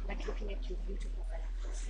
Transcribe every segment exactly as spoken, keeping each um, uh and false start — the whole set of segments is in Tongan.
Like looking at your beautiful face.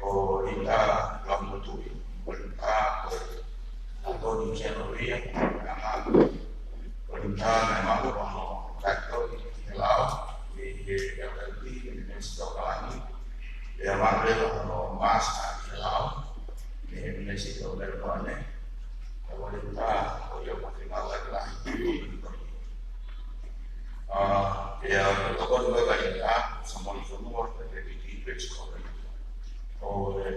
ko Linda Laumotui, ko Linda ko Tony Kenoria, ko Linda naʻe maʻu ʻa hono ʻi he L L B, ʻi he Minisitā ʻo Palani, ʻe ʻamanaki leva hono master ʻi he lao, ʻi he Minisitā ʻo Melbourne, ʻa Walinta, ʻo ia ʻoku mau ʻi ai lahi. ʻA, ʻe ʻa, ko e tokoni ko ē ʻa Walinta, Samoa ʻi Fonua, ko e Deputy Principal ʻo e,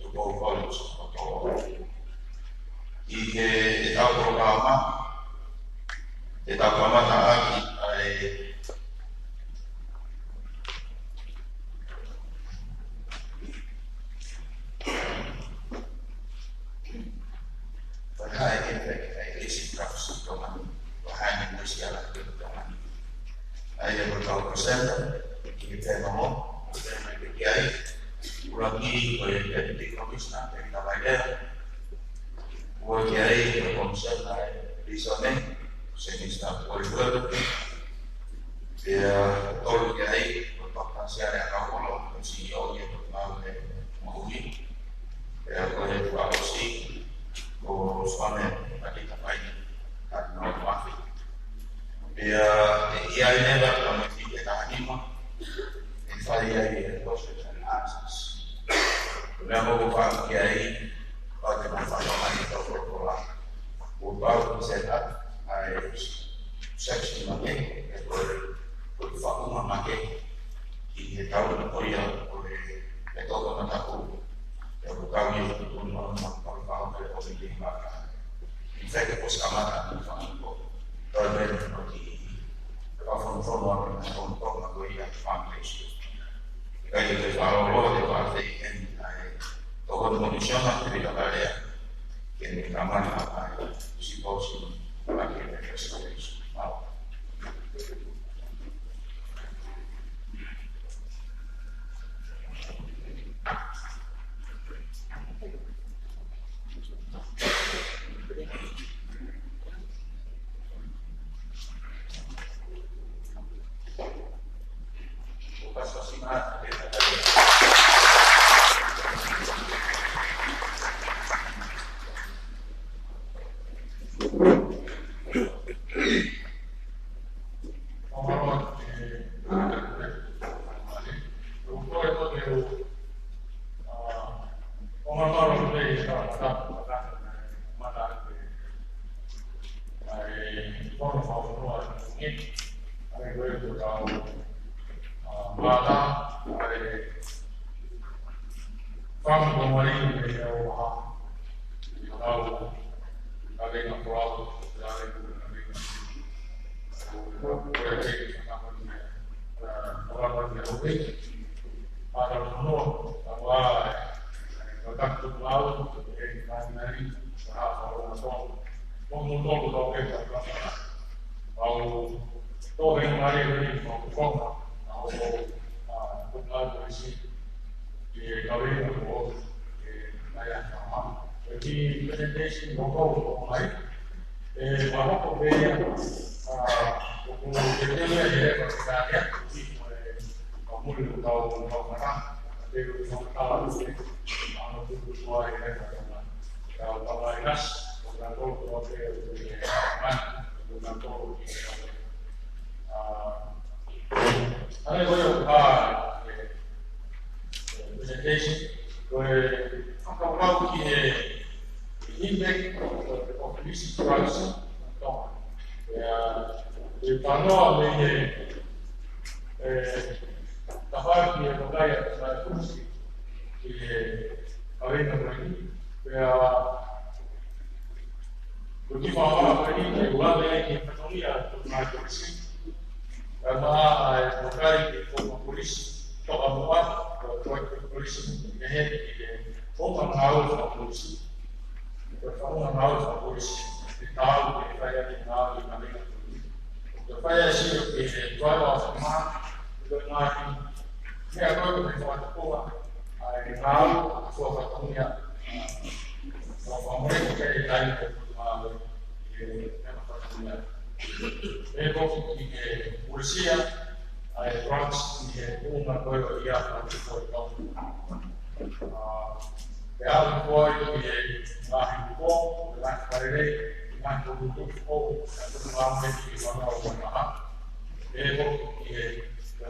Tupou College, ʻo Tō. ʻI he, ʻetau polokalama, ʻetau kamata ʻaki ʻa e Ko e hā e impact ʻa e illicit drugs ʻi Tonga ni, ko e hā e meʻa ʻoku ʻi ai ʻi Tonga ni. ʻA ia ko e kau presenter, ki he panel, ko e panel ki ai, ʻuluaki ko e Deputy Commissioner, Tevita Vailea, ua ki ai ko e Commissioner ʻa e Prisone, Semista Oliver, pea tolu ki ai, ko Toketā Siale ʻAkaukolo, ko e C E O ia ʻo e Ngāue Moʻui. Pea ko e F O C, ko Suane Matita Fai, ʻa Nau Mafi. Pea ʻe ʻi ai leva, ko e meʻa ki he taha nima, ʻe fai ai e questions and answers. Ko e meʻa ʻoku ou fakaʻamu ki ai, ʻo te mau fai mai ʻetau folofola. Kuo pau ke set up ʻa e section makehe, ʻe ko e, ko e faʻunga makehe, ʻi he taʻu ko ia, ko e, e toko mataku, ʻe ko e taʻu ia, ko e tunu ʻa e mataku, ko e fakaʻamu ke o i te maka. In fact, ko e kamata, ko e fakaʻamu ko, ko e meʻa ko e, ko e fakaʻamu ko ia, foundation. Kai te fakalolo te faʻafe eni ai tokoni mo ni siona te vita kalea. Ke ne kamana ai si pausi ma ke ne restoration. Mau. Ki he presentation ʻoku ou ʻomai, ʻe, ʻa hono pehē, ʻa, ʻoku ou teuteu ia he leva ke tali atu ki he, ʻa, muli ʻo tau, ʻo tau mata, ʻa te u tau tala atu ki he, ʻa, ʻo tuku tua he leva ke tau, tau tala ʻi nasi, ʻo tau tau tau te, ʻe, ʻa, ʻo tau tau ki he, ʻa, ʻa, ʻa, ʻa, ʻa, presentation, ko e fakakaukau ki he impact of illicit drugs ʻi Tonga. ʻIo, ʻe talanoa mei he, ʻe, tafaʻaki ʻe vakai atu ʻa e kusi ki he kaveinga ko eni. Pea, ko e kiʻi fakamatala ko eni, ʻe ʻuluaki ki he fatongia ʻo e ngaahi kolisi. Kae ʻumaʻā ʻa e vakai ki he founga kolisi, toka muʻa, ko e kolisi, ʻi he, ʻi he founga ngāue fakapolisi. Ko e founga ngāue fakapolisi, ʻe taau ke fai ʻaki e ngāue ʻi he kaveinga ko eni. Ko e fai ʻa e sio ki he driver of the month, ko e ngaahi meʻa ko ē ʻoku ne fakatupunga ʻa e ngāue, ʻa e fatongia, ʻa e fakamoleki ke ʻi ai e ngāue, ʻi he meʻa fatongia. Pea ko e ki he uesia ʻa e drugs ʻi he ʻuhinga ko ē ʻo ia ʻa e ko e tau. ʻA, pea ʻoku ʻi ai e ngaahi upo, ngaahi fakalelei, ngaahi potupotu, ʻa e ngaahi meʻa ki he fānau ʻo e maha. Pea ko e ki he, ko e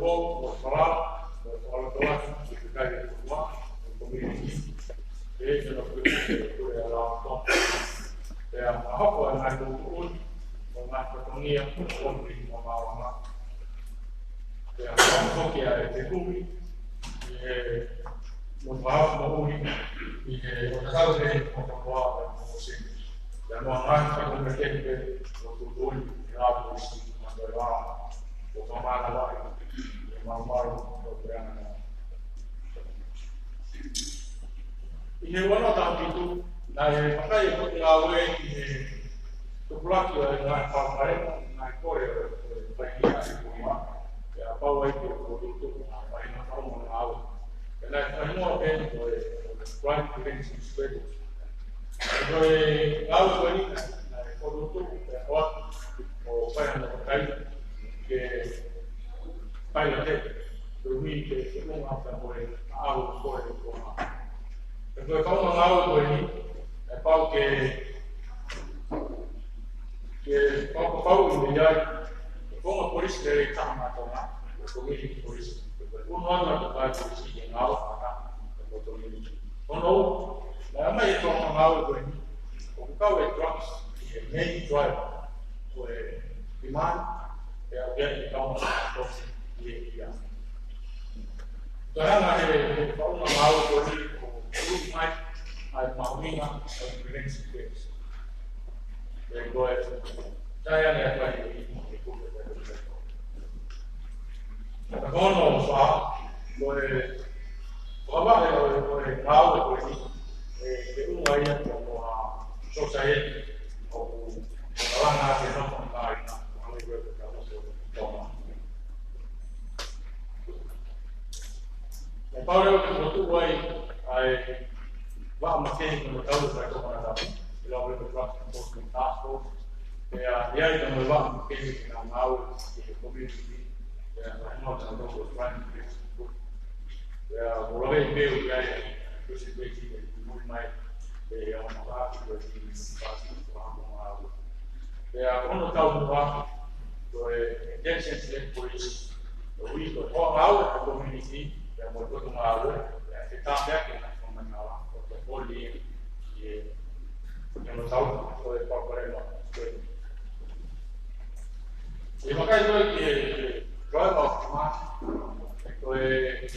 ʻoku ou fakalotolahi ki he kakai ʻo e fonua, ʻo e community, ʻi he ʻene pule ʻa e lao Tonga. Pea ʻoku hoko ʻa e ngaahi tuʻutuʻuni mo e ngaahi fatongia ʻo e community mo e maama. Pea ʻoku hoko ʻa e fehuʻi ʻi he mo e fakamoʻui ʻi he ʻo tatau pē mo e fonua ʻo e Mōsese. Pea mo e ngaahi fatongia kehekehe ʻo e tuʻutuʻuni ʻi he lao Polisi mo e lao ʻo e kamana lahi ʻi he malumalu ʻo e puleʻanga. ʻI he ua noa taha fitu, naʻe vakai ʻa e potungāue ki he tupulaki ʻo e ngaahi palopalema, ngaahi kole ʻo e faingamālie ʻi Tonga, pea pau ai ke fokotuʻutuʻu ʻa e faʻahinga fakaʻumaʻā ngāue. Pea naʻe fakahingoa pē eni ko e Crime Prevention Strategy. Ko e ngāue ko eni naʻe, naʻe fokotuʻutuʻu pea ʻoatu ʻo fai hano vakai ke fai ʻa e teu, ke ui ke feʻunga pea mo e ʻaho ko ē ʻo e Tonga. Pea ko e fakaʻumaʻā ngāue ko eni, ʻe pau ke, ke fakapapauʻi ʻe ʻi ai ʻa e konga polisi lelei taha maʻa Tonga, ko e community police. Ko e ʻunu atu ʻa e polisi ke ngāue fakataha mo e community. Hono ua, naʻe ʻomai ʻe he fakaʻumaʻā ngāue ko eni, ʻoku kau e drugs ʻi he main driver ʻo e demand, pea ʻoku ʻi ai e kaunga tosi ʻi he ia. Ko e anga ʻe he fakaʻumaʻā ngāue ko eni ʻoku ʻomai ʻa e mahuʻinga ʻo e prevention first. Pea ko e taha ia naʻe fai ʻi he kupu. Pea ko hono fā, ko e fakavaʻe ʻo e, ʻo e ngāue ko eni, ʻe, ʻe ʻuhinga ia ki hono, ʻa, society, ʻoku malanga ʻaki e nofo ʻa e kāinga, ʻa e ngāue ko e tau ko e tau. ʻE pau leva ke fokotuʻu ai ʻa e vaʻa makehe ko e tau ko e tau ko e tau. ʻI he lau ko e Drug Enforcement Task Force, pea ʻi ai ʻa e vaʻa makehe ke nau ngāue ki he community, pea ʻi ai mo e tau ko e crime prevention group. Pea ʻoku ou lave pē ʻoku ʻi ai ʻa e presentation ʻe muimui mai, pea ʻoku ou maʻu ʻa e ko e timi fasi ko e hamo ngāue. Pea ko hono taumuʻa, ko e intelligence-led police, ʻoku ui ko e hoa ngāue ʻa e community, pea mo e potungāue, pea ke tāpeaki ʻa e ngaahi fakamatala, ʻo tokoni ʻi he, ʻi hono tau, ko e palopalema, ko e. ʻI he vakai ko ē ki he, ki he driver of demand, ko e,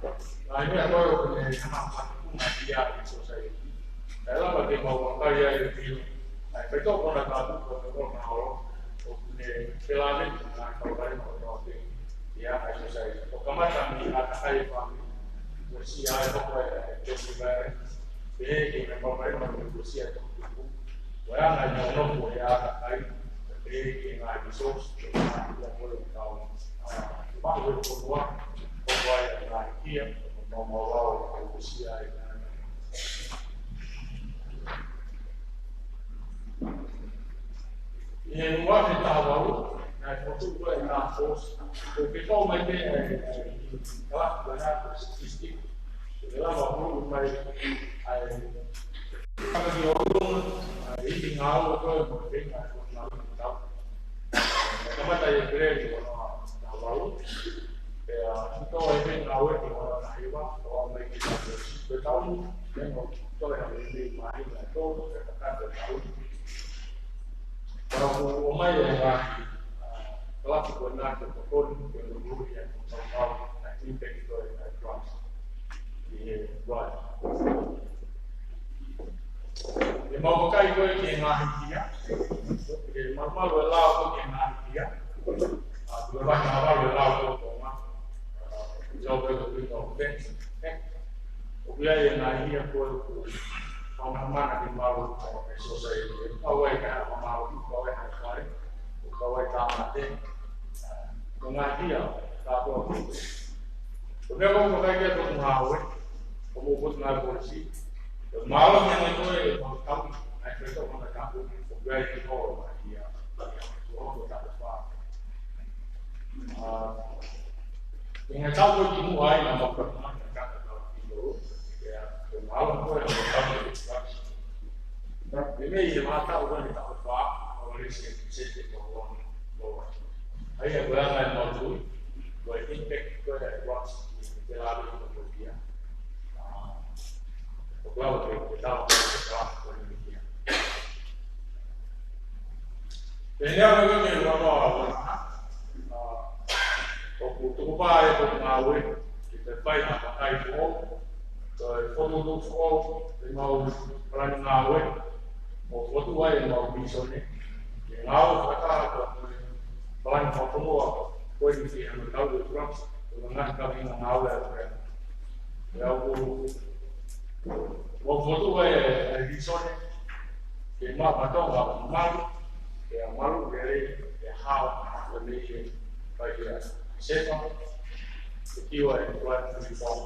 ʻa e meʻa ko ē ʻoku ne hanga ʻo fakatunga ki ai e society. Naʻe lava ke mau vakai ai ʻi he, ʻa e faitoʻo ko ena ka tuku ko e kona ʻo, ʻoku ne pelane, ʻa e palopalema ʻo e ʻi he ʻa e society. ʻO kamata mei he ʻātakai ʻo e fāmili, uesia ai hoko ai e domestic violence, pehē ki he palopalema ʻo e uesia ʻa e toʻutupu, ko e anga ʻenau nofo he ʻātakai, pehē ki he ngaahi resource, ki he ngaahi meʻa ko ē ʻoku tau, ʻa, maʻu he fonua, hoko ai ʻa e ngaahi kia, ʻo mau maʻu ai ʻa e uesia ai. ʻI he ua afe taha valu, naʻe fokotuʻu ko ē ʻa e task force, ko e fekau mai pē ʻa e, ʻa e, kalasi ko ena ko e statistic, ke lava ʻo hū mai ʻa e, ʻa e, ʻa e, ʻi he ngāue ko ē mo e feinga ko ē ʻo e tau. Kamata ʻi ʻEpeleli ua noa taha valu, pea hito ai pē ngāue ki he ua noa taha hiva, ʻo aʻu mai ki he tau, ko e tau, pea mo toe ha meimei māhina ʻe tolu, pea kakata e tau. Pea ʻoku ʻomai e ngaahi, ʻa, kalasi ko ena ke tokoni, ke lulululu ia ko e tau tau, ʻa e impact ko ē ʻa e drugs ʻi he ʻapi. ʻE mau vakai ko ē ki he ngaahi kia, ʻe malumalu e lao ko ē ki he ngaahi kia, ʻa, tuku e vahe nima valu e lao ko ē ʻo Tonga, ʻa, ʻi he ʻapi ko ē ʻo Tonga, ʻe, ʻOku ʻi ai e ngaahi hia ko ē ʻoku fakamanamana ke malu ʻi he sōsaieti. ʻOku kau ai e kahaʻu mālohi, ʻoku kau ai e kahaʻu fale, ʻoku kau ai e tāmate, mo e ngaahi hia kātoa. Ko e meʻa ʻoku ou vakai ki ai ʻi hoku ngāue, ko hoʻomou potungāue polisi. Mālō e meʻa ko ē ʻoku mau tauhi, ʻa e faitoʻo fakatapu, ʻoku ʻi ai e holo ngaahi hia, ʻoku hoko ʻi he taʻu ʻe fā. ʻA, ʻi he taʻu ko ē kimuʻa ai naʻa mau fakamaʻa e kaka tau kilo, ʻa ia, ko e mālō ko ē ʻoku mau tauhi e construction. Meimei he vahaʻa taʻu ko ē he taʻu ʻe fā, ʻoku ʻi ai e sēniti ʻe toko ua noa. ʻA ia ko e anga e mau tui, ko e impact ko ē ʻa e rocks ʻi he lalo ʻo e motuʻa. ʻA, ʻoku lava ke, ke tau ko e rocks ko e motuʻa. Pea ʻi he ʻaho ko eni ʻoku ou ʻalu ʻo ʻalu, ʻa, ʻoku tukupā ai hoku ngāue, ke te fai ha kakai foʻou, ko e fokotuʻutuʻu foʻou ʻemau palani ngāue, ʻo fokotuʻu ai ʻemau vīsone, ke ngāue fakataha mo e palani fakafonua ko eni ki he ʻAmelika ʻo e Trust, ko e ngaahi kaveinga ngāue ʻa e Pea ʻoku, ʻoku fokotuʻu ai e, e vīsone, ke maʻu ʻa Tonga ʻo malu, ke malu lelei, ke hao, ke lelei ke fai ke sefa, ke kiwa e kuat ni pong.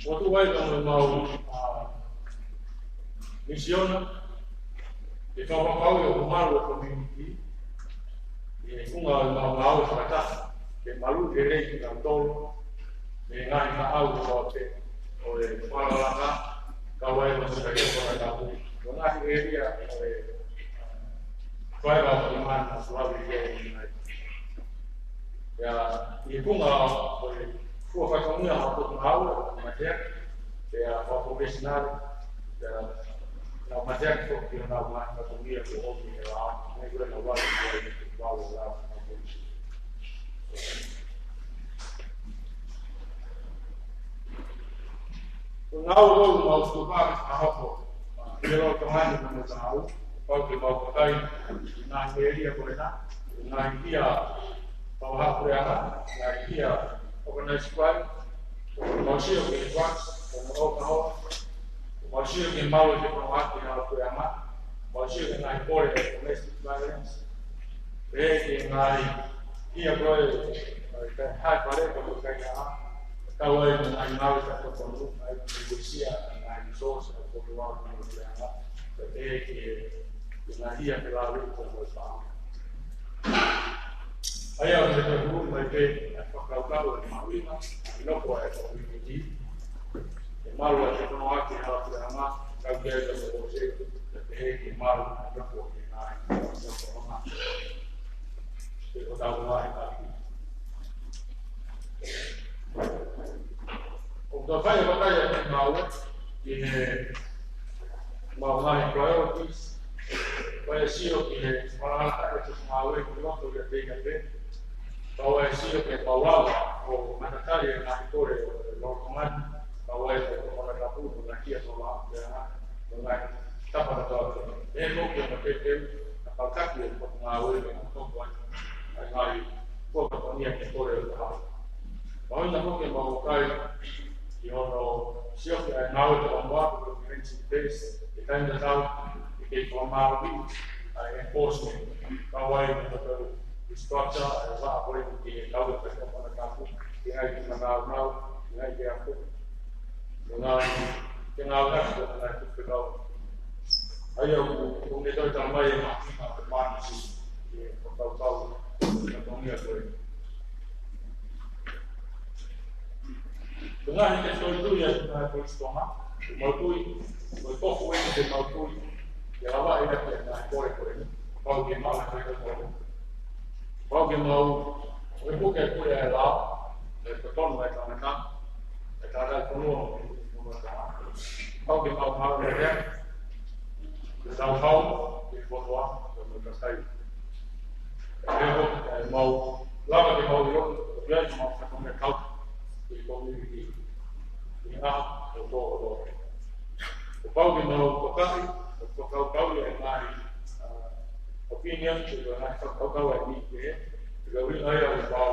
Fokotuʻu ai ʻemau, ʻa, misiona, ke fakapapauʻi ʻoku malu e community, ʻi he funga ʻo ʻemau ngāue fakataha, ke malu lelei kinautolu, mei he ngaahi maʻau kotoa pē, ʻo e Falala, kau ai mo e Sōsaieti Fakatapu, ʻo e ngaahi ʻēlia, ʻo e, ʻa, Faiva ʻo Kimana, Suavi, Kia, ʻo e ngaahi. ʻA ia, ʻi he funga ʻo e fua fatongia ʻa e potungāue, mateaki, pea fua professional, pea, pea mateaki foki ki honau ngaahi fatongia kuo ʻomi ʻe he lao, ʻa ia ko e lao, lao, lao, lao, lao. Ko e ngāue ʻoku mau tukupā ke fakahoko, ʻa, ʻi he lolotonga ni mo e taʻu, pau ke mau vakai, ʻi he ngaahi ʻēlia ko ena, ʻi he ngaahi hia fakavahaʻapuleʻanga, ngaahi hia organized crime, ʻoku mau sio ki he drugs, ʻoku mau ʻoka ho, ʻoku mau sio ki he malu ʻo e fakafofonga ʻi he hala puleʻanga, ʻoku mau sio ki he ngaahi kole ʻo e domestic violence, pea ki he ngaahi hia ko ē, ʻa e kai hae fale ko e kai ʻa, kau ai mo e ngaahi ngāue fakatotonu, ʻa ia ko e uesia, ngaahi resource, ʻa e ko e ua, ʻa e ko e anga, pea ki he, ki he ngaahi hia ke lave ko e ko e pā. ʻA ia, ʻoku te tau mai pē, ʻa e fakakaukau, ʻa e mahuʻinga, ʻa e nofo ʻa e community, ke malu ʻa e fakafofonga ʻi he hala puleʻanga, kau ki ai ka mo e ose, pea ki he malu ʻa e nofo ʻi he ngaahi, ʻa e nofo ʻo e ngaahi. Ke ko tau ngaahi ʻaki. ʻOku tau fai e vakai ʻa e ngāue, ʻi he mau ngaahi priorities, fai e sio ki he malanga ʻa e ngāue ki loto ʻi he teina pē. Kau ai e sio ki he mau lava ʻo matatali e ngaahi kole ʻo e lolotonga ni. Kau ai e toko mana kapu, ʻo ngaahi kia tō lava, ʻo ngaahi tapa na tau. E mo ki ana pepeu, na kau taki e potungāue, na kau ai. ʻA e ngaahi, ko ka pania ke kole ʻo taha. Mahuʻinga foki ʻemau vakai, ʻi hono sio ki he ngāue ʻa e Tonga Comprehensive Base, ʻi he taimi tatau, ʻe kei fakamālohiʻi ʻa e enforcement, kau ai mo e tau restructure, ʻa e vaʻa ko eni ki he kau e kai ʻo mana kapu, ki he ngaahi ki manau nau, ki he ngaahi ki aku. Ko e ngaahi, ki he ngaahi ngaahi ko e ngaahi tuku pekau. ʻA ia ʻoku, ʻoku ne toe tau mai e ma, ma, ma, si, ki he ko tau tau, ki he tau tongia ko ē. Ko e ngaahi ke toe tui ʻa e ngaahi ko e sitoma, ko e mau tui, ko e kofu eni ke mau tui, ke lava ʻe ia ke ngaahi kole ko ē, pau ke mau ngaahi ko ē. Pau ke mau, ʻo e puke ko ē ʻa e lao, ʻe totonu ʻa e tangata, ʻe tangata ʻi he fonua, ʻi he fonua tangata. Pau ke mau mau ʻe ia, ke tau hau, ke kotoa, ke mau kakai. ʻE ho, ʻe mau, lava ke mau ʻilo, ʻo pia ke mau kakai kau, ke community. ʻI he ʻaho, ʻo tō, ʻo tō. ʻO pau ke mau tokaʻi, ʻo tokau kau ʻi he ngaahi, ʻa, opinion, ke ngaahi fakakaukau ʻa e niʻihi kehe, ke ui ai ʻa e pau,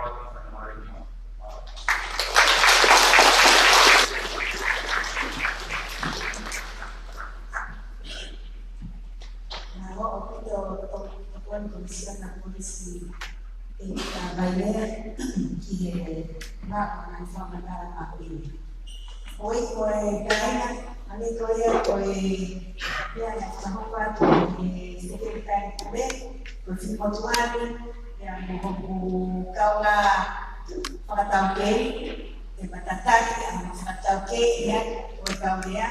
Dorothy Fenimore. Naʻa ʻoku ʻi ai ʻa e Komisiona Polisi ʻi Vailea ki he maʻu ʻa e fakamatala mahuʻinga. ʻOi, ko e kāinga, ʻa eni ko ia ko e, ia, ʻa e fakahoko atu ʻe he Sekelitali Pule, ko e Finemotuʻa ni, ia mo hoku kaungā fakataukei, ʻe matataki ʻa e fakataukei, ia, ko e kaungā,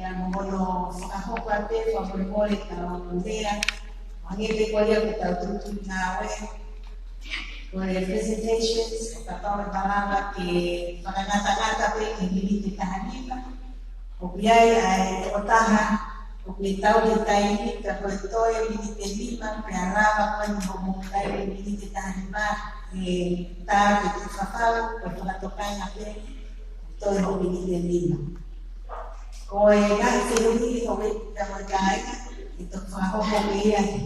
ia, mo hono fakahoko atu ʻe fakamolemole kau lea, hangē pē ko ia ko ʻetau tuʻutuʻuni ngāue, ko e presentations, ʻo kapau ʻe malava ke fakangatangata pē ki he miniti ʻe taha nima. ʻOku ʻi ai ʻa e tokotaha, ʻoku ne tau he taimi, ka ko e toe miniti ʻe nima, pea lava ko eni hoʻomou taimi miniti ʻe taha nima, ʻe tā ke te fafau, ko e fakatokanga pē, toe hoʻo miniti ʻe nima. Ko e ngaahi fehuʻi ʻoku ʻi ai mo e kāinga, ʻe toki fakahoko mei ai ʻa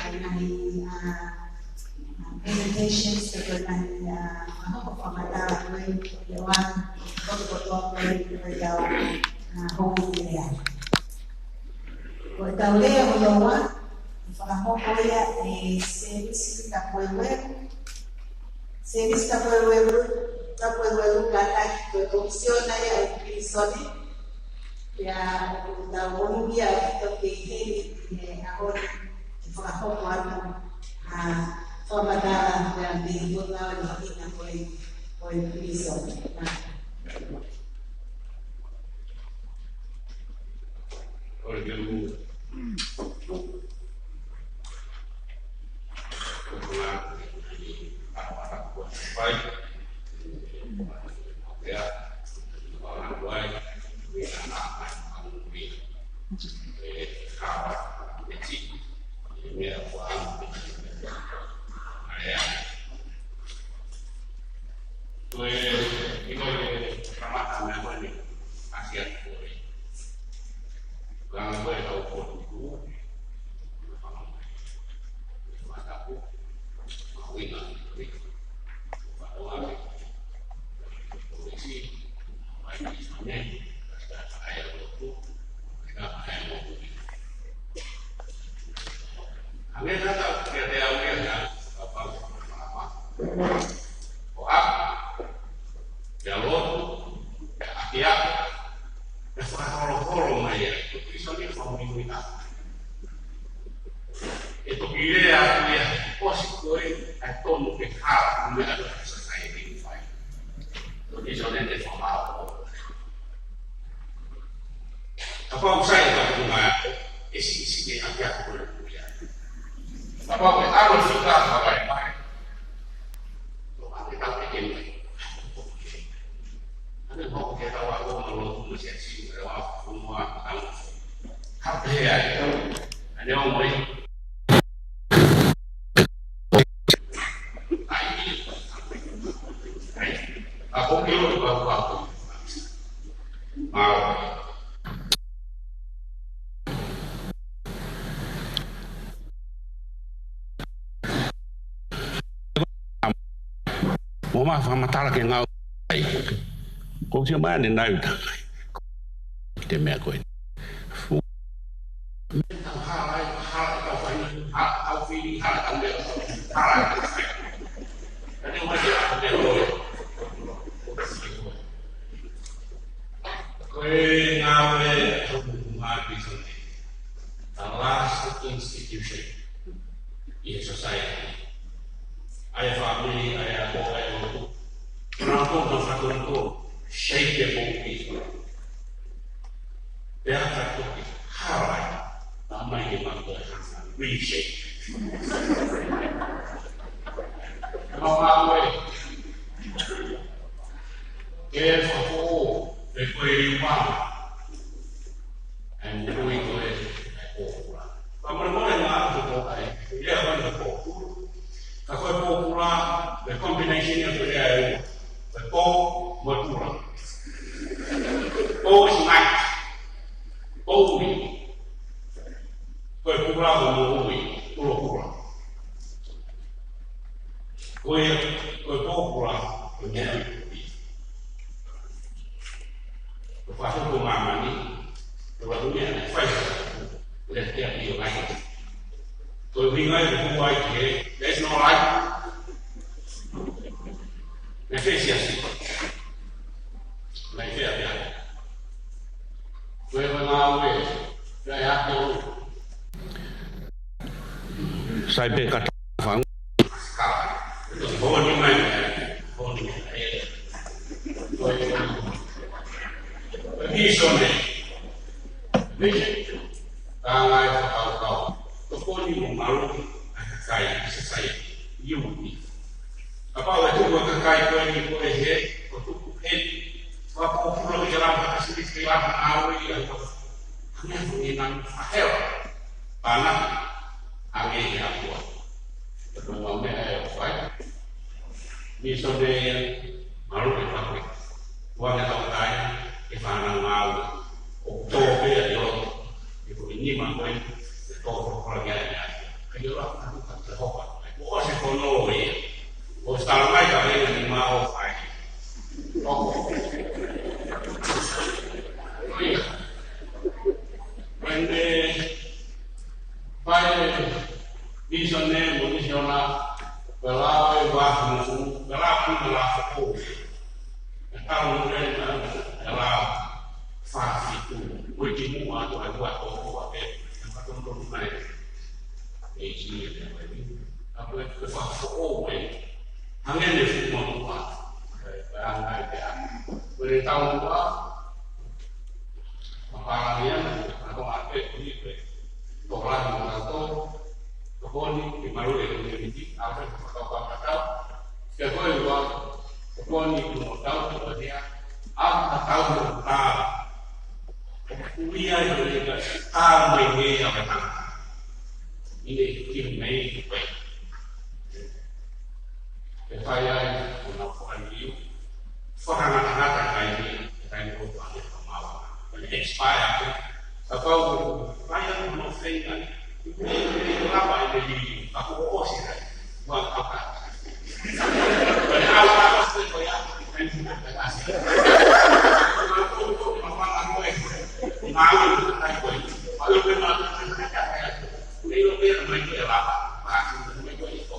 e ngaahi, ʻa, ʻa, presentations, pe ko e ngaahi, ʻa, fakahoko fakamatala ko ē, ʻe ua, kotoa kotoa ko ē, ko ʻetau, ʻa, houʻeiki lea. Ko ʻetau lea hono ua, ʻe fakahoko ia ʻe Sēmisi Tapueluelu, Sēmisi Tapueluelu, Tapueluelu, kātaki ko e Komisiona ia ʻo e Pilīsone. Pea ʻoku tau monūʻia ʻaupito ke ʻi heni ʻi he ʻaho ni ke fakahoko atu ʻa e fakamatala pea mei he Potungāue Mahuʻinga ko ē ʻo e Pilīsone. Ko e, ʻi ko e kamata meʻa ko eni, ʻasi atu ko e. Langa ko e kau potu. Meʻa ko e society fai. Ko e sone te whamau. Kapau sai ka punga e si si ke akia ko e kuia. Kapau ke aro si ka ka vai mai. Ko ake ka peke mai. Ane mo ke ka wa ko mo lo mo si si mo wa mo wa. Ka pe ai. Ane o mo i. Mo ma fakamatala ke ngau ai. Ko si ma ne nau ta. Te meʻa ko ē. Fu- Ko e ngāue ʻa e Māpisonesi, the last institution in society. ʻA e fāmili, ʻa e ako, ʻa e lotu. Nā ko na fatonto, shape e moʻui. Pea ka toki hala ai, tā mai ke mako e hanga reshape. Mau ngāue. Ke fafo, pe ko e liu mau. ʻA e moʻui ko ē, ʻa e pōpula. Ka mole mole ngā atu ko ai, ia ko e pōpula. Ka ko e pōpula, the combination of the ʻa e ua. Ko e pō, mo e pula. Pō is night. Pō ui. Ko e pula ko e moʻui, pula pula. Ko e, ko e pōpula, ko e moʻui. Ko e fatu ko māmani, ko e ua umi ana fai. Ko e te api o ai. Ko e ʻuhinga ia ko e ʻai ke, there's no light. Naʻe fēsiasi. Naʻe fēʻapiʻapi. Ko e ngāue, ko e ʻapi o. Sai pē ka ta fang. Honi mai, honi mai. Ko e, ko e misone. Misone. Ka ngai fakakaukau. Tokoni mo maluʻi ʻa e kakai, society, unity. Kapau ʻe tuku ʻa e kakai ko eni ko e hē, ko e tuku hē, fakapōpula ke lava, ʻa e sivisi ke lava, ʻa ui, ʻa e ko. Hangē ko e nang, ʻa heo. Pana, hangē ki he ʻAfua. Ko e mau meʻa ʻe fai. Misone ia, maluʻi e fafo. Ua ne tau kai, e fānau ngāue. ʻOku tō pē ʻa e loto. ʻE ko e nima ko ē, ʻe tō ko e kola ngai ngai. Ka ʻio la, ka tu ka te hopa. ʻO se kono ia. ʻO se tala mai ka venga ni ma o fai. ʻO. ʻO ia. When the Fai e misone mo misiona, ko e lao e ua mo, ko e lao mo e lao fakaʻosi. E tau mo e na, e lao fakafitu. Ko e kimuʻa ko e ua ko ua e, e fatonutonu mai. E isi e te mai. A ko e, ko e fakaʻosi. Hangē ne fuʻu maʻu ua. E, e anga e te a. Ko e tau ua, Mapalani ana, ako ake, ko ni pe. Tokolahi mo tautolu, tokoni, ke malu e community, ʻa e fakakaukau tatau. Ke koe ua, tokoni, mo tautolu, ko nia, ʻa tatau mo tā. Kuia i ko ni ka, tā mai nei ʻa e tangata. ʻI he ki mei, ko e. Ke fai ai, ko na fai liu. Fakangatangata kai ni, kai ni o pa ni ka mawa. Ko ni expire ko. Kapau, fai ai mo fai ai. Ni, ni lava e ni, ka ko o si ai. Ua ka ka. Ko ni au ka ko se ko ia. Kai ni ka ka si. Ko ni ko ni ma pa ko e. Ngā ui ka ko e. Alu pe ma. Ni lo pe mai ko e lava. Ma, mai ko e ko.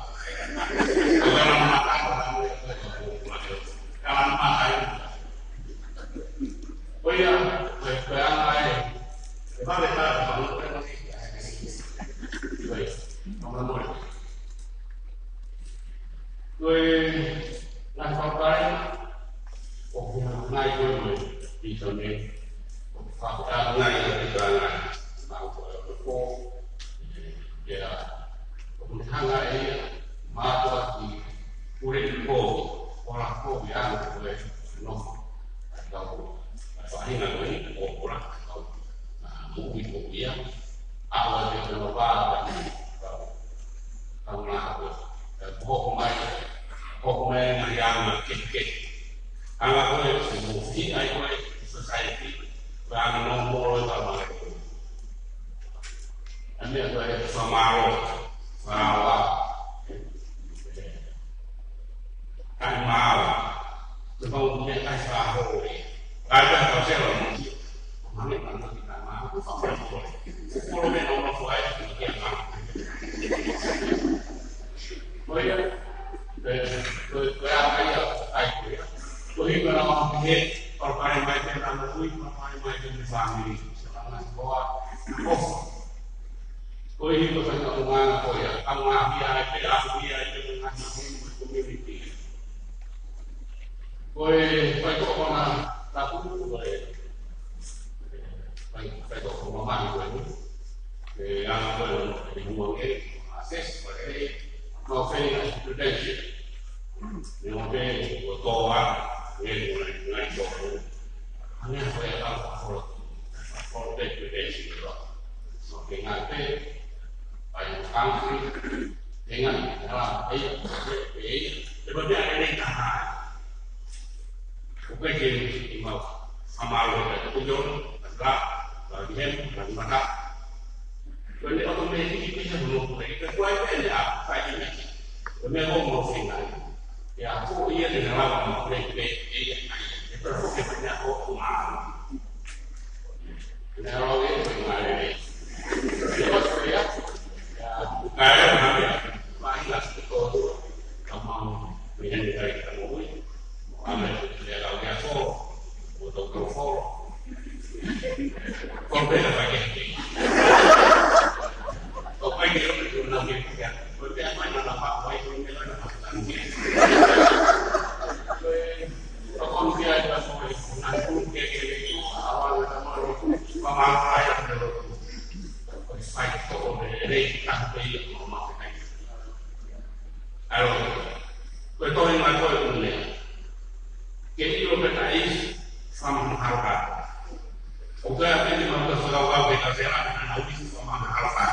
Ko e ala mata, ko e ala mata. Ko ia, ko e, ko e anga ē. E vale tā, ko e anga ē. Ko ia, ko e anga ē. Ko e ngaahi fakapae, ʻoku ʻi ai ngaahi ko e mo e pito nei, ʻoku fakapae ngaahi ʻa e pito ngaahi, mau ko e ʻoku ko, ʻe, ʻe, ʻoku ne hanga ʻe ia, mātuʻaki, pule ni ko, ʻola ko, ʻi anga ko e, nofo, ʻa e kau, ʻa e faʻahinga ko eni, ʻo ʻola, ʻa e kau, ʻa, moʻui ko ia, ʻa ua te kano vā, ʻa, ʻa, ʻa, ʻa, ʻa, ʻa, hoko mai, hoko mai ngaahi anga kehekehe. Anga ko ē, ʻoku mou fihi ai ko ē, society, ko e anga nō molo e tama e ko ē. ʻA e meʻa ko ē, fakamālō, fakamālō, ʻai mālō, te mau meʻa ʻai fakamālō, ʻai pē kau sela mo ki, mane, mane, Ko e hiko ʻa e ngaahi ʻulungaanga ko ia, ʻa e ngaahi hia ʻe pē, ʻa e hia ʻe pē ngaahi hia mo e community. Ko e faitoʻo ko ena tapu ko e, fai, faitoʻo ko mamahi ko eni. E anga ko ē ʻo e huange, assess, ko e, no failing credential. Ne o pē, ʻo tō a, ne, ne, ne, ne, tō. Ane a fai a tau a folo, a folo pē credential ro. So, ke ngā pē, pai o country, ke ngā, e la, e ia, e ia, e ia, e ia, e ia, ʻo pehē ke mau fakamālō ki he ʻOtua, ʻa e la, la ki he, la ki mata. Ko ʻene ʻoto me hiki pē he hono pule, ko e kuai pē ʻene a, kai ʻene. Ko e meʻa ko mau feinga ai. ʻIa, ko ia te ne lava mau pule, pē, e ia, e pē ko ke pē ʻene a ko o mā. Ne alo e, ko e ngā e. E ko ia, ʻia, kae ʻa e, mai la ki tō, ka mau, me hene kai ka moʻui. Amen. Lea lau kia fo, o tau kau fo. Ko pē ka ke. Ko pai ke o ke na ke kia. Ko pē mai na na pa, pai ko me na na pa. Ko e, ko ko kia ka fo, na ku ke ke le ku, awa na ka mo, pa ma ai a ke lo. Ko e fai ko ko le le ka pe ko ma ke. ʻAlo, ko e tohi mai ko e ʻuhinga. Ke ʻilo pē ka ʻi, fakamahalo ka. ʻOku ʻi ai pē ni mau ka fakakau pē ka fela, ka na ui fakamahalo ka.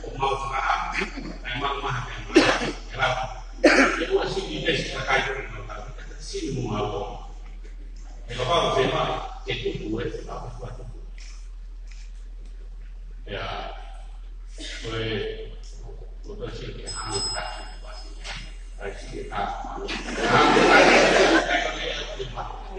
ʻO mau faka, ka mau maha ke mau. Ke lau. Ke ua sini pē si ka kai ko mau ka. Sini mo mau ko. He kapau ʻe fema, ke tuku e, ke kapau ʻe tuku. ʻIa, ko e, ko e tau sio ki he hangē ka, ka si e ka, hangē ka, ka, ka, ka, ka, ka, ka, ka, ka, ka, ka, ka, ka,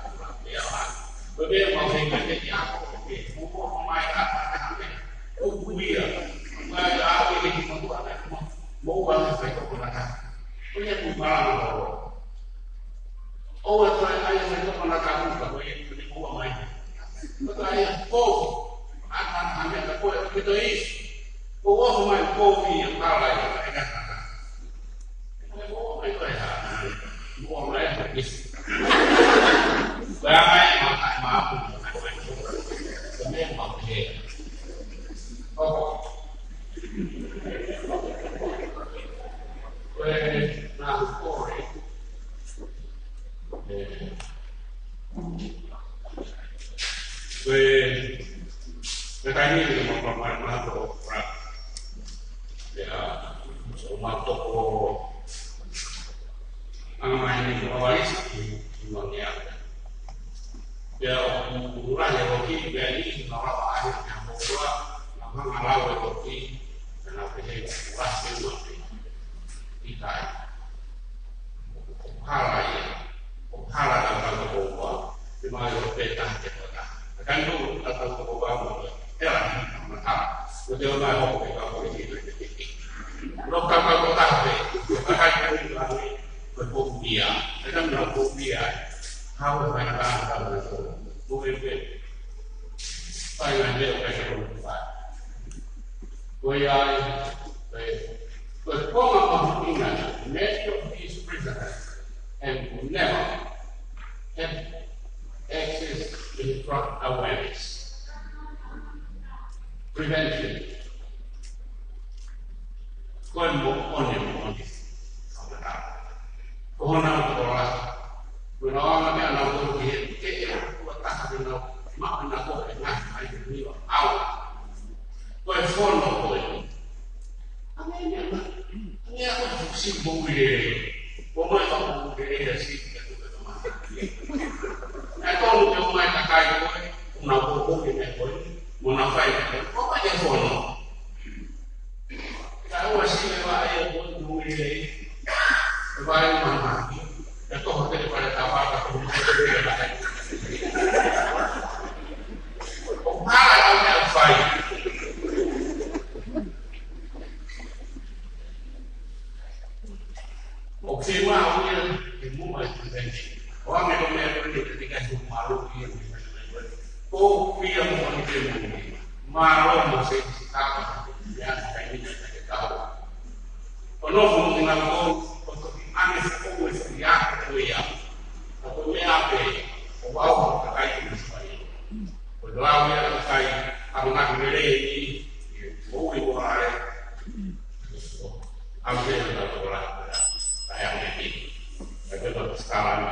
ʻakulakula. Pea ʻoku, ko e meʻa mau feinga ke ʻi ai ko e, mou ʻomai ʻa e, ʻa e, ʻa e, ʻo kuia. Mai ʻa e, ʻe, ʻe, mou ʻomai, mou ʻomai faitoʻo konatapu. Ko ia ʻoku malanga holo. ʻOua toe ʻai faitoʻo konatapu, ka ko ia ʻoku ne mou ʻomai. Ko e ʻai ko, ʻa e, ʻa e, ʻa e meʻa ko ē, ʻoku ke toe ʻi. Ko ʻoku ʻomai ko ia, hala ia, ʻe ngata. Ko e, ko e taimi ni ʻoku mau, mau, mau toko ʻoku ʻi ai, ʻoku mau toko anga mai ni mo Hawaii, ʻi, ʻi Mangia. Pea ʻoku lahi e loki, pea ʻi, ʻi, na lava ai, na mokoa, na hanga lau e loki, na pehē, ua se ua pe. ʻIkai. ʻOku hala ia. ʻOku hala ka tau ko ua. Te mau ʻo pē taha ke kota. Ka tau ko tau ko ua mo e. He la ni, ma ta. Ko te ona ho ke ka ko i ni. Lo ka ka ko ta pe. Ka ka ka ni la ni. Ko ko ia. Ka ka na ko ia. Hau e fai ka ka ko. Ko e pe. Fai na leo ka ko. Ko ia, e, ko e konga mahuʻinga, many of these prisoners have never had access to drug awareness. Prevention. Ko e moʻoni, moʻoni. Ko honau tokolahi. Ko honau anga meʻa nau tō ki he, ke e ua taha ke nau maʻu na ko e ngaahi mai ke niwa au. Ko e fono ko e. Ange ni ana. Ange ako si mo uile. Ko mai ka mo uile si ke tu ke toma. Na tonu ke o mai ka kai ko e. Una ko ko ke ne ko e. Mo na fai ko e. Ko mai ke fono. Ka ua si me va e ko tu i le. Vai ma ma. Ka to te pare ta va ka ko mo te le va. O para ka me fai. O ke ma o ia ke mo mai te. O ame ko me ko ni te ka tu malu ia. Ko pia mo ni te mo ni. Mālō mo se isi kapa, ia ka ina ka ke tau. Ko nofo mo ngā ko, ko toki ane fo ko e fia ko ia. Ko ko mea pe, ko wau ko ka kai ki fai. Ko lau ia ka kai, a ko ngā ki mele i, ko ui ko are. Au te na ko la, ka ia me ki. Ka te na skala na.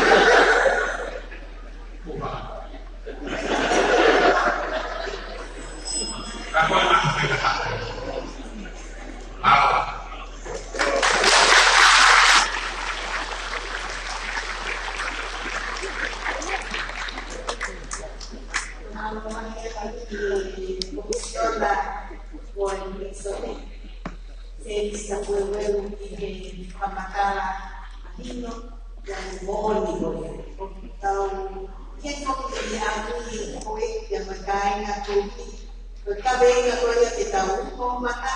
Sēmisi Tapueluelu ʻi he fakamatala mahino, ʻa e moʻoni ko ia. Tau ke toki ʻi he ʻaho ni ko e ia mo e kāinga ko eni. Ko e kaveinga ko ia ke tau uko mata,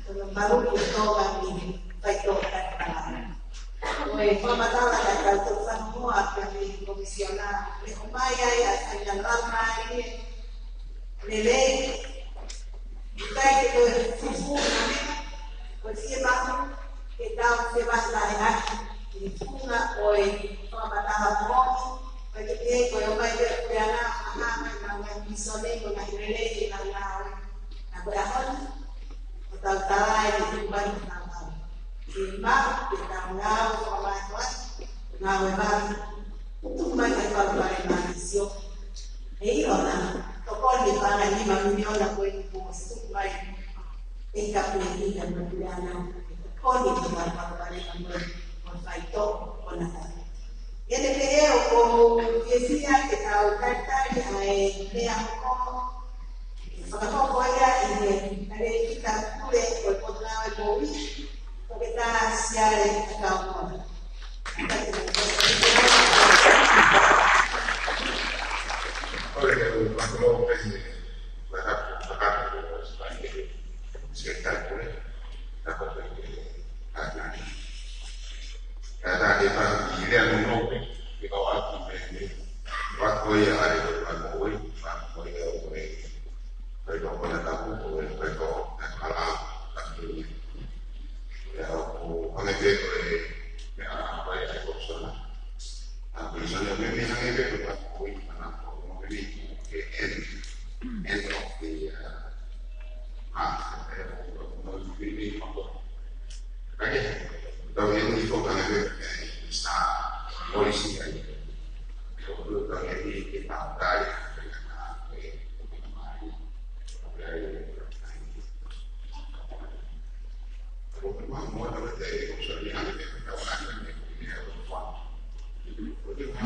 ko e maluku Tonga ni, faitoʻo tatala. Ko e fakamatala ka tau toki fanongoa pē mei he Komisiona, ʻe ʻomai ai ʻa e faingamālie lelei, ʻikai ke toe fufū na mea, ko e fiemaʻu ke tau fevahevaheʻaki ʻi he funga ʻo e fakamatala moʻoni, ʻikai ke pehē ko e ʻomai pē ʻa e puleʻanga, ʻa e ngaahi mīsone mo e ngaahi lelei ʻi he ngaahi ngāue. Ka ko e ʻaho ni, ʻoku tau tala ai ke tuku mai ke tau ngāue. Ke mau, ke tau ngāue fakamātoato, ngāue vave, tuku mai ke tau ngāue mai sio. ʻE ʻiloa, tokoni pē ʻa e nima miliona ko eni kuo ʻosi tuku mai ʻe he Kapineti mo e puleʻanga, tokoni ke tau ngāue vave mo e faitoʻo ʻo e tangata. ʻI heʻene pehē ʻoku ou fiefia ke tau talitali ʻa e meʻa hoko, fakahoko ia ʻi he Talēkita Pule ʻo e Potungāue Moʻui, Toketā Siale Takaumona. ʻOku ou fakahoko pē he fakahoko, fakahoko ʻo e Sekretālea Pule, ka ko e, ka ko e, ka ko e, ka ko e, ka ko e, ka ko e, ka ko e, end of the, uh, month. Ka ke, tau ʻi heni ko e kanga pē, eh, sa ʻosi ai. Ko e tau ʻi heni ke tau tali, ke tau tali, ke tau tali. Ko e mahuʻinga ʻo e tau ʻi heni, ko e tau ʻi heni, ko e tau ʻi heni.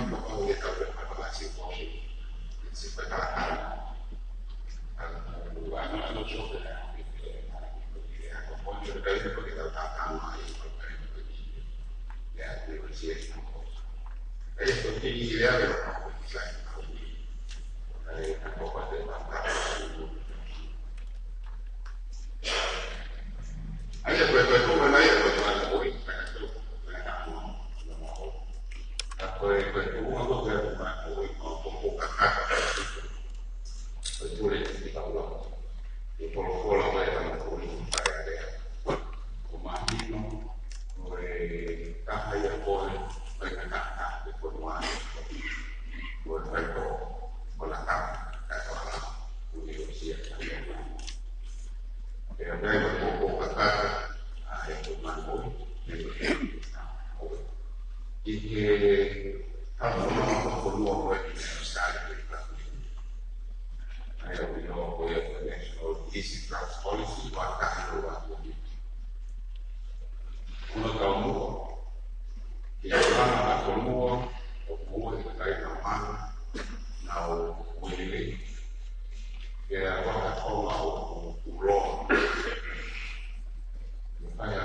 Ko e pule ki Paula. ʻE folofola mai ʻa e Fakamoʻui ʻi he Fale Alea. ʻOku mahino ko e taha ia ko e faingataʻa ʻa e fonua. Ko e faitoʻo, ko e lakanga, ʻa e hala, ko e ʻosia, ʻa e hala. ʻE ʻomai ʻa e koko kakata, ʻa e ko e manuʻi, ʻe ko e ʻi he halafononga fakafonua ko eni ʻi Australia. ʻA ia ʻoku ʻi ai ko e National Illicit Drugs Policy, ua taha ua ua. ʻOku taumuʻa ke ʻi ai ha fonua, ʻoku ʻi ai ha kakai naʻa nau manu, naʻa nau ueʻi, ke ʻi ai ha fonua ʻoku, ʻoku loa. ʻOku ʻi ai ha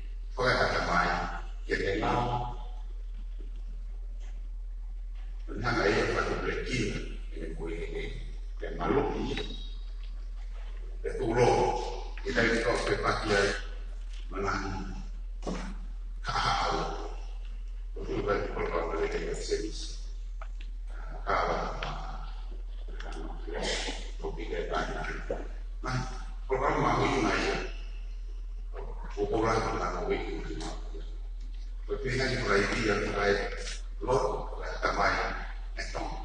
ko e ʻatamai, ke ne lau. Naʻe hanga ʻe ia ʻo fakapulekina ʻene moʻui, ʻene maluʻi ia. Pea tuʻu lōloa, ʻi he taimi ko ē ʻoku fepaki ai, manani, kahaʻu. ʻOku tuʻu ai e polokalama lelei ʻa e sēvisi. Kava, ʻoku pika e taina. Naʻe polokalama mahuʻinga ia. ʻOku ou lava ʻo ngāue ki he ʻOtua. Ko e pehē ni ko e laivi ia, ko e lotu, ko e ʻatamai ʻa e Tonga.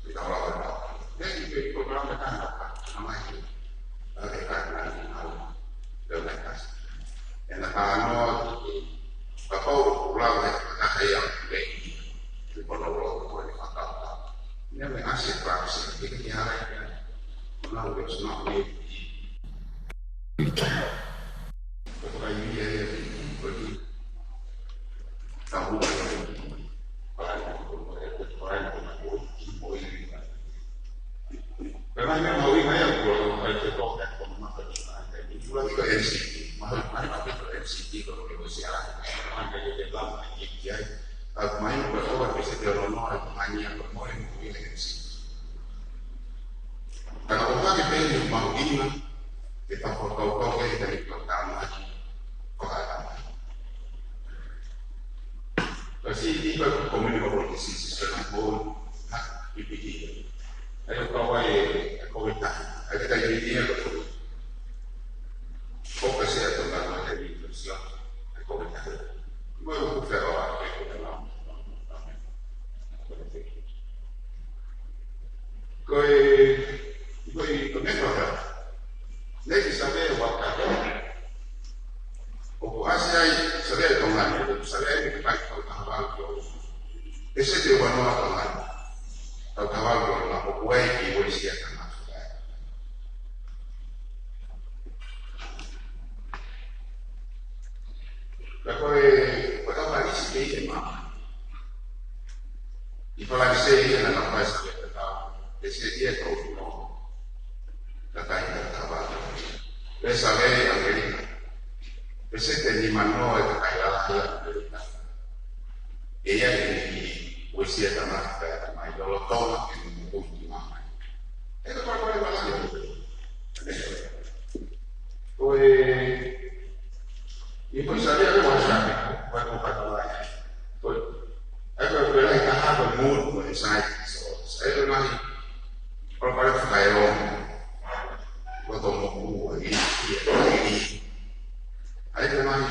Pea tau lava ʻo. Naʻe ʻi ai e polokalama ʻe taha, ʻatamai. ʻA e kāinga ni ʻalu. Leo naʻe kasi. ʻE na talanoa ki he, kapau ʻoku lava ʻe he kāinga ia ʻo lei. Ko e pono lotu ko e fakatau. Never ask a prophecy. He didn't have it. When I was not with you. Pea ko e meʻa ia ʻoku ou tui. Pea mahuʻinga ia ʻoku ou fai ke tau hoko atu ʻa e M C T. Mahuʻinga ia ʻoku ou M C T ko e ʻosi ʻa e. Mahuʻinga ia ke lava ki ai. Ka mahuʻinga ko e ʻoua ke se te ono noa e ko mania ko mole mo ia M C T. Ka ʻoku ou hake pē ʻi he mahuʻinga ke tau fakakaukau ki he taimi ko e tama ko e ʻatamai. Ka si i ka ko mini ko ko si si sa na ko ha i piki. Ai o ka wai e ko wai ta. Ai ka i ni ko ko. Ko ka se a to na ma te ni ko si a ko wai ta. Mo ko ka wa ke ko na. Ko e, ko e, ko e meʻa ko e, ne ki sa ve wa ka. ʻOku ʻasi ai, sa ve Tonga ni, sa ve ai ki kai kau kahaʻu ki ʻolunga. ʻE se te ua noa Tonga ni. Kau kahaʻu ki ʻolunga, ʻoku ʻai ki ʻo ʻi sia kama. Ka ko e, ko e kau Palisi ke ʻi he mama. ʻI Palisi ia naʻa na paisi ke ta tau, ʻe se ia ko uno. Ka kai ka tava. Pea sa ve ʻAmelika. Pea se te ni mano e ka kai lala ia ʻAmelika. ʻE ia ke ni ki, ʻo ʻi sia kama ka mai lolotonga ke ni mo ki mama. ʻE ka pala pala pala ia. Ko e, ʻi ko e sa ve ʻa e wa sa, wa ko ka tava. Ko e, ʻa e ko e pela i ka ha ko e mood ko e sai, so, sai ko e mahi, ko e pala fakaeongo. Ko to mo ku, ʻi, ʻi, ʻi, ʻi. ʻA e ko e mahi,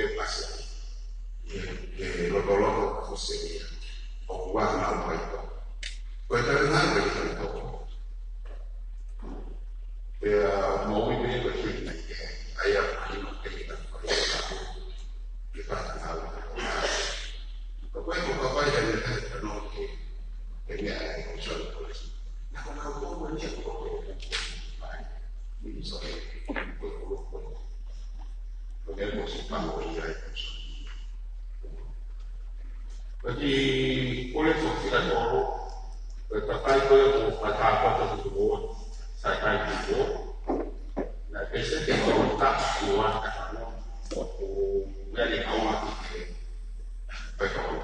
te pasi ai. Ke, ke lotoloto ka ko se ia. ʻOku ʻi ai ʻa e maʻu mai ko. Ko e tau ngai ko e tau ko. Pea moʻui pē ko e tui mai ke. ʻAi ʻa e mahino ke tau ko e tau. Ke pata ngai. Ko koe ko ka pai ʻa e tau ka no ke. Ke mea ʻa e ko e tau ko e. Na ko ka ko ko ni ko ko. Pai. Ni so e. Ko ko ko. Ko ke ko si pango ia e ko so. Ko e kiʻi pole foʻi fika tolu, ko e kakai ko ia ʻoku fakataha atu ki he ʻOtua, sai kai ki he ʻOtua. Naʻe pehē ʻe he tolu taha ua taha noa, ʻoku meʻa ni ʻaonga ki he faitoʻo.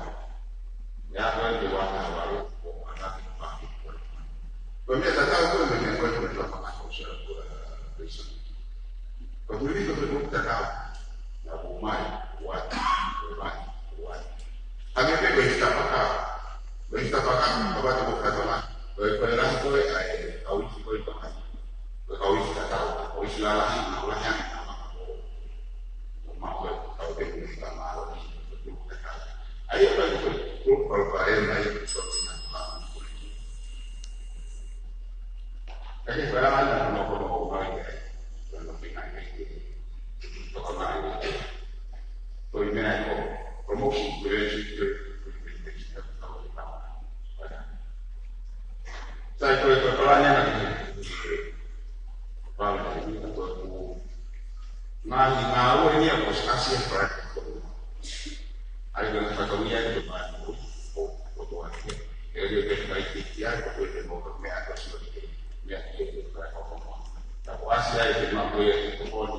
ʻIa ko e ua taha valu, ʻo ana ki he paki. Ko e meʻa tatau ko e meʻa ko e meʻa tatau ko e meʻa tatau. Ko e meʻa ko e meʻa tatau. Naʻa ku mai, ua, ua, ua. Hangē pē ko e tapaka. Ko e tapaka, ʻa vata mo katoa. Ko e, ko e lahi ko e, ʻa e, ʻa e ʻuhi ko e tamai. Ko e ʻuhi tatau, ʻuhi lalahi, na ulahi ange, na maka ko. Ko ma ko e, kau te ku ni ka ma ʻo ni, ko e tatau. ʻAi ʻa e ko e, ko e, ko e, ko e, ko e, ko e, ko e, ko e, Ka ke whai ana no kono o mai ke. Kono pina ke ke. Toko mai ke. Ko i mea ko. Promotion, ko e si ke. Sai ko e ko e palani ana ke. Palani ke ko. Ngaahi ngāue ni ʻa ko Asia Pride. ʻAi ko e fatongia ke palani ko. Ko ko ake. E le ke kai ke kia ko ko e mo ko mea ko si ke. Mea ke ke ko ko mo. Ta ko Asia e ke ma ko e ko ko ni.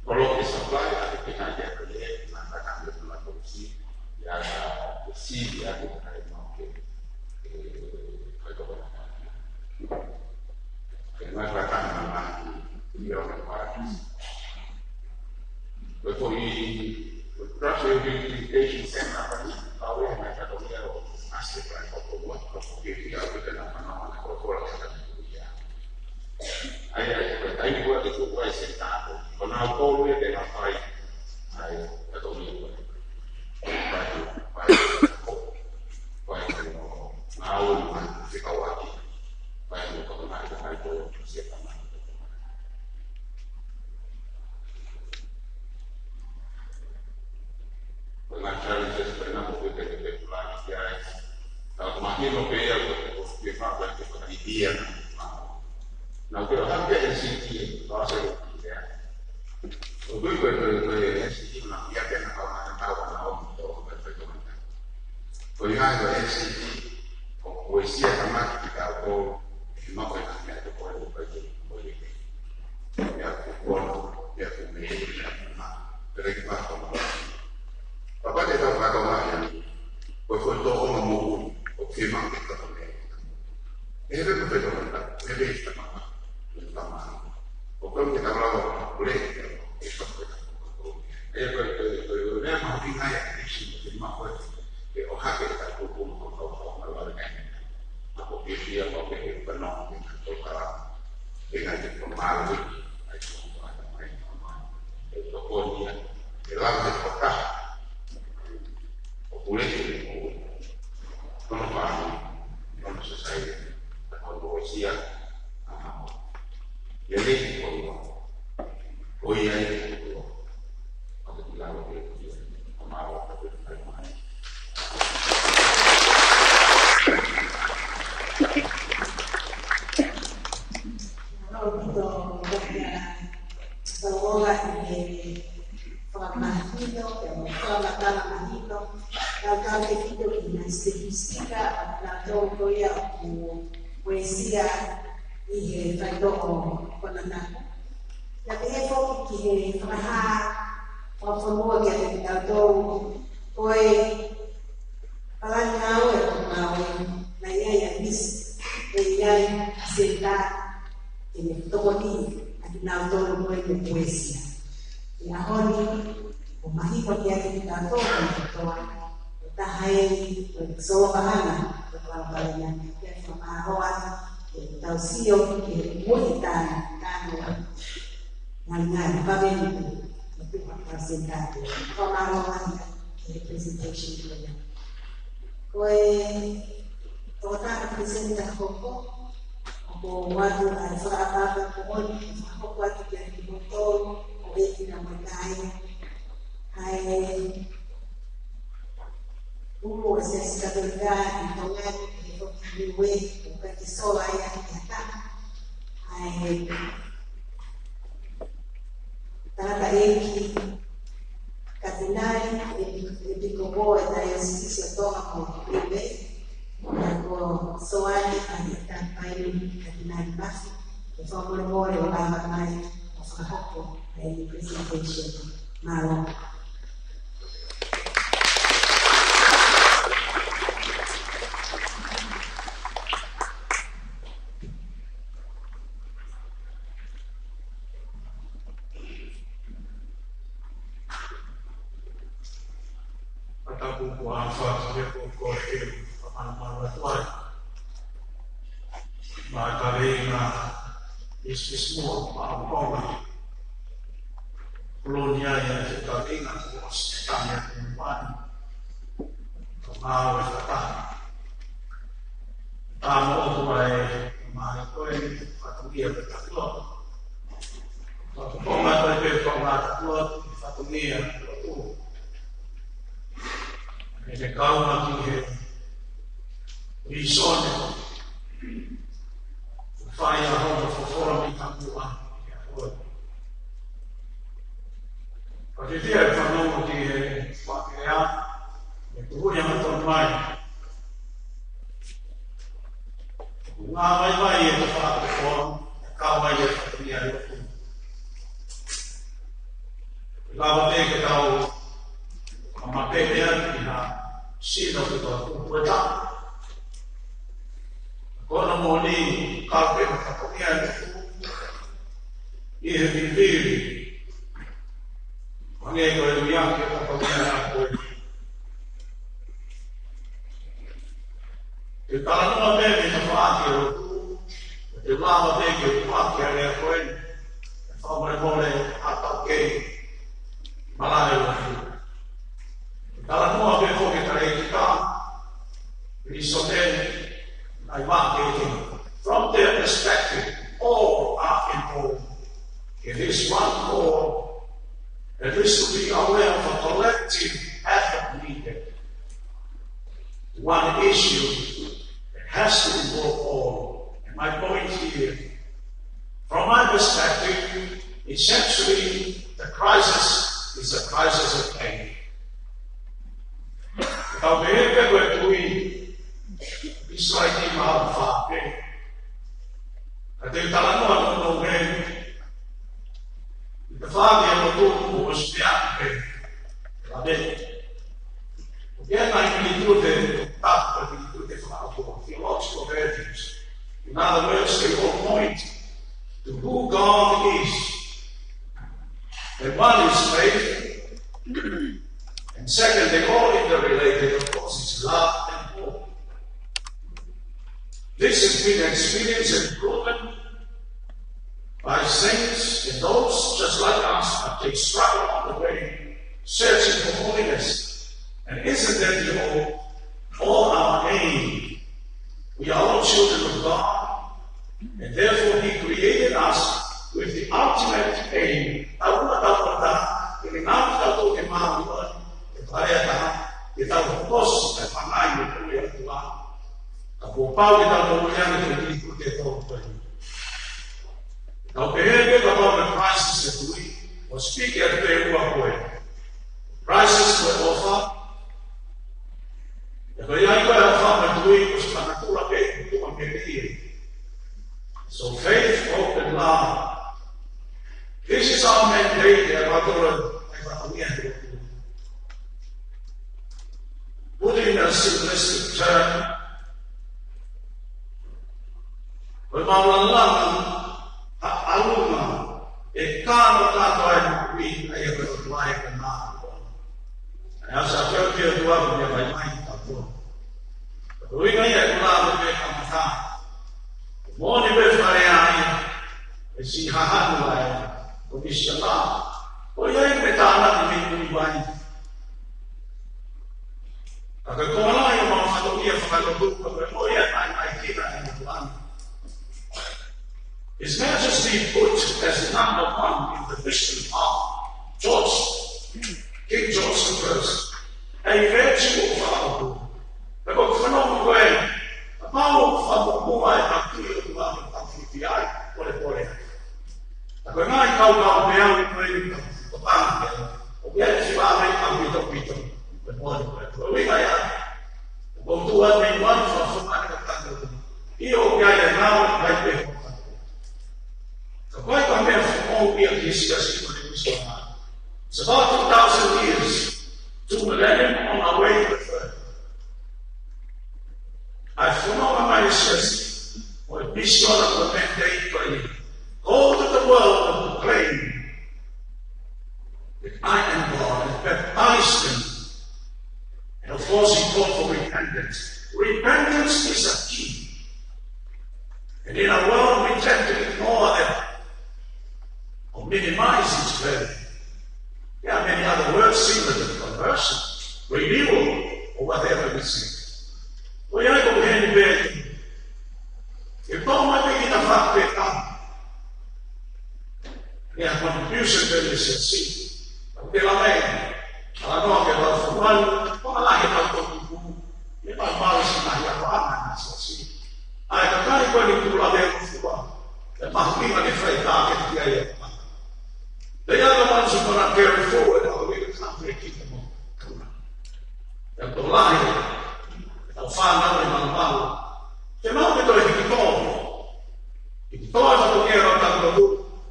Ko lo ke supply a ke ke kai ke ke na ka ka ke ma ko si. Ya si ya ke kai ma ke. E ko ko. Ke ma ka ka ma ma. Ia ma. Ko e foʻi Russia Rehabilitation Center, ʻa ia naʻe fatongia ʻo Asia Pride ko ko ua, ko ko ke fia ʻo pita na mana mana ko ko la ka ia. ʻAi, ʻai, ko e taimi ko ē te tuku ai e senitā ko. Ko nau ko ue te na fai, ʻai, fatongia ko. Fai, fai, ko. Fai, ko, na ue ma, te kau ake. Fai, ko, ko, na, ko, ko, ko, se, ko, na. Ko e ngaahi challenges ko ena ʻoku ke ke ke pulani ki ai. Ka ʻoku mahino pē ia ko e ko e ke fakaʻitia na. Na ʻoku ke ʻohake N C T, ka se ʻoku ke. ʻOku ko e ko e ko e N C T na ia ke na kau na kau na o to ko e ko e ko e. Ko e ngaahi ko e N C T, ʻoku ʻosi ia ka maki ki kau ko, ma ko e na mea ko e ko e ko e. Ia ko kono, ia ko me, ia ko ma. Pere ki pa ko ma. Papa te tau ka tau ma ia. Ko ko to o ma mo u, o ke ma ke ka ko me. E he ko ko to ma, e he ka ma. Ka ma. Tau ʻofa ʻi he fakamahino, ʻe mo fakamatala mahino, tau tau ke fito ki he ngaahi statistika, ʻa kinautolu ko ia ʻoku uesia ʻi he faitoʻo konatapu. Pea pehē foki ki he fakahā fakafonua kiate kitautolu, ko e palani ngāue ʻo e ngāue, naʻe ʻi ai ʻa e misi, ʻe ʻi ai ʻa e senta, ke ne tokoni ʻa kinautolu ko ē ʻoku uesia. ʻI he ʻaho ni, ʻoku mahino kiate kitautolu kotoa, ʻe taha eni ʻo e solo mahana ʻo e palopalema, ke fakamālō atu, ke tau sio ki he moʻui taʻengata, ngaahi ngaahi paveni, ʻe tuha tau senta, fakamālō atu ki he presentation ko ia. Ko e tokotaha presenter hoko, ʻoku ou ʻoatu ʻa e fakaʻapaʻapa ko eni, ʻe fakahoko atu kiate kimoutolu, ʻo e kina mo e kāinga. ʻA e ʻulu ʻo e Siasi Katolika ʻi Tonga ni, ʻi he foki Niue, ʻoku ʻikai ke sola ia ki ha taha. ʻA e tangataʻeiki Katinali, ʻe, ʻEpikopō ʻo e Taiosisi ʻo Tonga mo Niue, ʻa ia ko Soane ʻAliʻi Tapuainu Katinali Mafi, ke fakamolemole ʻo lava mai ʻo fakahoko ʻa e presentation. Mālō. Pea tapu ko e ʻofa ki he ʻOtua ʻoku ou fakamanamana atu ai. Mo e kaveinga ʻi he Siasi Moʻunga Maʻa Tonga. Kolonia ia ke kaveinga ko e ʻosi tania ko e mani. Ko e ngāue fakataha. Tama ʻoku ʻai mai ko e fatongia pē tapu lotu. Ko e fatongia pē tapu lotu, fatongia lotu. ʻE te kaunga ki he lēsoni. Fai ʻa hono fofola mei tamuʻa ki he ʻaho ni. Ka ke fia e fanongo ki he fakelea, ʻe tuhu ia ma tonu mai. Ngā mai mai e te whakapokoa, e kau mai e whakapokoa. Lava pē ke tau, ma ma pē pē atu ki ha sino ki tau kupu e ta. Ko hono moʻoni, kau pē ma whakapokoa e tu. ʻI he vivili. Hangē ko e ui ake ka tau mea a koe. Te talanoa pē mei he tafaʻaki ʻo e lotu, te lava pē ke u ʻoatu ʻa e lea ko eni, fakamolemole ʻa e tau kei malaʻe lotu. Te talanoa pē ko e kale kita, Listen then, I want you to, from their perspective, all are involved. It is one call, and we should be aware of a collective effort needed. One issue that has to involve all. And my point here, from my perspective, essentially, the crisis is a crisis of pain. Tau pehē pē ko e tui, ʻi Sāiti mā fā pē. Ka te talanoa no no me. Te fāke no tu mo spia pē. Ka te. ʻOku ʻi ai e ngaahi miniti ʻoku te tapu e miniti ʻoku te fakaʻotua. Theological values. In other words, they all point to who God is. And one is faith. And second, they all interrelated, of course, is love and hope. This has been experienced and proven by saints and those just like us, but they struggle on the way, searching for holiness. And isn't that the hope? All our aim. We are all children of God, and therefore He created us with the ultimate aim. Tau ua tau kata, ke ne ngāue tau tō ke mau Pau ke tau moʻui ange ki he ʻEiki ko e tau pē. Tau pehē pē kapau ko e crisis e tui, ʻo speak e pē ua ko e crisis ko e ʻofa. He ko e ʻai ko e ʻofa mo e tui, ʻoku ʻikai ke tula pē, ʻoku tuʻu ange pē ia. So faith, hope, and love. This is our mandate, ʻa e ʻOtua, ʻa e ʻOtua ia. Put in a simplistic term, ko e maʻuʻanga ʻa e ʻalunga ʻe kano kātoa e moʻui ʻa ia ko e ʻOtua ʻa e kama. ʻA ia ʻoku ou fie ʻoatu ʻa e meʻa mai mai ka po. Ko e ʻuhinga ia ʻoku ou lave pē kamata. Moʻoni pē fale ai, ʻe siʻi hahanu ai, ko misiona. ʻOku ʻi ai e meʻa tānaki mei mui mai. Ka ko e konga lahi ʻo e maʻu fatongia fakalotu, ka ko e moʻui ʻa e ʻai ʻa e kina ʻe he motuʻa ni. His Majesty put as number one in the vision of George, King George the First, a virtue of our Ka ko e fanongo ko ē, kapau ʻoku fakamuʻomuʻa e taki ʻo e ʻOtua ʻoku tau fiefia ai, pole pole. Ka ko e ngaahi kaukau peau ko ē ʻoku tau tokanga ki ai, ʻoku ʻi ai e sivāvei ʻaupito ʻaupito, pole pole. Ko e ʻuhinga ia, ʻoku ou tuʻu atu mei muʻa ʻo fakafofonga ʻa e taki ʻo e ʻOtua. ʻIo, ʻoku ʻi ai e ngāue, ʻoku ʻi ai pē ʻoku tau. Ka ko e meʻa foʻou ia ki he siasi ko eni ʻi Sihova. It's about two thousand years to millennium on our way to the earth. ʻA e fononga mai e siasi, ʻo e misiona, ʻo e mandate ko eni. Go to the world and proclaim that I am God, and baptize them. And of course, he called for repentance. Repentance is a key. And in our world, we tend to ignore that or minimize its value. There are many other words similar to conversion, renewal, or whatever we say. ʻOku ʻi ai ko e heni pē, ʻe tō mai pē ki he tafaʻaki pē ka ʻi he contribution pē ʻa e siasi. Pea ʻoku lava mai, talanoa ki he lau fakaʻuhinga, ko e lahi ʻetau tō kupu, ʻe maumau siʻi ngaahi ʻapaʻapa ʻa e siasi. ʻA e kakai ko eni ʻoku lava ʻo fua, ʻe mahuʻinga ke fai tā ke tia ia. They are the ones who gonna carry forward our little country kingdom of God. ʻE tō lahi, ʻe tau fānau ʻe maumau. Ke mau ke toe hiki tō. Hiki tō e fatongia ʻo e tangata.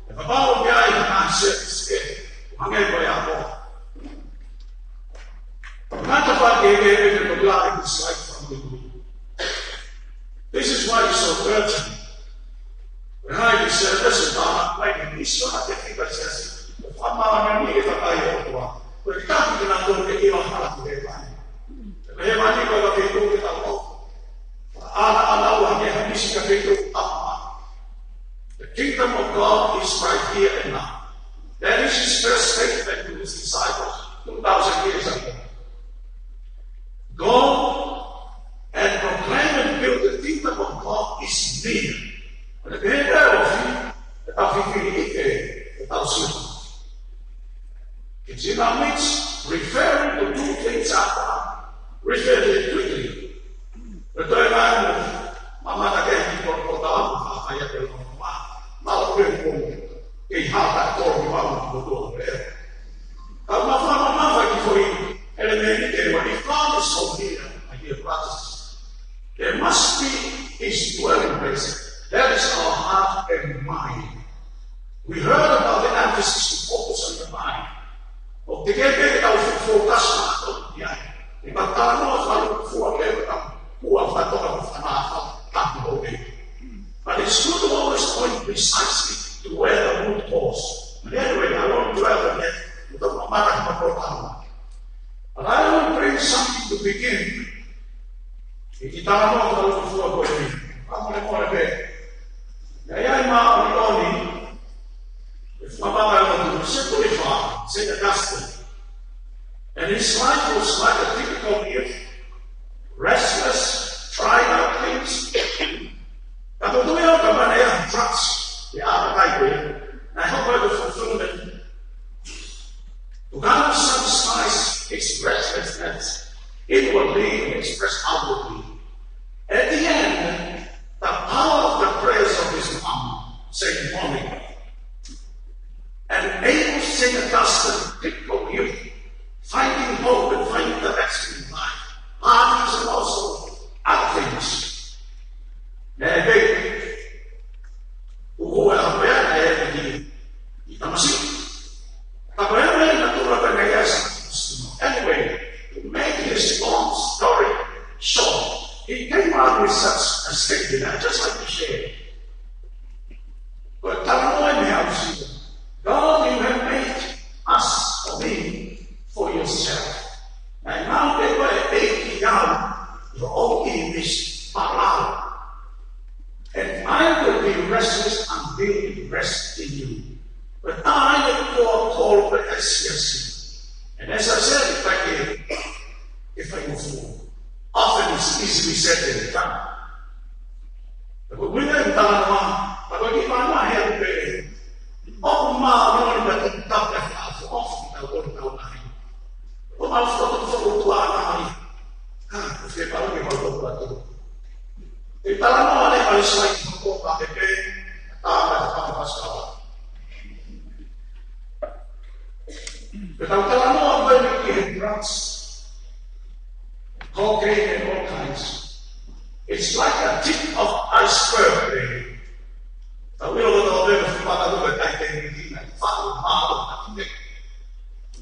ʻE kapau ʻoku ʻi ai ha siasi ʻe hangē ko e ʻaho. Ngata pē ke ke ke ke tō lahi ki he slide from the moon. This is why it's so urgent. Ko e hā e service ʻe tānaki mai ke misiona ke fika siasi. ʻO fakamāʻoniʻoni e kakai ʻo e ʻOtua. Ko e taki ke nau tō ke ʻilo hala ki hēvani. Ko hēvani ko e feituʻu ke tau ʻalu. ʻAna, ʻana ua ke ha misi ka feituʻu ʻapaʻapa. The kingdom of God is right here and now. That is his first statement to his disciples two thousand years ago. Go and proclaim and build the kingdom of God is near. Ko e pehē ʻoku fili, ʻe tau fifili ʻi he, ʻe tau sio. It's in our midst, referring to two things after. Refer to it quickly. Ko e toe ngaahi mo, mamata ke hiki ko ko tau, ʻa ia ke longo ma, ma lo ke mo, ke ʻi hata ko mo ma mo to le. Ka ma fa ma ma fa ki fo i, ʻelemēniti ʻe ua, if God is so near, my dear brothers, there must be his dwelling place. That is our heart and mind. We heard about the emphasis to focus on the mind. ʻOku teʻeki ke tau focus ʻa e ʻOtua ʻi ai. ʻI he talanoa fakalūkufua ke tau kua fakatoka mo fanafa tapu ʻo e. But it's good to always point precisely to where the root cause. But anyway, I won't dwell on that. We'll talk about that. But I want to bring something to begin. ʻI he talanoa fakalūkufua ko eni. Fakamolemole pē. ʻI ai e māʻoniʻoni, ʻe fakamatala ʻe he motuʻa, Saint Boniface, Saint Augustine. And his life was like a typical youth, restless, trying out things. Ka ko e tui ʻoku ʻikai ke ne trust ʻi he ʻātakai ko ē. Naʻe hoko atu e fulfillment. To come satisfies his restlessness inwardly and express outwardly. At the end, yourself. Naʻe ngāue pē ko e ʻEiki au, your own image, palala. And I will be restless until it rests in you. But I will call, call for S C S C. And as I said, if I can, if I go forward, often it's easily said than done. Ko e ʻuhinga e talanoa, ka ko e kiʻi talanoa he ʻaku pē. ʻOku mālōlō ni ka tau tapu e faʻa ofi, tau koni tau nai. ʻO mau fotu fotu tua nai. Ka, ko e pau ke mau fotu atu. E talanoa le mai sai ki ko ka pepe, tā ka tā ka paskala. Pe tau talanoa mai ki he drugs, cocaine and all kinds. It's like a tip of iceberg, eh? Tau ʻilo ko tau pē ko fipata ko e kai te ni na, faʻu mālō na ki me.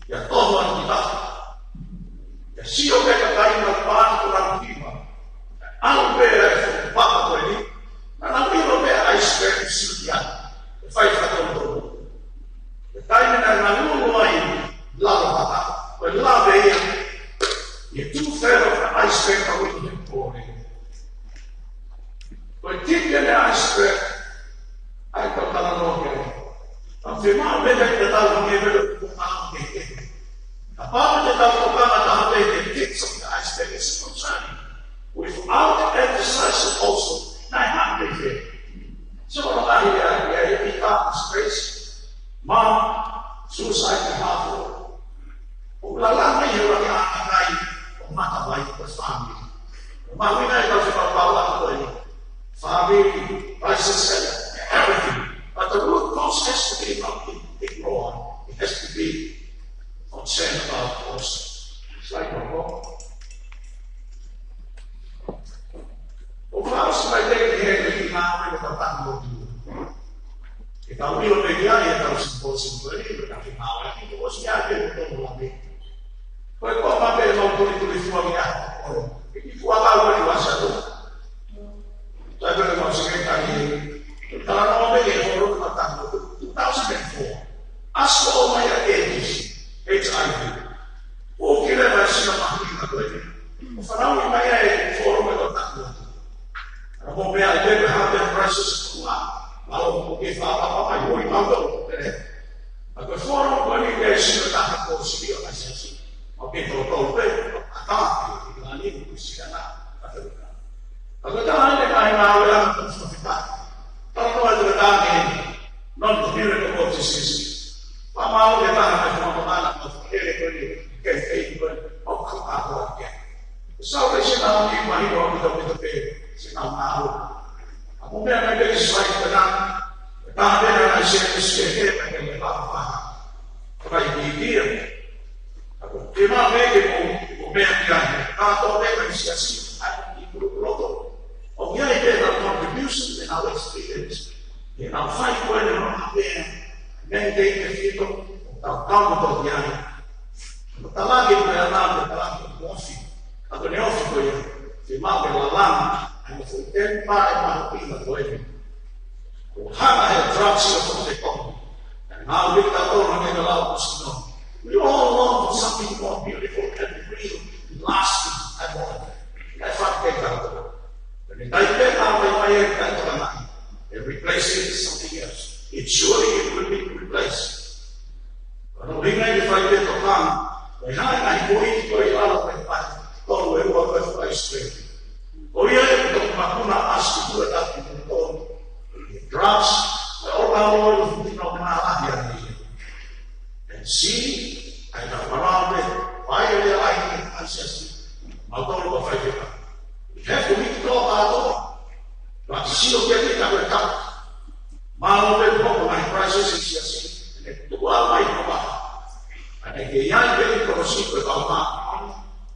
Ia tō mai ki tahi. Ia sio pē ka kai na pāni ko na ki ma. Alu pē e fipata ko eni. Na na ʻilo pē iceberg sio ki ai. E fai fai tō tō. Ko e taimi naʻe ngangulu ai lalo mata, ko e lave ia, ia two-third of the iceberg ka ʻoku ʻi he pole. Ko e tip ia e iceberg, ʻai kau talanoa ki ai. Ka fiemaʻu pē ke tau hangē pē ko e tau ke ke. Kapau te tau tokanga taha pē ki he tips of the iceberg is concerned. Without emphasizing also, naʻe hangē pē. So, ʻoku lahi ia, ia, ia, ia, space. Ma, suicide ka hafo. ʻOku lala mai he ua ke ʻātakai, ʻo mata vai ko e family. ʻO mahuʻinga e kau fekau pau atu ko eni. Family, crisis, everything. But the root cause has to be not ignored. It has to be concerned about also. Slide one more. ʻOku fakaʻosi mai pē ki he, ki he ngāue mo e tau taʻu motu. Ke tau ʻilo pē ki ai, e tau symposium ko eni, mo e tau ngāue, ki ko ʻosi ia pē mo tau ngāue. Ko e kō pē mau tuli tuli fua ki ai. Ke ki fua kau ko eni wasa tu. Taʻu ko eni mau sike tani. Talanoa pē ki he fōrume mo e tau taʻu motu, two thousand and four. Aso mai a AIDS, H I V. ʻOku kile mai sina mahuʻinga ko eni. ʻO fanauʻi mai ai e fōrume ko e tau taʻu motu. Ka ko e meʻa ʻi he pepe ha te crisis ko ā. Malo ko ke fāpapa mai, ui mau tau ko pere. Ka ko e fōrume ko eni ke sino taha ko sili o ka siasi. ʻOku ke tō tō pē, a tā, ki lani, ki sina, ka te uka. Ka ko e taha ʻene kahi ngāue ʻa e tau fafita. Tau noa e tau tāne, non to mire ko ko sisi. Pea mau ke taha mai fāpapa ana, ma fere ko eni, ke fei ko eni, ʻo ka a ko ke. Salvation ʻa e ʻEiki mahino ʻaupito ʻaupito pē, sina ngāue. ʻA mo meʻa mai pē ki slide ko ena, tā pē na nai se, se he, pea ke me papa paha. Ka i ki kia. Ka ko ke mā pē ke mo, mo meʻa ki ai, ka tō pē ka i siasi, ʻa i ki kuru kuroto. ʻOku ʻi ai pē na contribution, ʻenau experience. ʻEnau fai ko eni ʻo na pē, maintain e fito, ʻo tau tau mo tō ki ai. Mo talaki ko e ana, mo talaki ko e ofi. Ka ko ʻene ofi ko ia, ke mau ke lalanga, ʻa e mo foʻi teni pā e mahuʻinga ko eni. Ko hanga he drugs ʻo fo te kono. And now we got all on the law of snow. We all long for something more beautiful and real, lasting, and more. That's what they got. When they die, they are, they, they, they, they, they replace it with something else. It surely it will be replaced. Ka ʻoku ʻuhinga ke fai pē tokanga, ʻe hā e ngaahi poini ko ē ʻi lalo ko e pai, tolu ʻe ua ko e fai straight. Ko ia e toki makuna ʻa e scripture ʻa e tau ki tonu. Drugs, ʻe ʻo ngāue ʻo futi nau mā lahi ʻa nei. And see, ʻai na marae, vai e lea ai ki he asiasi, mau tolu ka fai pē ka. We have to withdraw our thought. But sio kia kita ko e tau. Mālō pē ko e ngaahi crisis ʻi he siasi, ʻe tuʻu mai ko e maha. ʻA e ke ʻi ai pē ʻi kono si ko e kau mā.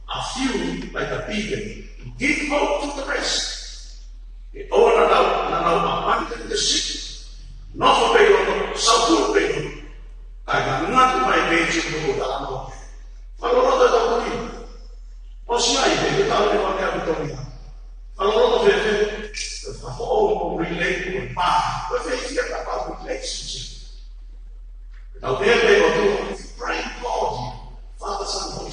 A few like a beacon to give hope to the rest. ʻE ʻoua naʻa nau, naʻa nau abandon the city. Nofo pē ʻi loto, saupulu pē ʻi loto. ʻAi na ngatu mai pē ʻi loto ʻo talanoa. Fakaloloto e tau tui. ʻOsi ai pē, ke tau ne wane api toni. Fakaloloto fēfē, ke fakafoʻou mo relate ko e pā. Ko e fēfē ka pau relationship. Tau pehē pē ko tu, praying God, Father, Son, Holy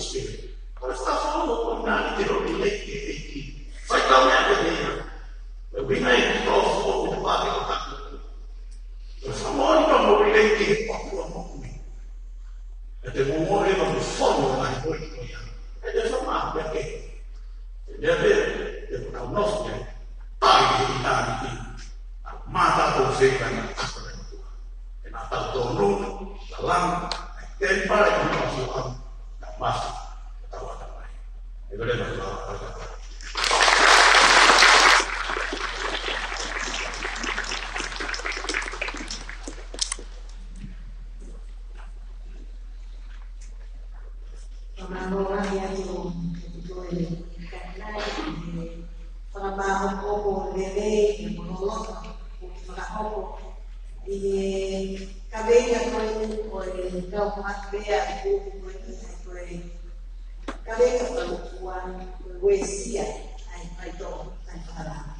Ia, e te sama pea ke. E te te, e kutau nofo ke. Tai ke i tāniti. Mata ko feka na. E na tau tonu, la lang, e ten pare ko na si am, na mas, na tau ata mai. E kore na tau ata mai. Fakamālō lahi atu ki he tutoe le kainai, ʻi he fakamālō ʻoku lelei, ʻi he monoloto, ʻoku fakahoko, ʻi he kaveinga ko eni ʻo e kau maʻu pea ʻi he kupu ko eni, ʻa e ko e kaveinga fakakua, ko e uesia, ʻa e faitoʻo, ʻa e fakalanga.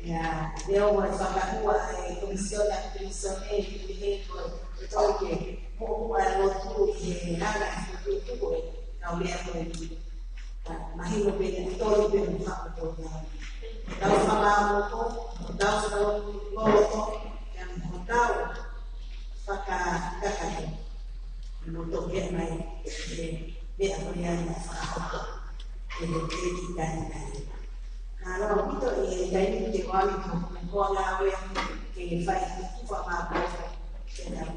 Ia, leo ua e fakahua e Komisiona Pilisone, ʻi he ko e, ko e tau ke, mo ua e lotu ʻi he hanga ʻi he tuku e, kau lea ko e, ka, mahino pē ne tolu pē mo faka ko ia. Tau fakamālō ko, tau fakaloloto, ia mo tau fakakakato. Mo toke mai, e, meʻa ko ia na fakahoko. E, e, e, e, e, e. Ka lau ʻaupito e taimi ke wali ko, ko ngāue ke fai ki fa ma ko, ke na.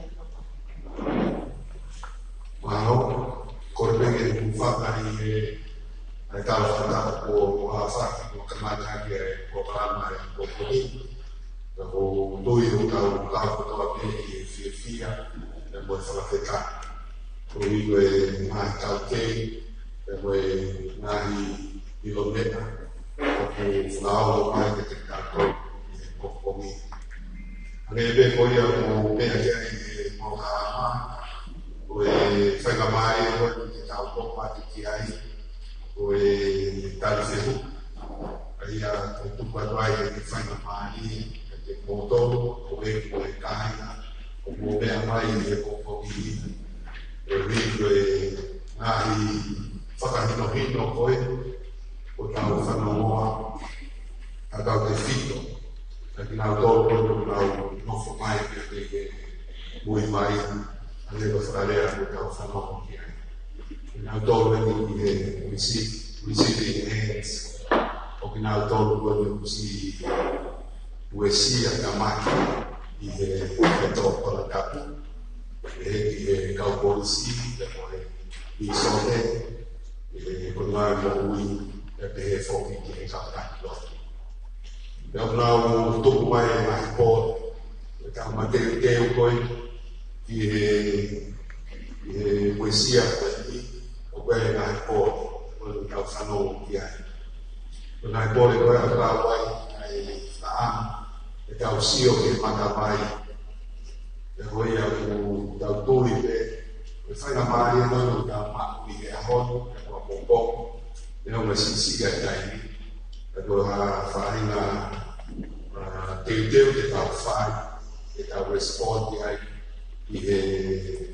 Mālō, ko e peke ku faka i e, ai tau faka ko, ko a faki ko kamata ki e, ko kalama e, ko ko ni. Ka ko tui o tau, tau ko tau pē ki e fiefia, e mo e fakafetaʻi. Ko i ko e ngaahi taukei, e mo e ngaahi ʻilonga, ʻoku fakaʻosi mai ke te kato, e pokomi. Hangē pē ko ia ʻoku meʻa ki ai e mau hama, ko e faingamālie ko eni ke tau tokopatu ki ai, ko e tali fehuʻi. ʻA ia ko e tuku atu ai e faingamālie, ke te mōtolo, ko e ko e kāinga, ʻoku mou meʻa mai he pokomi. E ui ko e ngaahi fakahinohino ko ē, ʻoku tau fanongoa, ʻa tautefito. Ka kinautolu ko ē ʻoku nau nofo mai pē ke mui mai, ʻa ia ko e fakalea ʻoku tau fanongo ki ai. Kinautolu eni ʻi he receive, receiving hands, ʻo kinautolu ko ē ʻoku siʻi uesia ka maki ʻi he, he tō palatapu. ʻI he, ʻi he kau polisi, ʻi he ko e, ʻi sote, ʻi he ko e ngaahi moʻui, ʻe pehē foki ki he kau taki lotu. Pea ʻoku nau tuku mai e ngaahi pole, e tau mateuteu ko ē, ʻi he, ʻi he uesia ko eni, ʻoku ʻi ai e ngaahi pole, ko ē ʻoku tau fanongo ki ai. Ko e ngaahi pole ko ē ʻoku tau ai, ʻa e faʻamu, e tau sio ki he matavai, ʻa ia ko ia ʻoku tau tui pē, ko e faingamālie ko ē ʻoku tau maʻu ʻi he ʻaho ni, ʻa ia ko e pōpō, ʻi he ʻoku siʻisiʻi ʻa e taimi, ʻa ia ko e faʻahinga, ʻa, teuteu ke tau fai, ke tau respond ki ai, ʻi he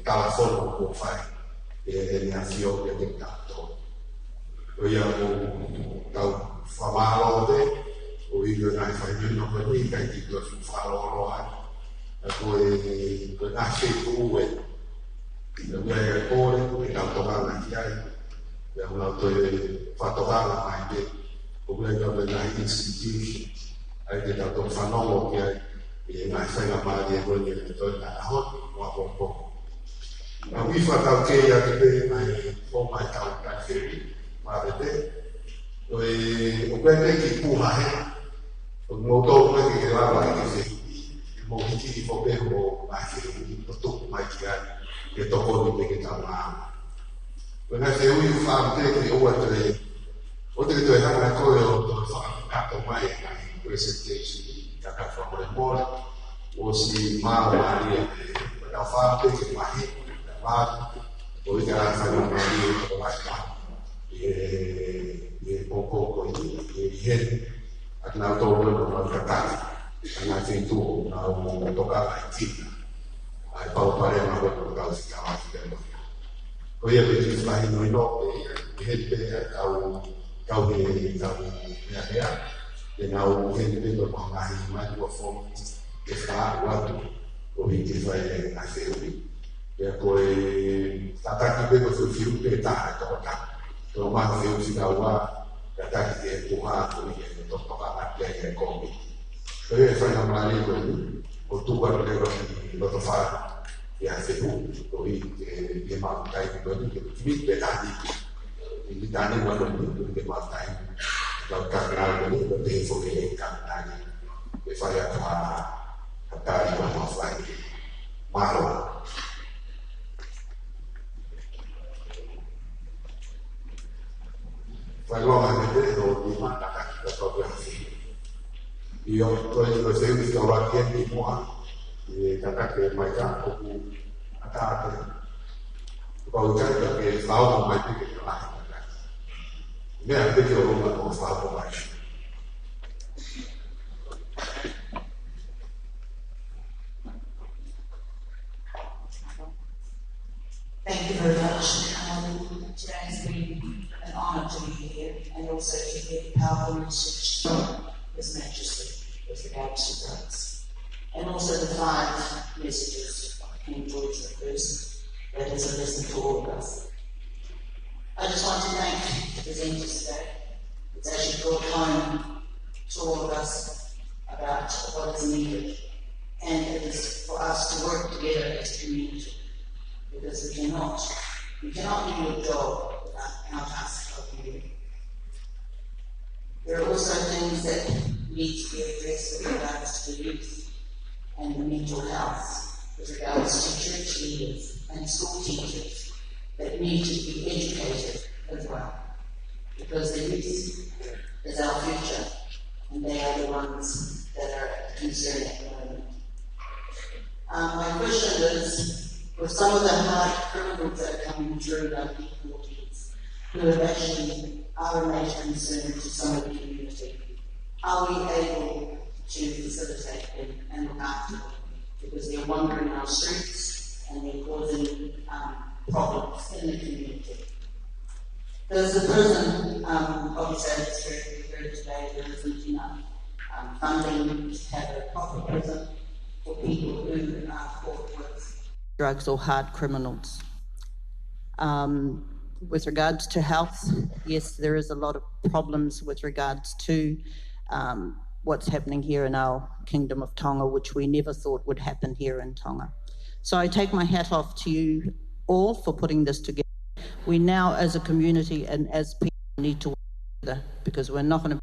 talafono ʻoku fai, ʻi he ʻEne ʻAfio, ʻi he te tau tō. Ko ia ʻoku tau fakamālō pē, ʻo ʻi he ngaahi faingamālie ko eni, ʻikai ke toe fuʻu fakalōloa ai. ʻA ko e, ko e ngaahi feituʻu ē. ʻA ia ko e pole, ʻe tau tokanga ki ai. ʻA ia ʻoku nau toe fakatokanga mai pē. ʻOku ʻi ai e ngaahi institutions. ʻA ia ke tau toe fanongo ki ai. ʻI he ngaahi faingamālie ko eni ʻe toe na ʻaho, mo a pōpō. Ka ʻoku ou fakataukei atu pē ʻa e fō mai tau kai feri, mā pē pē. ʻO e, ʻo pē pē ki puha he, ʻo mou tō pē ke ke lava ke ke fehuʻi, ʻe mou hiki ki fō pē mo ngaahi fehuʻi, ʻo tuku mai ki ai, ke tokoni pē ke tau mā. ʻO ngaahi fehuʻi ʻoku fāmte ke ʻoua te, ʻo te ke toe hanga ko ē ʻo toe fakakakato mai e ngaahi presentation, ka ka fakamolemole, ʻosi māmālie, ka fāmte ke mahi, ka mā, ʻo ʻikai ha faingamālie ʻo lahi mai. ʻI he, ʻi he pōpō ko eni, ʻi he, ʻa kinautolu ʻoku nau kakano, ʻa e ngaahi feituʻu ʻoku nau tokanga ai ki ai. ʻA e palopalema ko ē ʻoku tau fika atu ki ai. Ko ia pē ke fakahinohino pē, ʻi he pē ʻa e tau, tau he, tau he meʻa hea, ʻe nau he pē ko e ngaahi mai ua fo, ke fakaʻau atu, ʻo hiki fai e ngaahi fehuʻi. Pea ko e tataki pē ko e fehuʻi pē taha ʻe toko taha. Toko maha fehuʻi fika ua, tataki ke puha ko ia ke tokanga pē ia ko mi. Ko e faingamālie ko eni, ko e tuku atu leva ki loto fale ia fehuʻi, ko e, ʻi he maʻu taimi ko eni, ke kimi pē taha ni. ʻI he taimi ko eni, ko e maʻu taimi. Lau ka ngā ko eni, ko e foki e ka ngā ni. Ke fai atu ha, ha tali ko ha fai. Mālō. Fai loa mai mei he ʻoku ʻi ai e tataki ka tau pehē. ʻIo, ko e, ko e fehuʻi fika ua ki he ki muʻa. ʻI he tataki mai ka ʻoku ʻatā ke. Ko e ʻikai ke fai mai pē ke lahi. Meʻa pē ke ʻolunga ʻo fai mai. Thank you very much. Um, today has been an honour to be here and also to hear the powerful message from His Majesty with regards to drugs. And also the five messages of King George the First. That is a lesson to all of us. I just want to thank the presenters today. It's actually brought home to all of us about what is needed. And it is for us to work together as a community, because we cannot, we cannot do your job without our task of you. There are also things that need to be addressed with regards to the youth and the mental health, with regards to church leaders and school teachers that need to be educated as well, because the youth is our future and they are the ones that are a concern at the moment. Um, my question is, with some of the hard criminals that are coming through, like deportees, who have actually are a major concern to some of the community, are we able to facilitate them and look after them? Because they're wandering our streets and they're causing, um, problems in the community. Does the prison, um, obviously, as it's very clear today, there isn't enough, um, funding to have a proper prison for people who are caught with drugs or hard criminals. Um, with regards to health, yes, there is a lot of problems with regards to, um, what's happening here in our Kingdom of Tonga, which we never thought would happen here in Tonga. So I take my hat off to you all for putting this together. We now, as a community and as people, need to work together, because we're not gonna be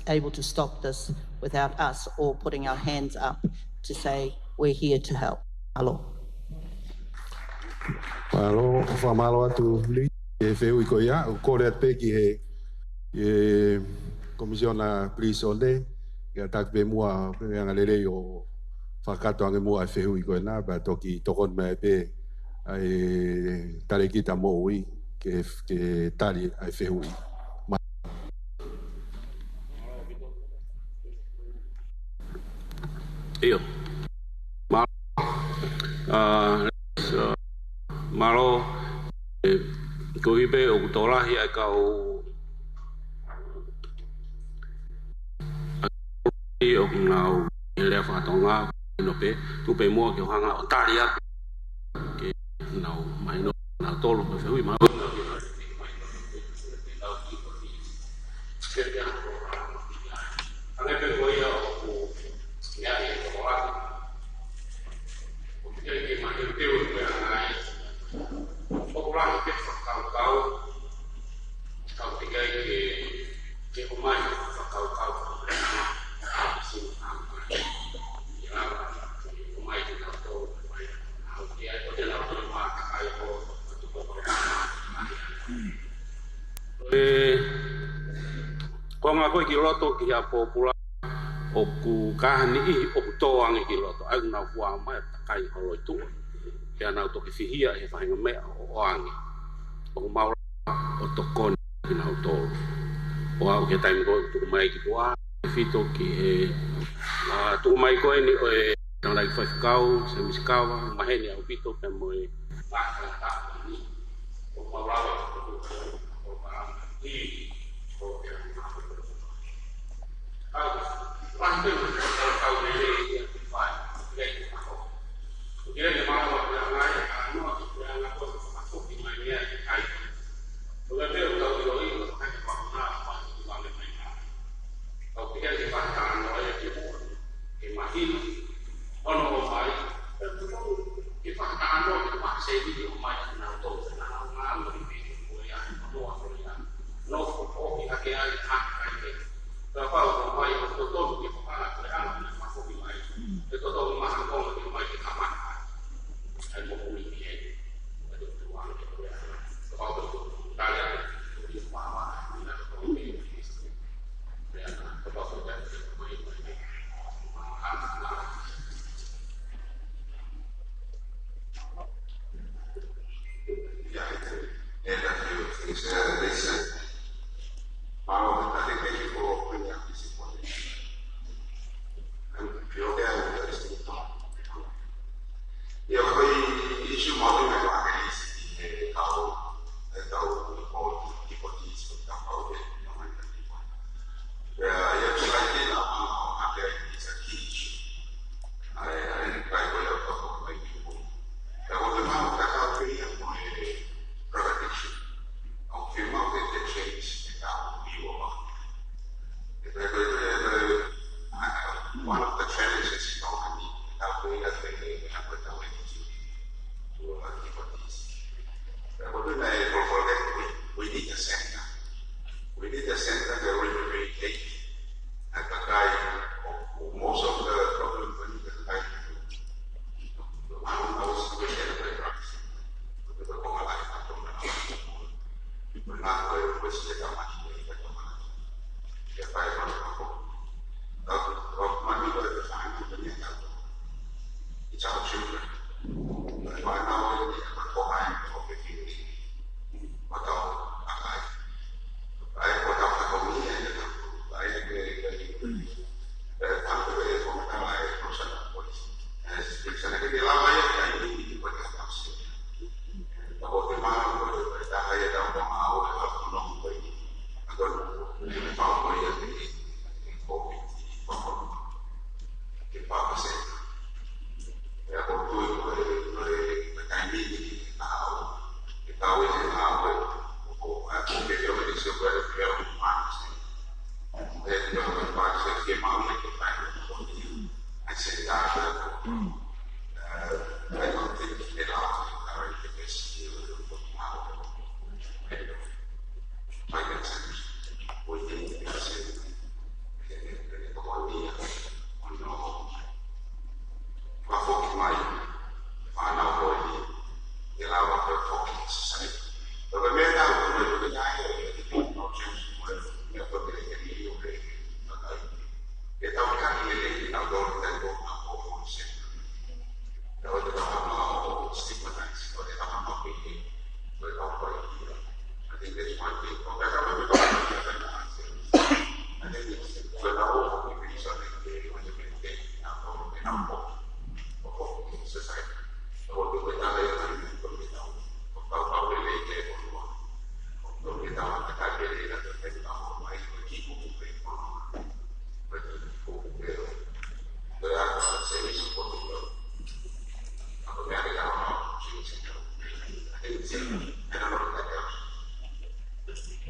able to stop this without us all putting our hands up to say we're here to help. Mālō. Mālō, fakamālō atu Lee, he fehuʻi ko ia, ʻoku kole atu pē ki he, he Komisiona Pilīsone, ke tataki pē muʻa, pea anga lelei ʻo fakakakato ange muʻa e fehuʻi ko ena, pea toki tokoni mai pē ʻa e Talēkita Moʻui ke, ke tali ʻa e fehuʻi. Ma- ʻIo. Ma-, ʻa, ʻa, mālō, ē, ko e pē ʻoku tokolahi ʻa e kau ʻoku nau ʻi he lea faka-Tonga, ʻino pē, tuku pē muʻa ke u hanga ʻo tali atu ke nau mahino, nau tolu ko e fehuʻi, ma- ʻE, ko e ngaahi ko ē ki loto ki ha pōpula ʻoku ka ha niʻihi ʻoku tō ange ki loto, ʻa ia ʻoku nau fua mai ʻo takai holo ʻi tuʻa. Pea nau toki fihia he faʻahinga meʻa ʻo ʻoange. ʻOku mau lava ʻo tokoni kinautolu. ʻO aʻu ki he taimi ko ē tuku mai ki tuʻa, ʻe fito ki he, ʻa, tuku mai ko eni ʻo e tangataʻeiki faifekau, Semisi Kava, maheni ʻaupito pea mo e It's our children.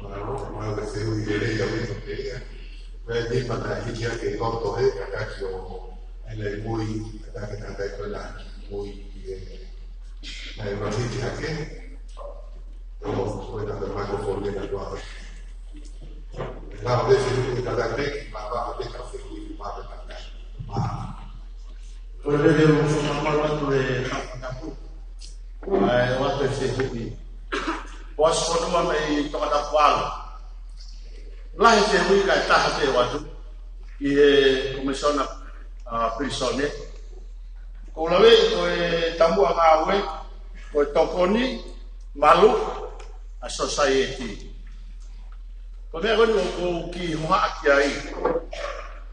Mālō, mālō e fehuʻi lelei ʻaupito pē ia. Ko e niʻihi pē naʻe hiki hake ʻi loto he, ka ʻoku ʻikai ke u ʻai ʻa e mui, ka ʻoku ʻikai ke u ʻai ʻa e mui, ē, naʻe mahiki hake. ʻO, ko e tangata microphone ia naʻe ʻoatu. Ka ʻoku ʻi ai e fehuʻi ʻe taha pē, ma, ma, ʻoku ʻikai ke u fehuʻi, ma, ma, ma. Ko e lele ʻo e fakamālō atu e Fakatapu. ʻA e ʻoatu e fehuʻi. ʻOku ʻosi fonua mei Tongatapu ʻalu. Lahi e fehuʻi kae taha pē ʻoatu ki he Komisiona, ʻa, Pilisone. Ko e lave ko e taumuʻa ngāue, ko e tokoni, malu, ʻa e sosaieti. Ko e meʻa ko eni ʻoku ou kiʻi hohaʻa ki ai.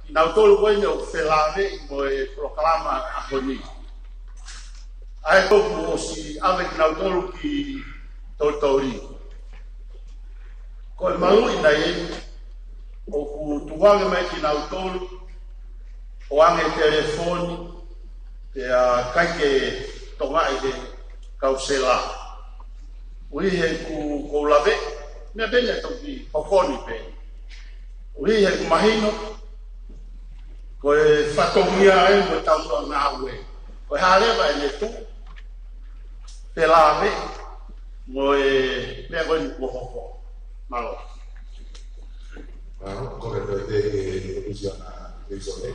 Kinautolu ko eni ʻoku felāveʻi mo e polokalama ʻaho ni. ʻA ia ʻoku ʻosi ʻave kinautolu ki Tolitoli. Ko e maluʻi nai eni, ʻoku tukuange mai kinautolu, ʻoange telefoni, pea ʻikai ke tokangaʻi he kau sela. ʻUhi he ʻoku ou lave, meʻa pē naʻe toki hoko ni pē. ʻUhi he ʻoku mahino, ko e fatongia ē mo e taumuʻa ngāue. Ko e hā leva ʻene tuʻu, felāveʻi mo e meʻa ko eni kuo hoko. Mālō. Mālō, ko e toe te ke usia na, usia ne.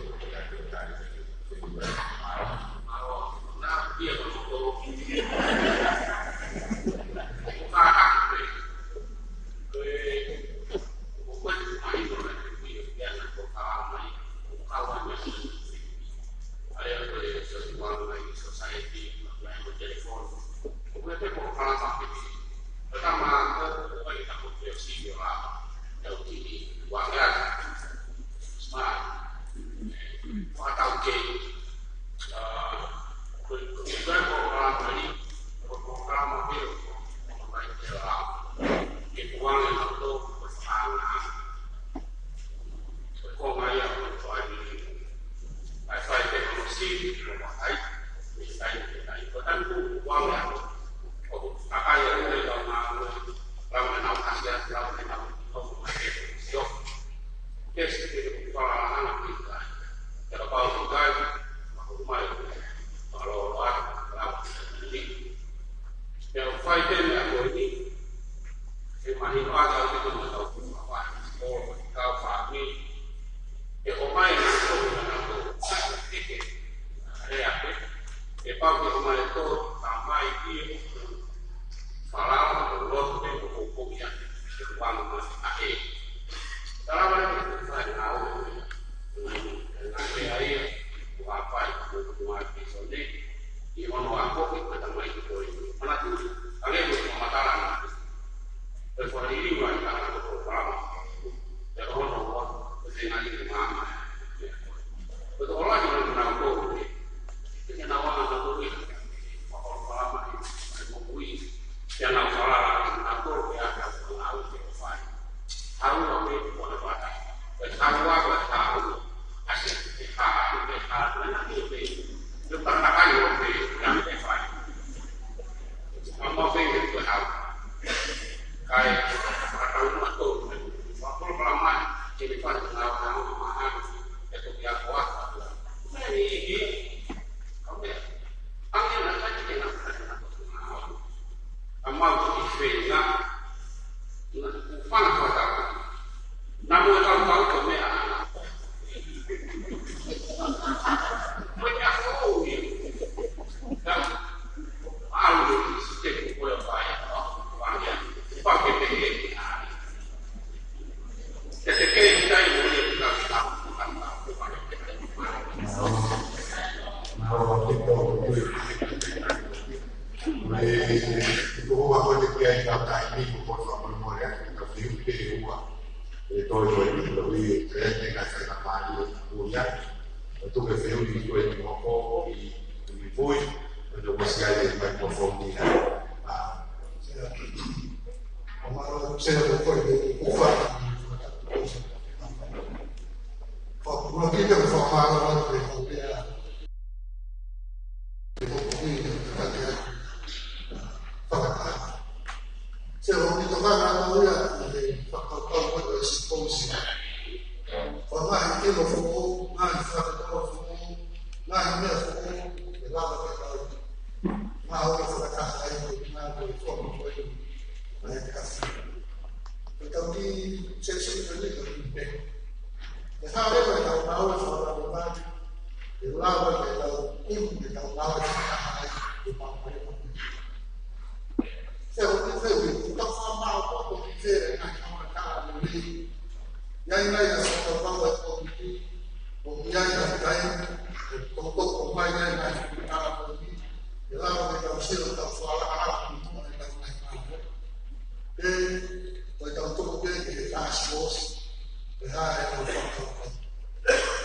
Mana ko e tau. Namu e tau tau ko mea. Ko e tau ia. Tau. Au le site ko e pai. Pai. Pai ke te ke. Ke te ke ni tai mo ia. Mau, mau, mau, mau, mau, mau, Ko e, ko e hoa ko e kia i tau taimi, ko e hoa ko e morea, ka fiu ke ua. E toi ko e ni, ko e, e, e, ka fai na mali, ko ia. Ko tu ke fiu ni ko e ni moko, i, i pui, ko e no masiai e mai ko fo ni. Ah. Ko e, ko e, ko e, ko e, Fakapapauʻi tokanga atu ia ʻi he fakakaukau ko e symposium. Ko e ngaahi ʻilo foʻou, ngaahi fakakaukau foʻou, ngaahi meʻa foʻou, ʻe lava ke tau. Ngaahi ʻilo fakataha ai ko e ngaahi ko e foʻou ko e ngaahi kasi. Ko e tau ki session ko e ni ko e ni pe. ʻE hā leva ʻetau ngāue fakalaumālie, ʻe lava ke tau ʻunu ʻetau ngāue fakataha ai, ʻe pau pau. Te u, te u, te u, tau fakamāʻopoʻopo ki he ngaahi kamata lelei. ʻI ai nai ha fakapapau ʻa e kōmiti, ʻoku ʻi ai ha taimi, ʻe tōtō mai ai nai ha kamata lelei. ʻE lava ke tau sio, tau fakalaka, ʻetau ngaahi ngāue. ʻE, ko e tau toko pē ki he task force, ʻe hā e tau fakakaukau.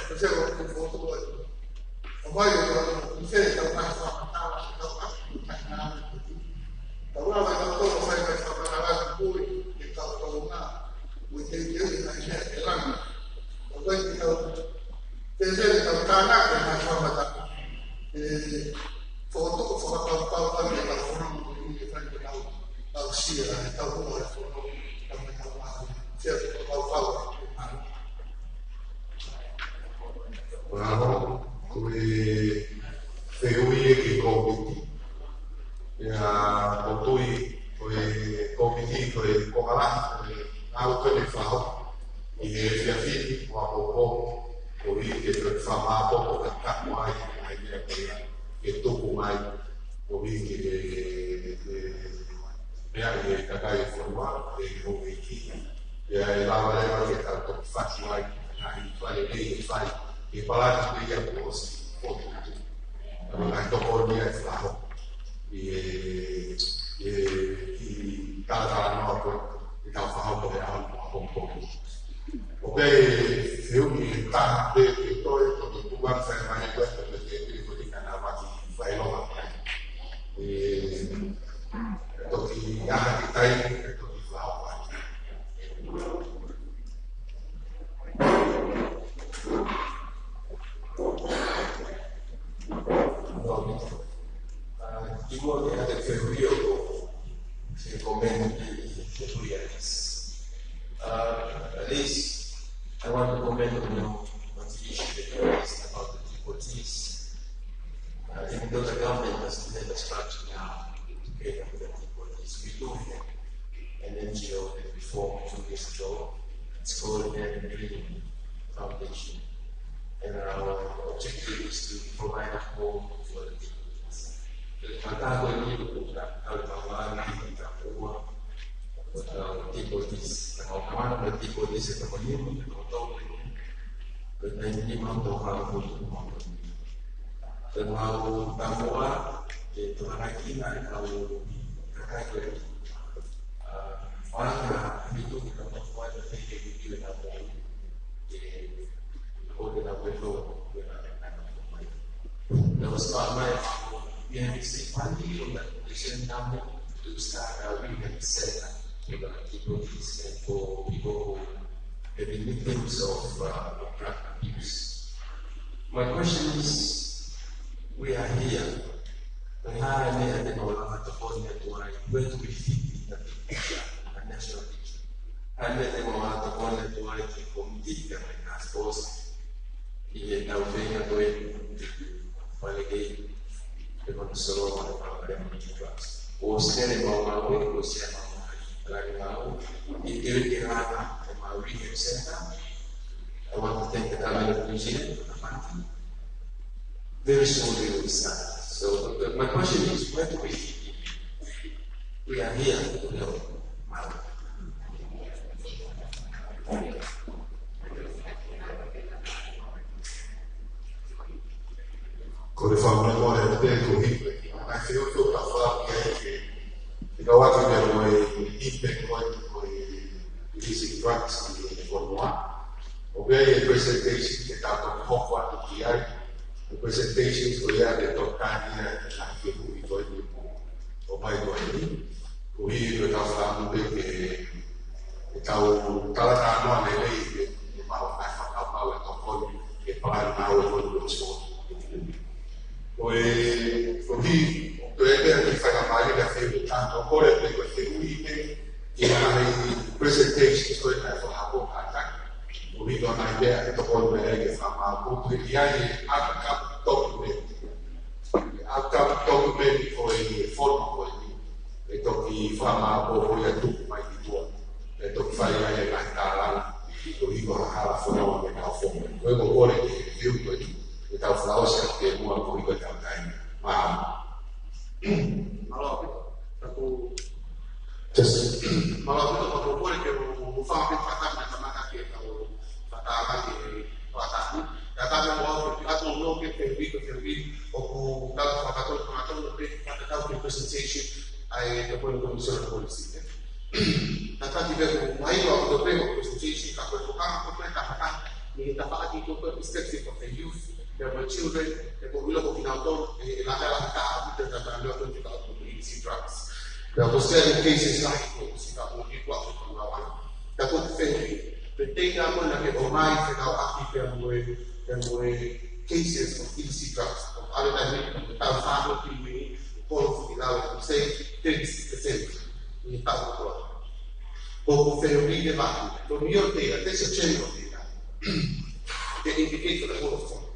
Ko e tau toko pē. ʻO mai ʻo tau toko pē, tau ngaahi fakamatala, tau ngaahi ngāue. Tau lava tau toko fai ngaahi fakamatala ki pui, ke tau toko ngā. Ko e teuteu e ngaahi meʻa ke langa. Tau fai ke tau Te te tau tānaki e ngaahi fakamatala. ʻE, fokotuʻu fakakaukau atu e kau fononga ko eni ke fai ke tau, tau sio, ʻe tau hua e fononga, tau me tau maha. Te tau fakakaukau atu. Bravo, ko e fehuʻi ia ki he kōmiti. ʻIa, ʻoku ou tui, ko e kōmiti, ko e konga lahi, ko e ngāue ko eni ʻe fakahoko ʻi he efiafi ni, ʻo ʻapoʻapo, koeʻuhi ke toe fakamāʻopoʻopo ka kapo ai, ʻa e meʻa ko ia, ke tuku mai, koeʻuhi ke, ke, ke, meʻa ʻi he kakai e fonua, ʻe houʻeiki. ʻIa, ʻe lava leva ke tau toki fatu ai, ʻa e ngaahi fale lei ʻe fai, ʻi he palani ko ia kuo ʻosi fokotuʻutuʻu. Ka ko e ngaahi tokoni ia ʻe fakahoko. ʻI he, ʻi he, ʻi he talatalanoa ko ē, ʻi he tau fakahoko he ʻaho ni ʻapongipongi. ʻOku ʻi ai e fehuʻi ʻe taha pē ke toe, toki tuku atu fai mai ko ē, toki ke pili ko ē ki he kanavaki fai loa. ʻE, toki ʻaha ki tai, toki fakahoko atu. Kimuʻa ke ʻoatu e fehuʻi ʻoku ou fie comment ki he fehuʻi ʻa Liz. Uh, Liz, I want to comment on your, on the issue that you raised about the deportees. Uh, even though the government doesn't have a structure now to cater for the deportees, we do have an N G O that we formed two years ago. It's called Aaron Green Foundation. And our objective is to provide a home for the deportees. Ko e kātaki eni ʻoku tau tau ʻa e ngaahi tau ua, ʻo tau deportees. Tau ua mo e deportees ʻe toko nima, ʻe toko tolu, ʻe toko nima, toko nima. Ko e mau tau ua, ʻe toko nima ki na, ʻe tau kātaki eni. Ah, ʻoku ʻi ai e meʻa ʻoku tau fai ʻe tau ua, ʻe toko nima. That was part of my, we have received funding from the Asian government to start a rehab center for the deportees and for people who have been victims of, uh, drug abuse. My question is, we are here. Ko e hā e meʻa te mau lava tokoni atu ai, where do we fit in the big picture, in the national picture? Hā e meʻa te mau lava tokoni atu ai ki he kōmiti, ki he task force, ʻi heʻetau feinga ko ē, fale kei, te mau solo, ʻo ʻosi lele mau ngāue, ʻosi ʻa e mau ngāue. Right now, it, it, it, uh, my rehab center. I want to thank the government of New Zealand for the funding. Very soon we will start. So, but my question is, where do we, we are here to help Maui. Ko e fakamolemole atu pē ko e hiki. ʻA e fehuʻi ʻoku tau fai ki ai ke, ke kau atu pē mo e impact ko ē ʻo e illicit drugs ʻi he fonua. ʻOku ʻi ai e presentation ke tau toki hoko atu ki ai. Ko e presentation ko ia ke toki taimi ia ke ngaahi fehuʻi ko eni ʻoku ʻomai ko eni. Koeʻuhi ko e tau fakaʻamu pē ke, ke tau talatalanoa lelei ke, ke maʻu ʻa e fakakaukau ʻa e tokoni ke palani maʻu e tokoni ʻo e sipoti. Ko e, koeʻuhi, ko e pē ke fai ka mai ka feu ka tau kole pē ko e fehuʻi pē ke ngaahi presentation ko ē naʻe fakahoko ʻa e taki. Koeʻuhi ko e ngaahi meʻa ke tokoni mai ai ke fakamāʻopoʻopo ʻi ai e outcome document. Outcome document ko e fono ko eni. ʻE toki fakamāʻopoʻopo ia tuku mai ki tuʻa. ʻE toki fai ai e ngaahi tālanga. Koeʻuhi ko e hala fononga ke tau fono. Ko e ko kole ke fiu ko e ke tau fakaʻosi atu ke muʻa koeʻuhi ko e tau taimi. Mālō. Mālō. Taku. Just. Mālō, taku kole ke u, u fakape fakataki na kamata ke tau fakataki e fakataki. Ka tabe mo au ke atu no ke te wiko te wi ʻoku tau fakatau fakatau no pe fakatau ke presentation ʻa e tokoni Commissioner Policy. Tataki pē ʻoku mai ʻoku tau pē ʻo presentation ka ko e tokanga ko e ka fakataki ni ka fakataki ko e perspective of the youth, the children, ʻe ko ʻilo ko kinautolu ʻe la ka la ka ʻa te tata no ko te ka ʻo illicit drugs. Pea ko e cases lahi ko e sika ko e kua ko e kua wana. Ka ko e fēnei, pe te ia ko na ke ʻomai fekauʻaki pea mo e, pea mo e cases of illicit drugs. ʻO ʻalu taimi, tau fānau ki mui, ko e fuki lau e, say, thirty-six percent. ʻI he tau kotoa. Ko ko fēnei le mahi, ko mio te ia, te se channel te ia. Te indicate for the whole of Tonga.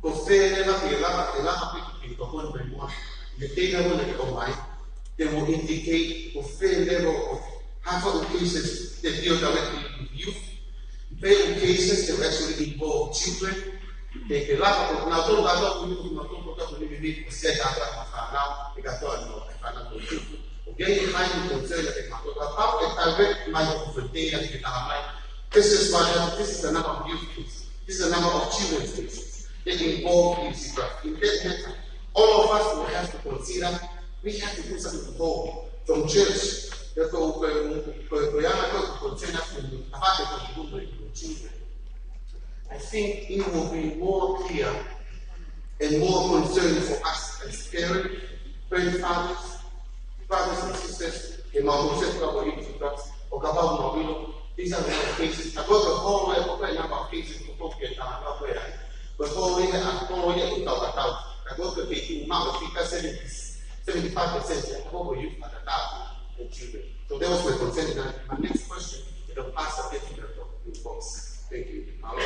Ko fē leva ke lava, ke lava pe ki ko koni mai mua. Me te na mona ke ʻomai. Te mo indicate ko fē leva ʻo hako ʻo cases te pio tau e youth. Pe ʻo cases te actually involve children. Te ke lava ko na tō ka tō ko ni ko na tō ko tō ko ni ni ko se ta ka ma fānau. E ka tō no e fānau ko youth. Okay, e high concern ke ma tō ka pau e direct mai ko fē te ia ke tā mai. This is what happened. This is the number of youth cases. This is the number of children's cases that involve illicit drugs. In that matter, all of us will have to consider, we have to do something whole from church. Therefore, we, we, we, we are not going to consider from the fact that we do it with children. I think it will be more clear and more concern for us as parents, grandfathers, brothers and sisters, ke mau husef ka ko illicit drugs, ʻo kapau mau ʻilo, these are the cases. Ka ko e whole, ko e number of cases, ko e ke tā, ka ko e ai. Ko e whole, ʻa ko e ʻi tau ka tau. Ka ko e ke ki mau fika seventy, seventy-five percent, ka ko e youth ʻa ka tau, and children. So that was my concern. Now, my next question, it'll pass a bit in the box. Thank you. Mālō.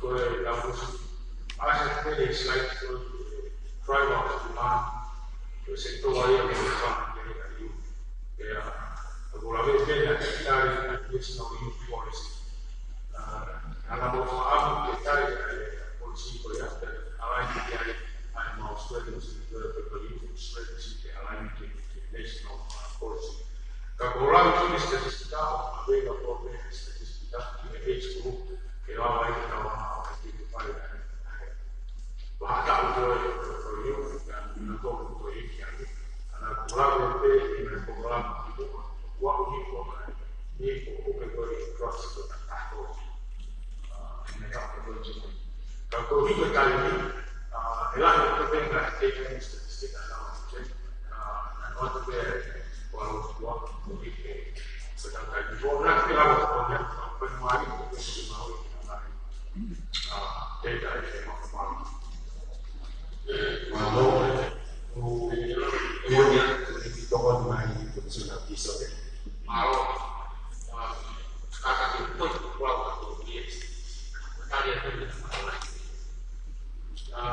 Ko e tau fosi, ʻa e hake pē e slide ko e driver of demand, ko e sector ia mo e fund ia ʻa e ʻiu. Pea, ʻa ko la me pena ke tali ʻa e national youth policy. ʻA, ʻa na mo fakaʻamu ke tali ʻa e policy ko ia, pea, ʻa e ʻai ki ai, ʻa e mau students, ko e, ko e youth students, ke ʻa e ʻai ki, ki national, uh, policy. Ka ko la ki he statistika, ʻo ʻa pē ka ko e statistika, ki he age group, ke lava ai ke tau ʻalu ai ke ke fai ai. Vaha taʻu ko e, ko e, ko e, ko e, ko e, ko e, ko e, ko e, ana ko la ko e pē, ʻi he polokalama ki muʻa, ua ʻo ni ko e, ni ko e, ko e, ko e, drugs ko e, ko e, ko e, ʻi he ka ko e, ko e, ko e, ka ko e, ko e, taimi, ʻa, ʻe lahi ko e pē ngaahi statistika, Mālō, ʻoku ou ʻoatu ʻeku tokoni mai ki he Komisina Vīsone. Mālō, ʻa, kātaki ko e kulau ka ko e, ʻa,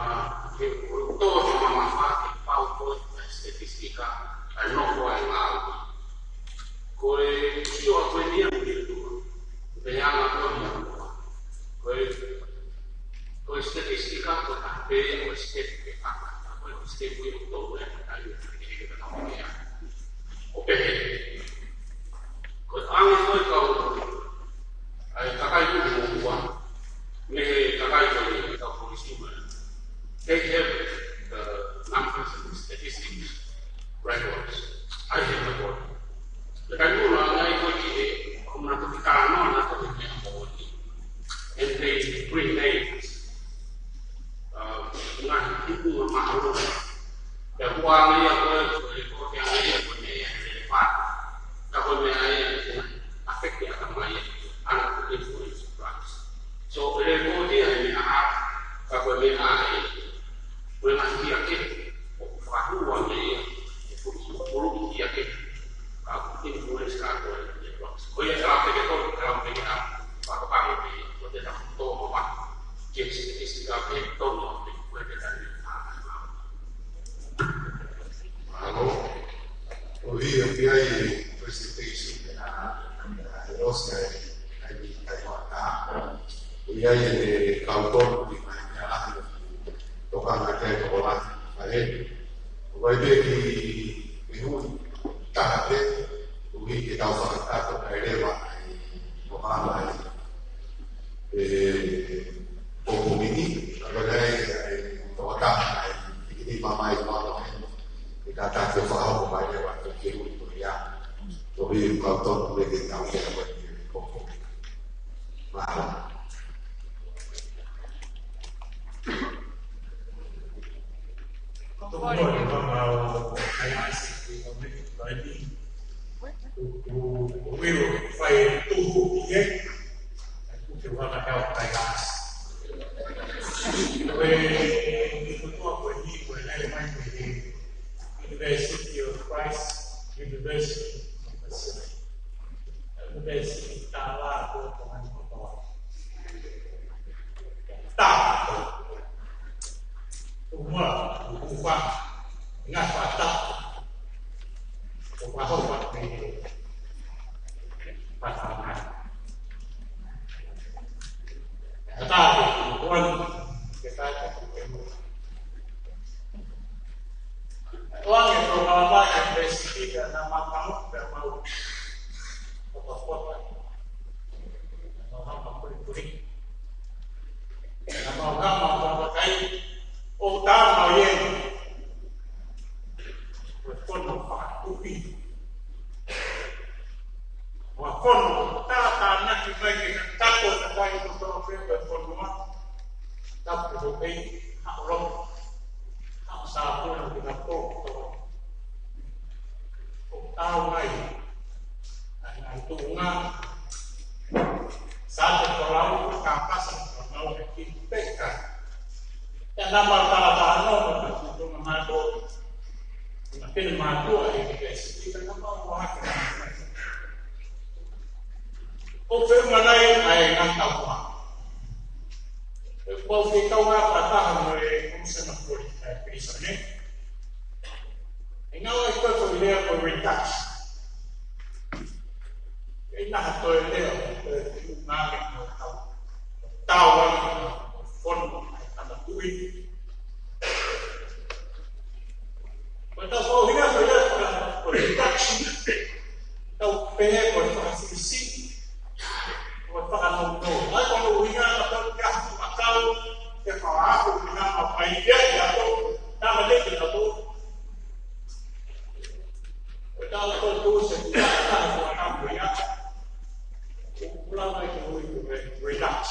ke ʻoua ʻe tō ki he mamafa, ke pau ko e statistika, ʻa e nofo ʻa e ngāue. Ko e sio ʻa ko e niʻihi ʻe ua. Pea anga ko e mamafa. Ko e, ko e statistika ko e taha pē ia ʻo e step ke paka. Ko e step ia ʻoku tau ʻi ai, ʻa ia ʻoku tau ʻi ai. ʻO pehē. Ko e anga ko e kau, ʻa e kakai ko e mamafa. Mei he kakai ko e kau polisi mai. They have the numbers and statistics records. I have the record. Ka ʻi muʻa ʻa e ngaahi ko e ki he, ʻoku nau toki talanoa, nau toki meʻa moʻoni. And they bring names. Uh, ngaahi tupu ma mahalo. Pea ko e anga ia ko e, ko e, ko e anga ia ko e meʻa ia he lele pā. Ka ko e meʻa ia, ʻoku affect ʻa e kama ia. ʻA ia ko e influence price. So, e lele ko e ia he meʻa ʻa, ka ko e meʻa ʻa e. Ko e ngaahi kia ke, ʻoku fakahua mei ia, ʻe fuʻu, fuʻu kia ke, ka ʻoku influence ka ko e, ko ia ka peke ko, ka peke a, fakapanga mei ia, ko te tapu tō mama, ke si, ke si ka peke tō mama, ko e te tani, a, a, a. Mālō, ʻoku ʻi ai e presentation, a, a, ʻosi ai, ai ni tai wata. ʻOku ʻi ai e kau tonu ki mai, a, Tokanga ki ai tokolahi, ʻa e. ʻOku ʻi ai pē ki he hui taha pē, ʻoku ʻi ai ke tau fakakakato kae leva ai, ʻo hanga ai. E, ʻo kumini, ʻa ko e, e, toko taha ai, i kini mamai ʻo ʻato he. E kātaki ʻo fakahoko mai leva ʻa e hui ko ia. ʻOku ʻi ai kau tonu pē ke tau ke ʻapo ai, ʻo kumini. Mālō. Tō mō e mama ʻo Kaihaʻasi ki ʻo me ki Kaihaʻasi. ʻO, ʻo, ʻo wero fai tuhu ki he. ʻOku ke wana kau Kaihaʻasi. ʻOku ʻi ai e kotoa ko eni, ko e lele mai ko e University of Christ, University of Pacific. University tālā ko Tonga ni kotoa. Tā. Uma, uma. Ngā whata. Ko whaho wha me. Whatamai. Ata ko kuan. Ke tā ko kuan. Tuange ko māmā ke pēsipika nā mātamu pē mau. Kota kota. Nā mau hama kuri kuri. Nā mau hama kuri kai. ʻO tā mau ʻi ai. Ko e fono fakatuʻi. Ko e fono tā tānaki mai ke na tako na kai ko tō pē ko e fono ma. Tapu ko pei, haʻo loto. Haʻo sāpuna ki na tō tō. ʻO tau mai. ʻA e ngaahi tuʻunga. Sa te kolau, ka pasa, ka mau e ki peka. ʻE nā mau tala tala no, ka tuʻunga mātou. Ka pene mātou, ʻa e ki pesi, ka nā mau wahake. ʻO wheu manai, ʻa e ngā tau wā. ʻE pau ke kau ngā pataha mo e komisana kori, ʻa e pirisone. ʻE ngā wai kua ko lea ko reduction. ʻE nā ha toe lea ko e ngā me ko tau. Tau ai ko fono ai tana tui. Ko tau ko hina ko ia ko reduction. Tau pehē ko fakasisi. Ko fakanounou. Ai ko no hina ka tau kia hatu a tau. Ke whakaako hina ma pai kia kia tau. Tama te kia tau. Ko e tau tō tō se kua taha kua tau ko ia. Kula mai ke ui ko e relax.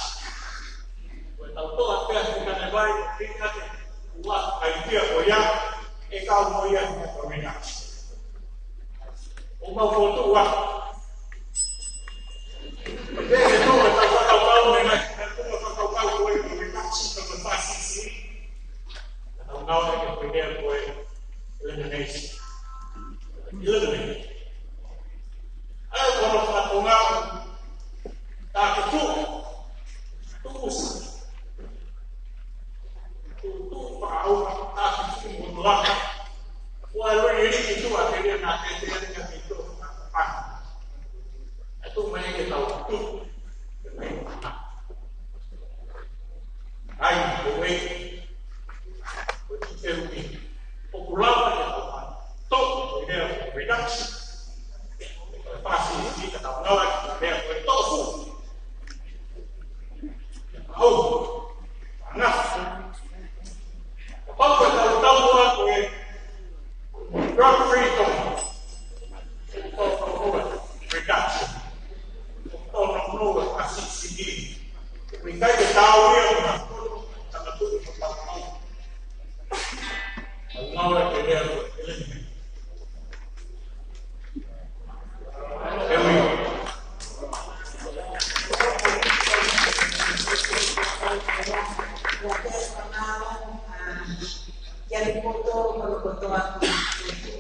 Ko e tau tō a pea ki kane vai, ki kane kua ai kia ko ia, ʻe kau mo ia ki ko relax. Mau fokotuʻu atu. Pea ʻi he tō ʻetau fakakaukau mei he ngaahi meʻa, ko e fakakaukau ko e reduction of the five C C. Ka tau ngāueʻaki e foʻi lea ko e elimination. Eliminate. ʻA ia ko hono fakatonga, tā ke tuʻu, tuʻu sa. Tuʻu, tuʻu fakaʻauha, tā ke tuʻu mo tuʻu aka. Ko e loi liki tuʻu a te lia na te te lia ka te tuʻu fakaʻauha. ʻA tuʻu mai ke tau tuʻu. Ai, ko e, ko e tuʻu ke uki. ʻOku lava ke tau toʻo, ko e lea ko e reduction. Ko e fasi ni ka tau ngāueʻaki e lea ko e toʻo fuʻu. Au, ʻa ia. Kapau ko e tau tau ua ko e drug free town. Ko e reduction. Ko e tau tau ua ka sisiki. Ko e ʻikai ke tau ia ʻo na kono, tama tui ko tau tau. Tau ngāueʻaki e lea ko e eliminate. Kiate kotoa, kotoa, kotoa,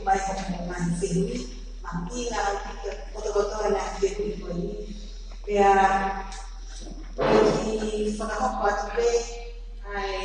mai hoʻomou ngaahi fehuʻi, mahuʻinga ʻaupito kotoa kotoa e ngaahi fehuʻi ko eni. Pea, ʻoku ou fakahoko atu pē, ʻa e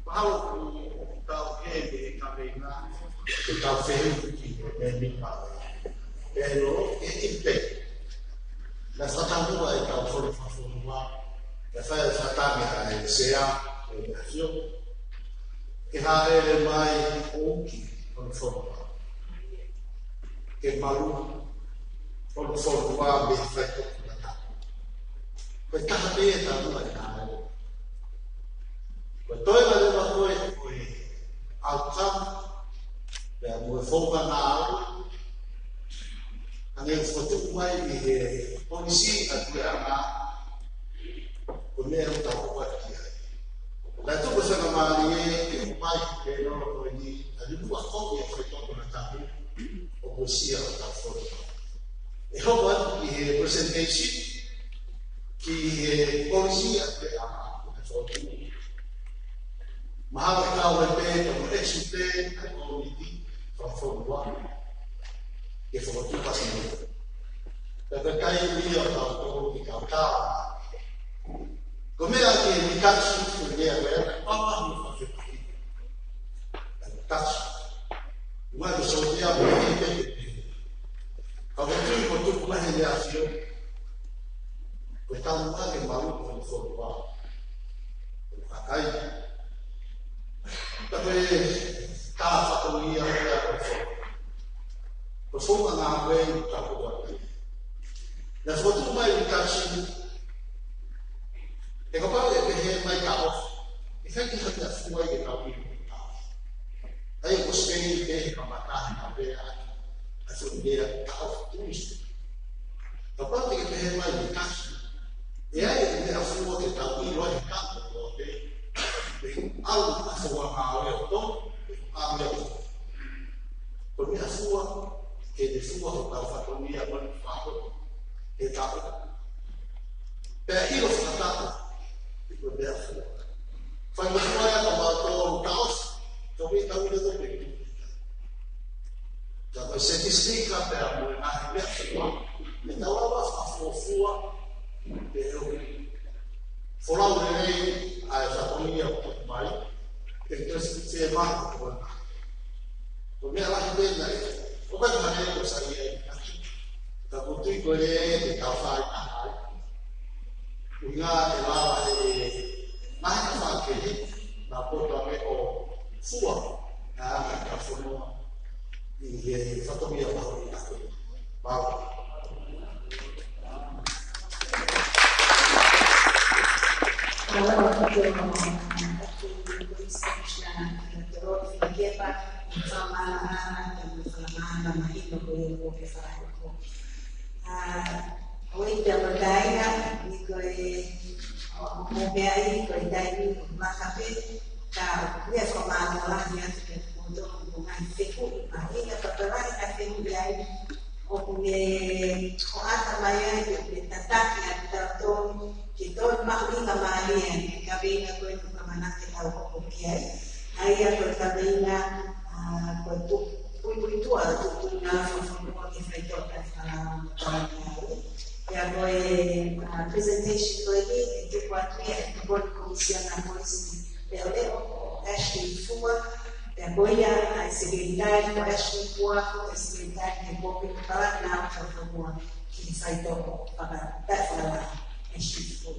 Mahalo ʻoku tau hē he kaveinga, ke tau fehuʻi ki he mēmipa. Pea ʻilo, ʻe ʻi pē. Naʻe fakatau ʻe he kau fonu fakafonua, naʻe fai e fakatangi ʻa e sea, ʻo e meʻa sio. Ke hāʻele mai ʻo uki hono fonua. Ke malu hono fonua mei he faitoʻo ʻo e tangata. Ko e taha pē e taumuʻa ʻe hāʻele. Ko e toenga leva ko e, ko e outcome, pea mo e founga ngāue, hangē ʻoku fokotuʻu mai ʻi he polisī ʻa e puleʻanga, ko e meʻa ʻoku tau ʻoatu ki ai. Naʻe tuku e faingamālie ke ʻomai e pēnolo ko eni, ʻa e liliu ʻa e kovi e faitoʻo ʻo e tangata, ʻo uesia ʻo tau fonu. ʻE hoko atu ki he presentation, ki he polisī ʻa e puleʻanga, ʻo e fonu. Mahalo ʻe kau ai pē, ko e expert ʻa e kōmiti fakafonua. Ke fokotuʻu pasi mai. Pea ko e kai ʻi ʻo tau tō ki kau tau. Ko e meʻa ke ni kaksi, ko e meʻa ko e ʻa e papa mo fakafepahi. Kai kaksi. Ua ko so meʻa mo e pepe. Ka ko tui ko tuku mai he meʻa sio. Ko e tau ua ke malu ko e fonua. Ko e kakai. Ka ko e tā fatongia ia ko e fonua. Ko e fonua ngāue ka ko ua. Naʻe fokotuʻu mai e kaksi. ʻE kapau ʻe pehē mai ka ofi. ʻIkai ke hanga fua ʻe kau ʻi ka ofi. ʻA ia ko Spain pē he kamata he kavea ʻaki. ʻA so meʻa ka ofi tuisi. Kapau te ke pehē mai e kaksi. ʻE ai e meʻa fua ke tau ʻilo ai he kapo ko pē. Pe au a fua ngāue ʻo tō, pe au ia ʻo tō. Ko e meʻa fua, ke ne fua ho kau fatongia mo e fako, he kapo. Pea ʻilo fakataha, ko e meʻa fua. Fai mo fua ia ka mau tō taos, ka me tau ʻilo tō pē. Ka ko e statistika pea mo e ngaahi meʻa fua, ʻe tau lava fakafuofua, pe ʻe ui. Folau lelei ʻa e fatongia ʻoku mai, ʻe tau se mai ko e. Ko e meʻa lahi pē naʻe, ʻo ka hane ko sa ia e. Ka ko tui ko e ʻe tau fai ʻa hai. ʻUhinga ʻe lava he, naʻe ka fai ke he, na poto ake ʻo fua, na anga ka fonua. ʻI he fatongia mahuʻinga ko ē. Mālō. ʻA, ʻoku ou ʻi he taimi ni ko e, ʻo, ʻo, ʻo pea ʻi he taimi ni ʻoku maka pē, ka ʻoku ou fakamālō lahi atu kiate kimoutolu ʻi he ngaahi fehuʻi, ʻa e ngaahi papelaki, ngaahi fehuʻi ai, ʻoku ne ʻoatu mai ai ke, ke tataki ʻa kitautolu ke tau mahuʻinga mālie ʻa e kaveinga ko eni ʻoku ʻamanaki ke tau hoko ki ai. ʻA ia ko e kaveinga, ʻa, ko e pu-, puipuituʻa ʻo e tuʻutuʻuni ʻa e fakafonua ki he faitoʻo taʻefakalao mo taʻefakalao. Pea ko e, ʻa, presentation ko eni ʻe tuku atu ia ʻe he Tokoni Komisiona Polisi Leʻoleʻo ko Ashley Fua. Pea ko ia ʻa e Sekelitali ko Ashley Fua, ko e Sekelitali ki he Kōpeni Palani ʻa e Fakafonua ki he faitoʻo faka-, taʻefakalao. Ashley Fua.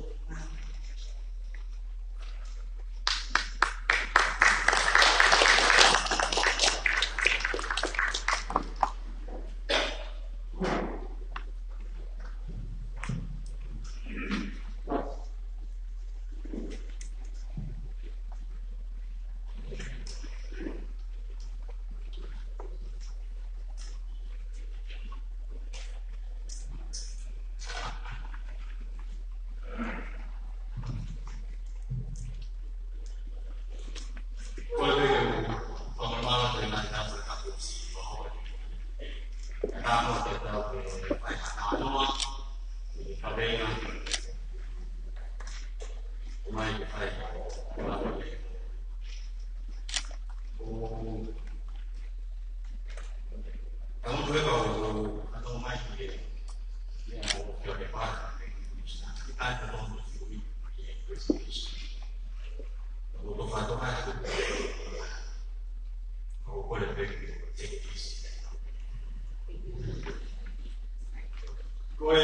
Ko e,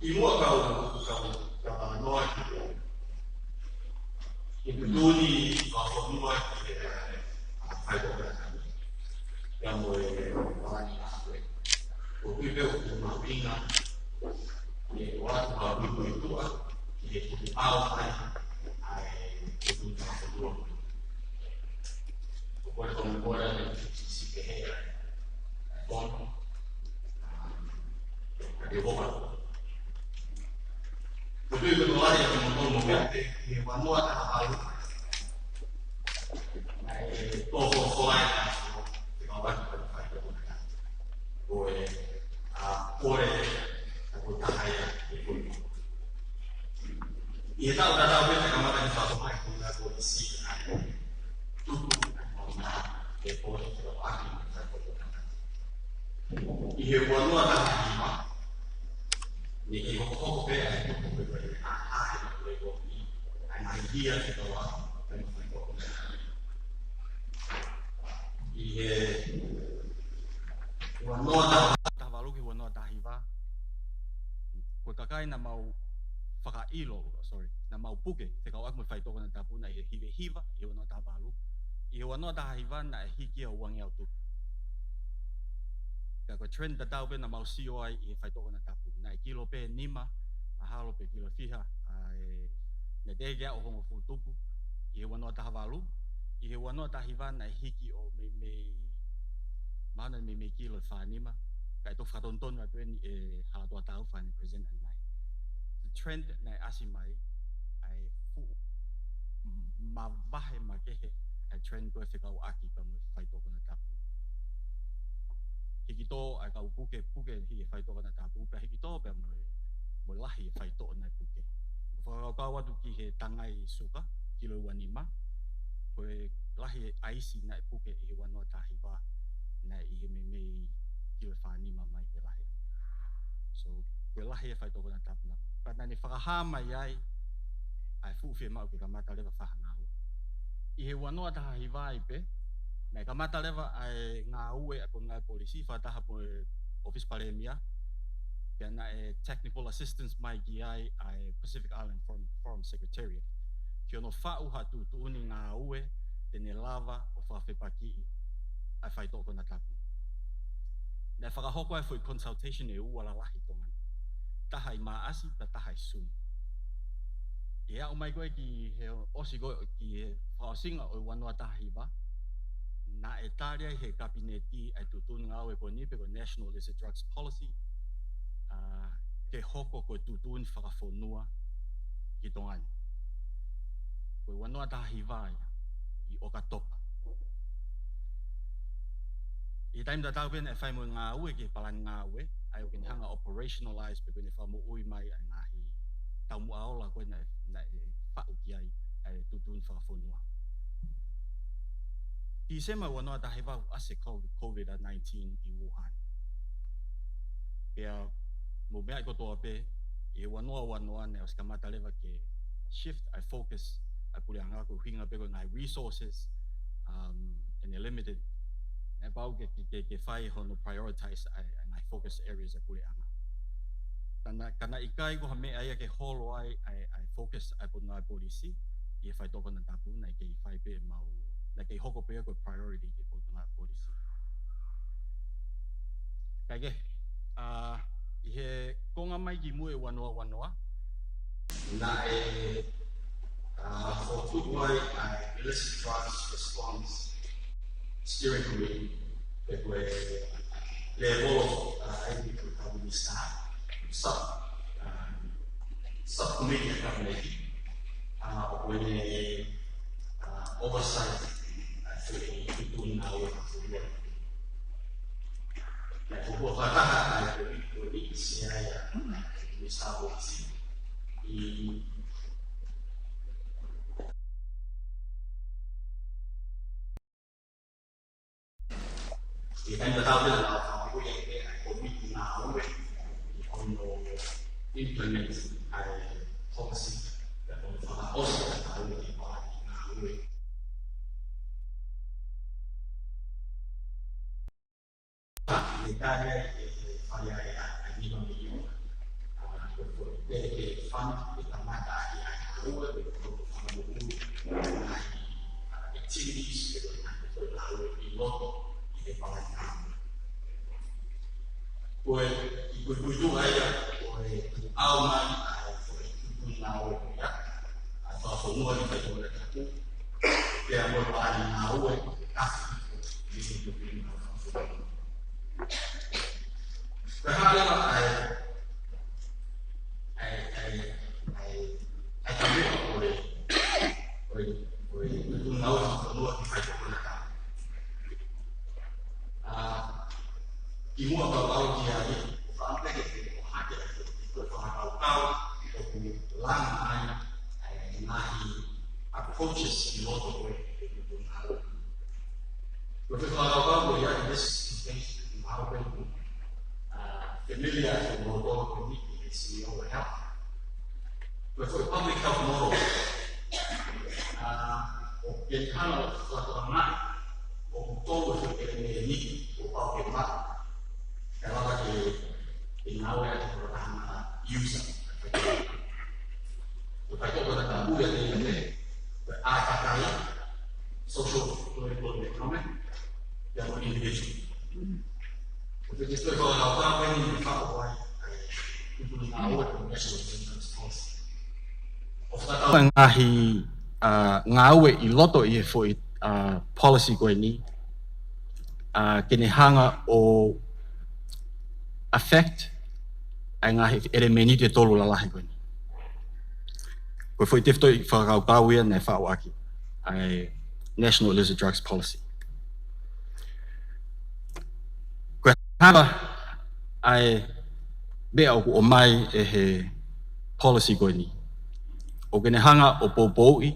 ʻi muʻa kau, kau, kau noa ki he tuʻutuʻuni fakafonua ki he, ʻa, faitoʻo taʻefakalao. Pea mo e palani ngāue. ʻOku ou tui pē ʻoku mahuʻinga ke ʻoatu ha puipuituʻa ki he tuʻutuʻuni ʻa e, ʻa e tuʻutuʻuni fakafonua. ʻOku ou kole ke mou kole atu ke sikehe ʻa e fono. Ka te hopa. ʻOku ou tui ko e tokolahi ʻa kimoutolu mo pehē ki he ua noa taha valu. Naʻe tō folofola ai ʻa e fekauʻaki pea mo e faitoʻo. Ko e, ʻa, kole, ʻa, ko e taha ia ʻe kole. ʻI he taʻu tatau pē naʻe kamata ke fakafoki mai ko e ngaahi polisi ʻa e tuku ʻa e mauna e kole fekauʻaki mo e faitoʻo. ʻI he ua noa taha hiva, naʻe kei hokohoko pē ʻa e tuku pē ko e ʻa e ʻa e ko e ko e ʻa e ngaahi hia fekauʻaki pea mo e faitoʻo. ʻI he ua noa taha, taha valu ki he ua noa taha hiva, ko e kakai naʻa mau fakaʻilo, sorry, naʻa mau puke fekauʻaki mo e faitoʻo konatapu naʻe ʻi he hiva hiva ʻi he ua noa taha valu. ʻI he ua noa taha hiva naʻe hiki ia ʻo uangeau tupu. Ka ko e trend tatau pē naʻa mau sio ai ʻi he faitoʻo konatapu. Naʻe kilo pē nima, mahalo pē kilo fiha, ʻa e, naʻe teʻeki ai ʻo hongofulu tupu ʻi he ua noa taha valu. ʻI he ua noa taha hiva naʻe hiki ʻo meimei, mahalo naʻe meimei kilo ʻe fā nima. Ka ʻe toki fakatonutonu atu eni ʻe Halatoa Taufa ʻene present ʻanenai. The trend naʻe ʻasi mai, ʻa e fuʻu mavahe makehe ʻa e trend ko e fekauʻaki pea mo e faitoʻo konatapu. Hiki tō ʻa e kau puke, puke ʻi he faitoʻo konatapu, pea hiki tō pea mo e, mo e lahi e faitoʻo naʻe puke. ʻOku fakakaukau atu ki he tangai suka, kilo ua nima, ko e lahi e ʻaisi naʻe puke ʻi he ua noa taha hiva, naʻe ʻi he meimei kilo ʻe fā nima mai ke lahi. So, ko e lahi e faitoʻo konatapu na. Pea naʻa ne fakahā mai ai ʻa e fuʻu fiemaʻu ke kamata leva fakangāue. ʻI he ua noa taha hiva ai pē, naʻe kamata leva ʻa e ngāue ʻa e Potungāue Polisi fakataha mo e ʻOfisi Palēmia, pea naʻe technical assistance mai ki ai ʻa e Pacific Island Forum, Forum Secretariat. Ki hono faʻu ha tuʻutuʻuni ngāue te ne lava ʻo fakafepakiʻi ʻa e faitoʻo konatapu. Naʻe fakahoko ai e foʻi consultation ʻe ua lalahi ʻi Tonga ni. Taha ʻi Maʻasi, pea taha ʻi Sune. ʻI he aʻu mai ko ē ki he ʻosi ko ē ki he fakaʻosinga ʻo e ua noa taha hiva, naʻe tali ai ʻe he Kapineti ʻa e tuʻutuʻuni ngāue ko eni pe ko e National Illicit Drugs Policy, ʻa, ke hoko ko e tuʻutuʻuni fakafonua ki Tonga ni. Ko e ua noa taha hiva ia, ʻi ʻOkatopa. ʻI he taimi tatau pē naʻe fai mo e ngāue ki he palani ngāue, ʻa ia ʻoku ne hanga ʻo operationalize pe ko ʻene fakamoʻui mai ʻa e ngaahi taumuʻa ola ko ē naʻe, naʻe faʻu ki ai ʻa e tuʻutuʻuni fakafonua. Tīsema ua noa taha hiva ʻoku ʻasi e COVID, COVID nineteen ʻi Wuhan. Pea mou meaʻi kotoa pē, ʻi he ua noa ua noa naʻe ʻosi kamata leva ke shift ʻa e focus ʻa e puleʻanga ko e ʻuhinga pē ko e ngaahi resources, um, and they're limited. Naʻe pau ke, ke, ke, ke fai hono prioritize ʻa e, ʻa e ngaahi focus areas ʻa e puleʻanga. Ka naʻe, ka naʻe ʻikai ko ha meʻa ia ke holo ai ʻa e, ʻa e focus ʻa e Potungāue Polisi ʻi he faitoʻo konatapu, naʻe kei fai pē mau, naʻe kei hoko pē ia ko e priority ki he Potungāue Polisi. Kae kehe, ʻa, ʻi he konga mai ki muʻa ʻi he ua noa ua noa, naʻe, ʻa, fokotuʻu ai ʻa e Illicit Drugs Response Steering Committee, pe ko e level of, ʻa, ʻa e ko e Kapineti, sub, ʻa, subcommittee ʻa e Kapineti, ʻa, ʻoku ne, ʻa, oversight ʻa e tuʻutuʻuni ngāue ʻa e fonua. Naʻe fuofua fakataha ʻa e komiti ko eni, sea ia ʻa e Minisitā Polisi. ʻI ʻI he taimi tatau pē naʻa nau fakamoʻui ʻa e komiti ngāue ʻi hono implement ʻa e policy pea mo hono fakaʻosi ʻa e ngāue ki he palani ngāue. Ka ne tali ai ʻe he fale ʻa e, ʻa e nima miliona. ʻA, ko e, ko e, ke, ke fund, ke kamata ʻaki ʻa e ngāue, ke, ke fakamoʻui ʻa e ngaahi, ʻa, activities, ke, ke, ke ngāue ʻi loto ʻi he palani ngāue. Ko e, ʻi he puipuituʻa ia, ko e tuʻu mai ʻa e, ko e tuʻutuʻuni ngāue ko ia, ʻa e fakafonua ki he faitoʻo konatapu, pea mo e palani ngāue, ʻa e kafi, ʻi he tuʻutuʻuni ngāue fakafonua. Ko e hā leva ʻa e, ʻa e, ʻa e, ʻa e, ʻa e taumuʻa ʻo e, ʻo e, ʻo e tuʻutuʻuni ngāue fakafonua ki he faitoʻo konatapu. ʻA, kimuʻa pea u aʻu ki ai, ʻoku ou fakaʻamu pē ke u ʻohake atu ʻa e fakakaukau ʻoku langa ai ʻa e ngaahi approaches ʻi loto ko ē ʻi he tuʻutuʻuni ngāue. Ko e fakakaukau ko ia ʻi this case, mahalo pē ʻoku, uh, familiar kimoutolu ko eni ʻi he C E O ʻo e health. Ko e foʻi public health model, uh, ʻoku ke hanga ʻo fakatokangaʻi ʻoku tolu e foʻi ʻelemēniti ʻoku pau ke maʻu kae lava ke, ke ngāue ʻaki e fakatahaʻanga user. Ko e faitoʻo konatapu ia te ia te, ko e ʻātakai, social, political, and economic, pea mo e individual. Ko e te te fakakaukau pē ni ʻe faʻu ai ʻa e tuʻutuʻuni ngāue ko e National Intelligence Policy. ʻO fakatau ʻa e ngaahi, ʻa, ngāue ʻi loto ʻi he foʻi, ʻa, policy ko eni, ʻa, ke ne hanga ʻo affect ʻa e ngaahi ʻelemēniti ʻe tolu lalahi ko eni. Ko e foʻi tefitoʻi fakakaukau ia naʻe faʻu ʻaki ʻa e National Illicit Drugs Policy. Ko e hā leva ʻa e meʻa ʻoku ʻomai ʻe he policy ko eni? ʻOku ne hanga ʻo poupouʻi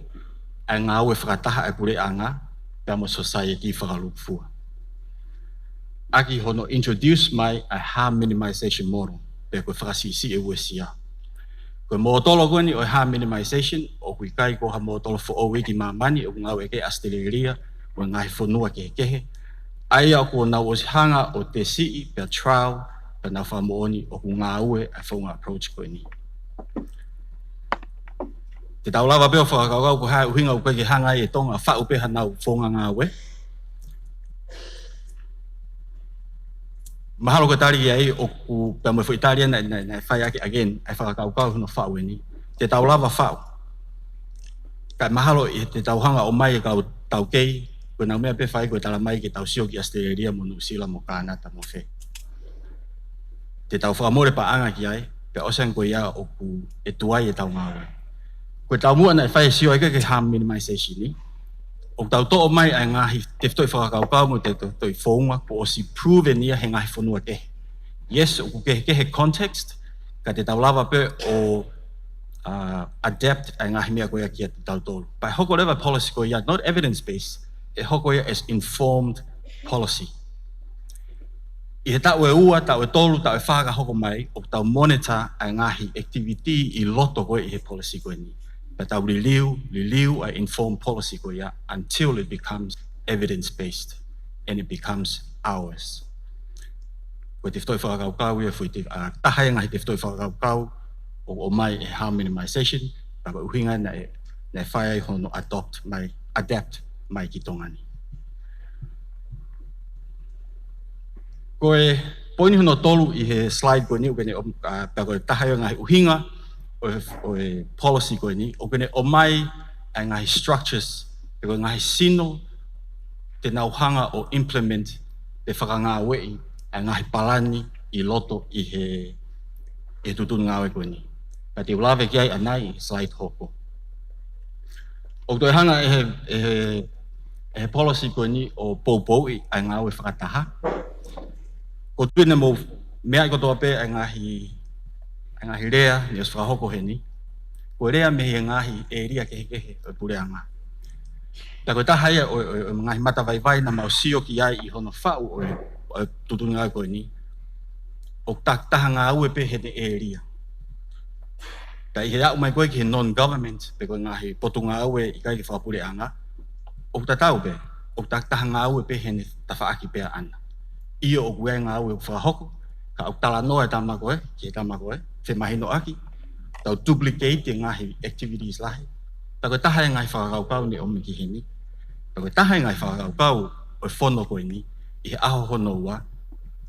ʻa e ngāue fakataha ʻa e puleʻanga pea mo e society fakalūkufua ʻaki hono introduce mai ʻa e harm minimization model, pe ko e fakasiʻisiʻi e uesia. Ko e mōtolo ko eni ʻo e harm minimization, ʻoku ʻikai ko ha mōtolo foʻou ia ki māmani, ʻoku ngāueʻaki ʻi ʻAositelēlia mo e ngaahi fonua kehekehe. ʻA ia ʻoku nau ʻosi hanga ʻo tesiʻi, pea trial, pea nau fakamoʻoni ʻoku ngāue ʻa e founga approach ko eni. Te tau lava pē ʻo fakakaukau ko e hā e ʻuhinga ʻoku ʻikai ke hanga ai ʻe Tonga ʻo faʻu pē haʻanau founga ngāue. Mahalo ko e tali ia ʻoku pea mo e foʻi tali ia naʻe, naʻe, naʻe fai ʻaki again, ʻa e fakakaukau hono faʻu eni. Te tau lava faʻu. Kae mahalo ʻi heʻetau hanga ʻo ʻomai e kau taukei, ko ʻenau meʻa pē ʻe fai ko e tala mai ke tau sio ki ʻAositelēlia mo Nuʻusila mo Kānata mo fē. Te tau fakamole paʻanga ki ai, pea ʻosi ange ko ia ʻoku ʻi tuʻa ʻetau ngāue. Ko e taumuʻa naʻe fai e sio ai ki he harm minimization ni, ʻoku tau toʻo mai ʻa e ngaahi tefitoʻi fakakaukau mo e tefitoʻi founga kuo ʻosi proven ia he ngaahi fonua kehe. Yes, ʻoku kehekehe context, ka te tau lava pē ʻo, uh, adapt ʻa e ngaahi meʻa ko ia kiate kitautolu. Pea ʻe hoko leva e policy ko ia, not evidence-based, ʻe hoko ia as informed policy. ʻI he taʻu ʻe ua, taʻu ʻe tolu, taʻu ʻe fā ka hoko mai, ʻoku tau monitor ʻa e ngaahi activity ʻi loto ko ē ʻi he policy ko eni. Pea tau liliu, liliu ʻa e informed policy ko ia until it becomes evidence-based and it becomes ours. Ko e tefitoʻi fakakaukau ia, foʻi te-, ʻa, taha ia e ngaahi tefitoʻi fakakaukau ʻoku ʻomai ʻe he harm minimization, pea ko e ʻuhinga naʻe, naʻe fai ai hono adopt mai, adapt mai ki Tonga ni. Ko e poini hono tolu ʻi he slide ko eni, ʻoku ne ʻom-, ʻa, pea ko e taha ia e ngaahi ʻuhinga ʻo e, ʻo e policy ko eni, ʻoku ne ʻomai ʻa e ngaahi structures, pe ko e ngaahi sino te nau hanga ʻo implement pe fakangāueʻi ʻa e ngaahi palani ʻi loto ʻi he, ʻi he tuʻutuʻuni ngāue ko eni. Ka te u lave ki ai ʻanai ʻi he slide hoko. ʻOku toe hanga ʻe he, ʻe he, ʻe he policy ko eni ʻo poupouʻi ʻa e ngāue fakataha. ʻOku ou tui naʻa mou meaʻi kotoa pē ʻa e ngaahi, ʻa e ngaahi lea naʻe ʻosi fakahoko heni. Ko e lea mei he ngaahi ʻēlia kehekehe ʻo e puleʻanga. Pea ko e taha ia ʻo, ʻo, ʻo e ngaahi matavaivai naʻa mau sio ki ai ʻi hono faʻu ʻo e, ʻo e tuʻutuʻuni ngāue ko eni, ʻoku takitaha ngāue pē heʻene ʻēlia. Pea ʻi he aʻu mai ko ē ki he non-government, pe ko e ngaahi potungāue ʻikai ke fakapuleʻanga, ʻoku tatau pē, ʻoku takitaha ngāue pē heʻene tafaʻaki pē ʻaʻana. ʻIo, ʻoku ʻi ai e ngāue ʻoku fakahoko, ka ʻoku talanoa e tama ko ē ki he tama ko ē, femahinoʻaki, tau duplicate e ngaahi activities lahi. Pea ko e taha e ngaahi fakakaukau naʻe ʻomi ki heni. Pea ko e taha e ngaahi fakakaukau ʻo e fono ko eni, ʻi he ʻaho hono ua,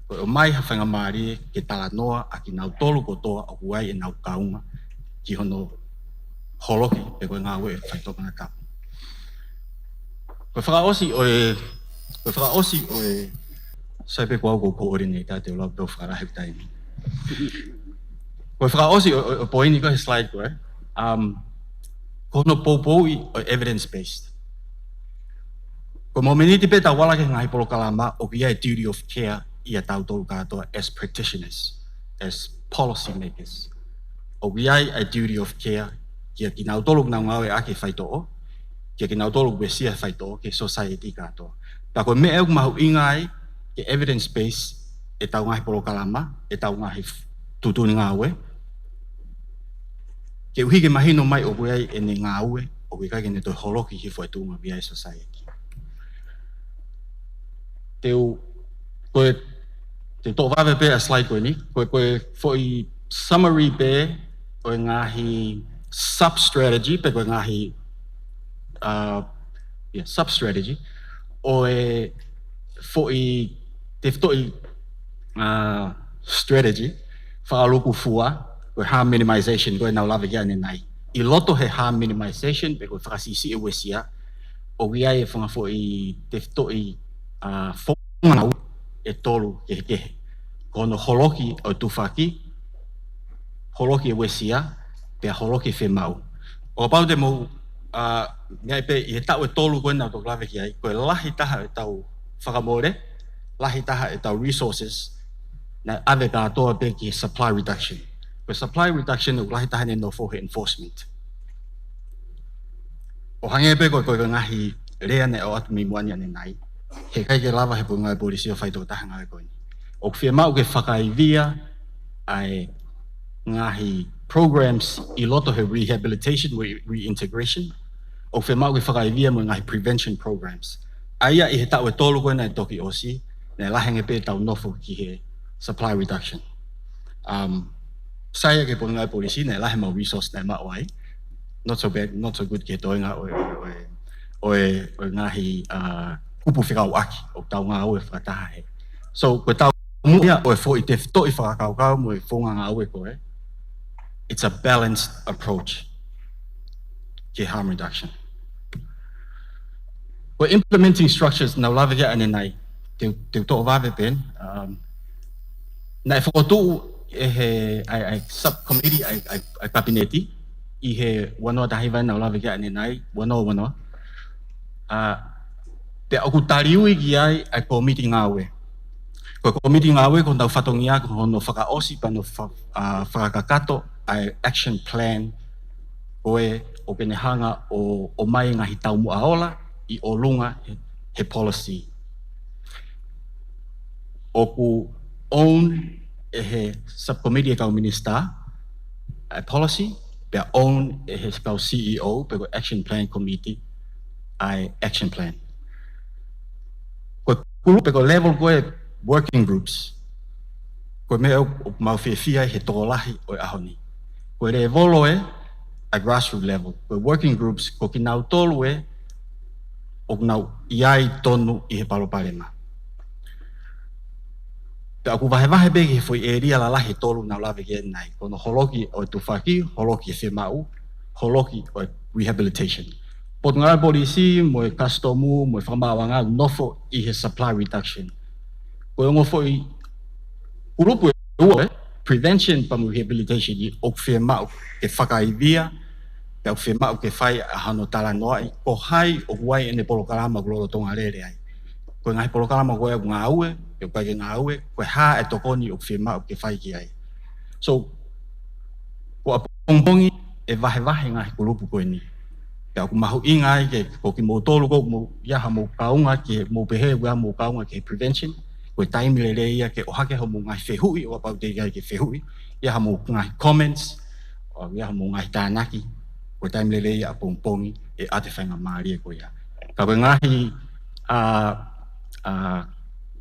ko e ʻomai ha faingamālie ke talanoa ʻa kinautolu kotoa ʻoku ʻi ai ʻenau kaunga ki hono holoki pe ko e ngāue ʻa e faitoʻo konatapu. Ko e fakaʻosi ʻo e, ko e fakaʻosi ʻo e, sai pē ko au ko e coordinator, te u lava pē ʻo fakalahi e taimi. Ko e fakaʻosi ʻo, ʻo, ʻo e poini ko ē he slide ko ē, um, ko hono poupouʻi ʻo e evidence-based. Ko e momeniti pē ʻe tau ala ki he ngaahi polokalama, ʻoku ʻi ai e duty of care ʻia tautolu kātoa as practitioners, as policy makers. ʻOku ʻi ai e duty of care kia kinautolu ʻoku nau ngāueʻaki e faitoʻo, kia kinautolu ʻoku uesia e faitoʻo, ki he society kātoa. Pea ko e meʻa ʻoku mahuʻinga ai ke evidence-based ʻetau ngaahi polokalama, ʻetau ngaahi f-, tuʻutuʻuni ngāue, ke ʻuhi ke mahino mai ʻoku ʻi ai ʻene ngāue, ʻoku ʻikai ke ne toe holoki hifo e tuʻunga via e society. Te u, ko e, te u toʻo vave pē ʻa e slide ko eni, ko e, ko e foʻi summary pē ʻo e ngaahi sub-strategy, pe ko e ngaahi, uh, yeah, sub-strategy, ʻo e foʻi, tefitoʻi, uh, strategy, fakalukufua, ko e harm minimization, ko ʻenau lave ki ai ʻanenai. ʻI loto he harm minimization, pe ko e fakasiʻisiʻi e uesia, ʻoku ʻi ai e fanga foʻi tefitoʻi, uh, founga ngāue ʻe tolu kehekehe. Ko hono holoki ʻo e tufaki, holoki e uesia, pea holoki e fiemaʻu. ʻO kapau te mou, uh, meaʻi pē ʻi he taʻu ʻe tolu ko ē naʻa tau lave ki ai, ko e lahi taha ʻetau fakamole, lahi taha ʻetau resources, naʻe ʻave kātoa pē ki he supply reduction. Ko e supply reduction ʻoku lahi taha ʻene nofo he enforcement. ʻO hangē pē ko e, ko e ngaahi lea naʻe ʻoatu mei muʻa ni ʻanenai, heʻikai ke lava he potungāue polisi ʻo fai tokotaha e ngāue ko eni. ʻOku fiemaʻu ke fakaivia ʻa e ngaahi programs ʻi loto he rehabilitation, re-, reintegration. ʻOku fiemaʻu ke fakaivia mo e ngaahi prevention programs. ʻA ia ʻi he taʻu ʻe tolu ko ē naʻe toki ʻosi, naʻe lahi ange pē ʻetau nofo ki he supply reduction. Um, sai ange ki he potungāue polisi, naʻe lahi ʻemau resource naʻe maʻu ai. Not so bad, not so good ki he toenga ʻo e, ʻo e, ʻo e, ʻo e ngaahi, uh, kupu fekauʻaki ʻoku tau ngāue fakataha he. So, ko e taumuʻa ia ʻo e foʻi tefitoʻi fakakaukau mo e founga ngāue ko ē, it's a balanced approach ki he harm reduction. Ko e implementing structures naʻa ku lave ki ai ʻanenai, te u, te u toʻo vave pē eni, um, naʻe fokotuʻu ʻe he, ʻa e, ʻa e subcommittee, ʻa e, ʻa e, ʻa e kapineti, ʻi he ua noa taha hiva naʻa ku lave ki ai ʻanenai, ua noa ua noa. ʻA, pea ʻoku taliui ki ai ʻa e kōmiti ngāue. Ko e kōmiti ngāue ko honau fatongia ko hono fakaʻosi pea mo fa-, ʻa, fakakakato ʻa e action plan ko ē ʻoku ne hanga ʻo, ʻomai e ngaahi taumuʻa ola ʻi ʻolunga he, he policy. ʻOku own ʻe he subcommittee ʻa e kau minisitā ʻa e policy, pea own ʻe he kau C E O, pe ko e action plan committee, ʻa e action plan. Ko e kulupu pe ko e level ko ē working groups, ko e meʻa ʻoku, ʻoku mau fiefia ai he tokolahi ʻo e ʻaho ni. Ko e level ē, ʻa e grassroots level. Ko e working groups, ko kinautolu ē ʻoku nau ʻi ai tonu ʻi he palopalema. Pea ʻoku vahevahe pē ki he foʻi ʻēlia lalahi ʻe tolu naʻa ku lave ki ai ʻanenai. Ko hono holoki ʻo e tufaki, holoki e fiemaʻu, holoki ʻo e rehabilitation. Potungāue Polisi, mo e Kasitomu, mo e Fakamaauʻanga, nofo ʻi he supply reduction. Ko e ongo foʻi kulupu ʻe ua ē, prevention pea mo rehabilitation ʻoku fiemaʻu ke fakaivia, pea ʻoku fiemaʻu ke fai ʻa hono talanoaʻi, ko hai ʻoku ʻi ai ʻene polokalama ʻoku lolotonga lele ai. Ko e ngaahi polokalama ko ē ʻoku ngāue, pe ʻoku ʻikai ke ngāue, ko e hā e tokoni ʻoku fiemaʻu ke fai ki ai. So, ko ʻapongipongi ʻe vahevahe ngaahi kulupu ko eni. Pea ʻoku mahuʻinga ai ke, ko kimoutolu ko ē ʻoku mou ʻi ai haʻamou kaunga ke, mou pehē ʻoku ʻi ai haʻamou kaunga ki he prevention, ko e taimi lelei ia ke ʻohake haʻamou ngaahi fehuʻi, ʻo kapau ʻoku teʻeki ai ke fehuʻi, ʻi ai haʻamou ngaahi comments, ʻo ʻi ai haʻamou ngaahi tānaki, ko e taimi lelei ia ʻapongipongi ʻe ʻoatu e faingamālie ko ia. Ka ko e ngaahi, ʻa, ʻa,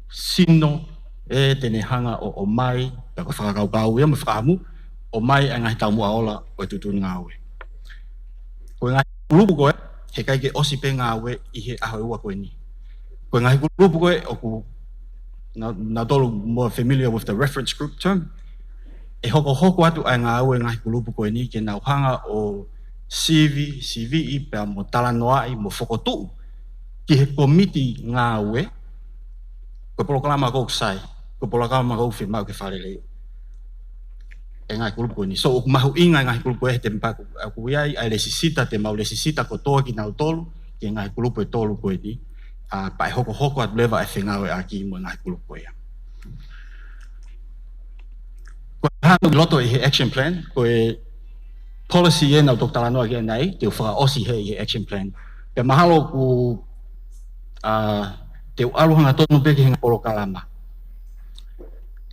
sino ē te ne hanga ʻo, ʻomai, pea ko e fakakaukau ia mo e fakaʻamu, ʻomai ʻa e ngaahi taumuʻa ola ʻo e tuʻutuʻuni ngāue. Ko e ngaahi kulupu ko ē, heʻikai ke ʻosi pē ngāue ʻi he ʻaho ʻe ua ko eni. Ko e ngaahi kulupu ko ē ʻoku, naʻa, naʻa tolu more familiar with the reference group term. ʻE hokohoko atu ʻa e ngāue e ngaahi kulupu ko eni ke nau hanga ʻo sivi, siviʻi pea mo talanoaʻi mo fokotuʻu ki he kōmiti ngāue, ko e polokalama ʻoku sai, ko e polokalama ʻoku fiemaʻu ke fakalelei ʻe he ngaahi kulupu ko eni. So, ʻoku mahuʻinga e ngaahi kulupu ko ē he tempa ʻoku, ʻoku ʻi ai ʻa e lēsisita, te mau lēsisita kotoa kinautolu ki he ngaahi kulupu ʻe tolu ko eni, ʻa, pea ʻe hokohoko atu leva e fengāueʻaki mo e ngaahi kulupu ko ia. Ko e hā ʻoku ʻi loto ʻi he action plan, ko e policy ē naʻa ku toki talanoa ki ai ʻanenai, te u fakaʻosi heni ʻi he action plan. Pea mahalo ʻoku, ʻa, te u ʻalu hangatonu pē ki he ngaahi polokalama.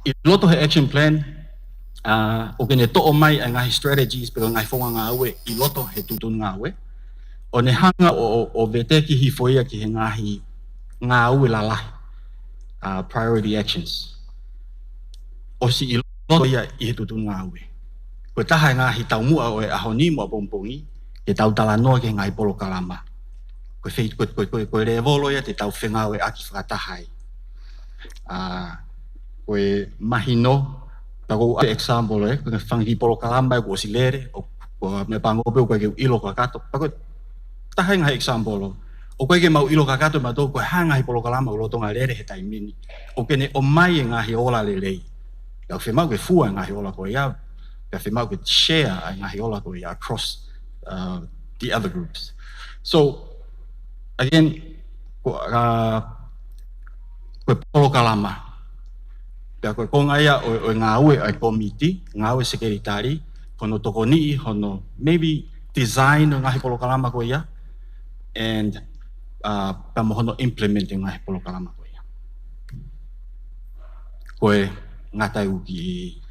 ʻI loto he action plan, ʻa, ʻoku ne toʻo mai ʻa e ngaahi strategies, pe ko e ngaahi founga ngāue, ʻi loto he tuʻutuʻuni ngāue. ʻO ne hanga ʻo, ʻo, ʻo veteki hifo ia ki he ngaahi ngāue lalahi, ʻa, priority actions. ʻOsi ʻi loto ia ʻi he tuʻutuʻuni ngāue. Ko e taha e ngaahi taumuʻa ʻo e ʻaho ni mo ʻapongipongi, ke tau talanoa ki he ngaahi polokalama. Ko e fei-, ko e, ko e, ko e, ko e lēvolo ia te tau fengāueʻaki fakataha ai. ʻA, ko e mahino, ka ko e example ē, ko e fanga kiʻi polokalama ʻoku ʻosi lele, ʻo, ko e meʻapango pē ʻoku ʻikai ke u ʻilo kakato. Ka ko e taha e ngaahi example ʻo, ʻoku ʻikai ke mau ʻilo kakato mautolu ko e hā e ngaahi polokalama ʻoku lolotonga lele he taimi ni. ʻOku ne ʻomai e ngaahi ola lelei. Pea fiemaʻu ke fua e ngaahi ola ko ia. Pea fiemaʻu ke share e ngaahi ola ko ia across, uh, the other groups. So, again, ko, uh, ko e polokalama. Pea ko e konga ia ʻo, ʻo e ngāue ʻa e kōmiti, ngāue sekelitali, hono tokoniʻi, hono maybe design ʻo e ngaahi polokalama ko ia, and, uh, pea mo hono implement e ngaahi polokalama ko ia. Ko e ngata ʻeku kiʻi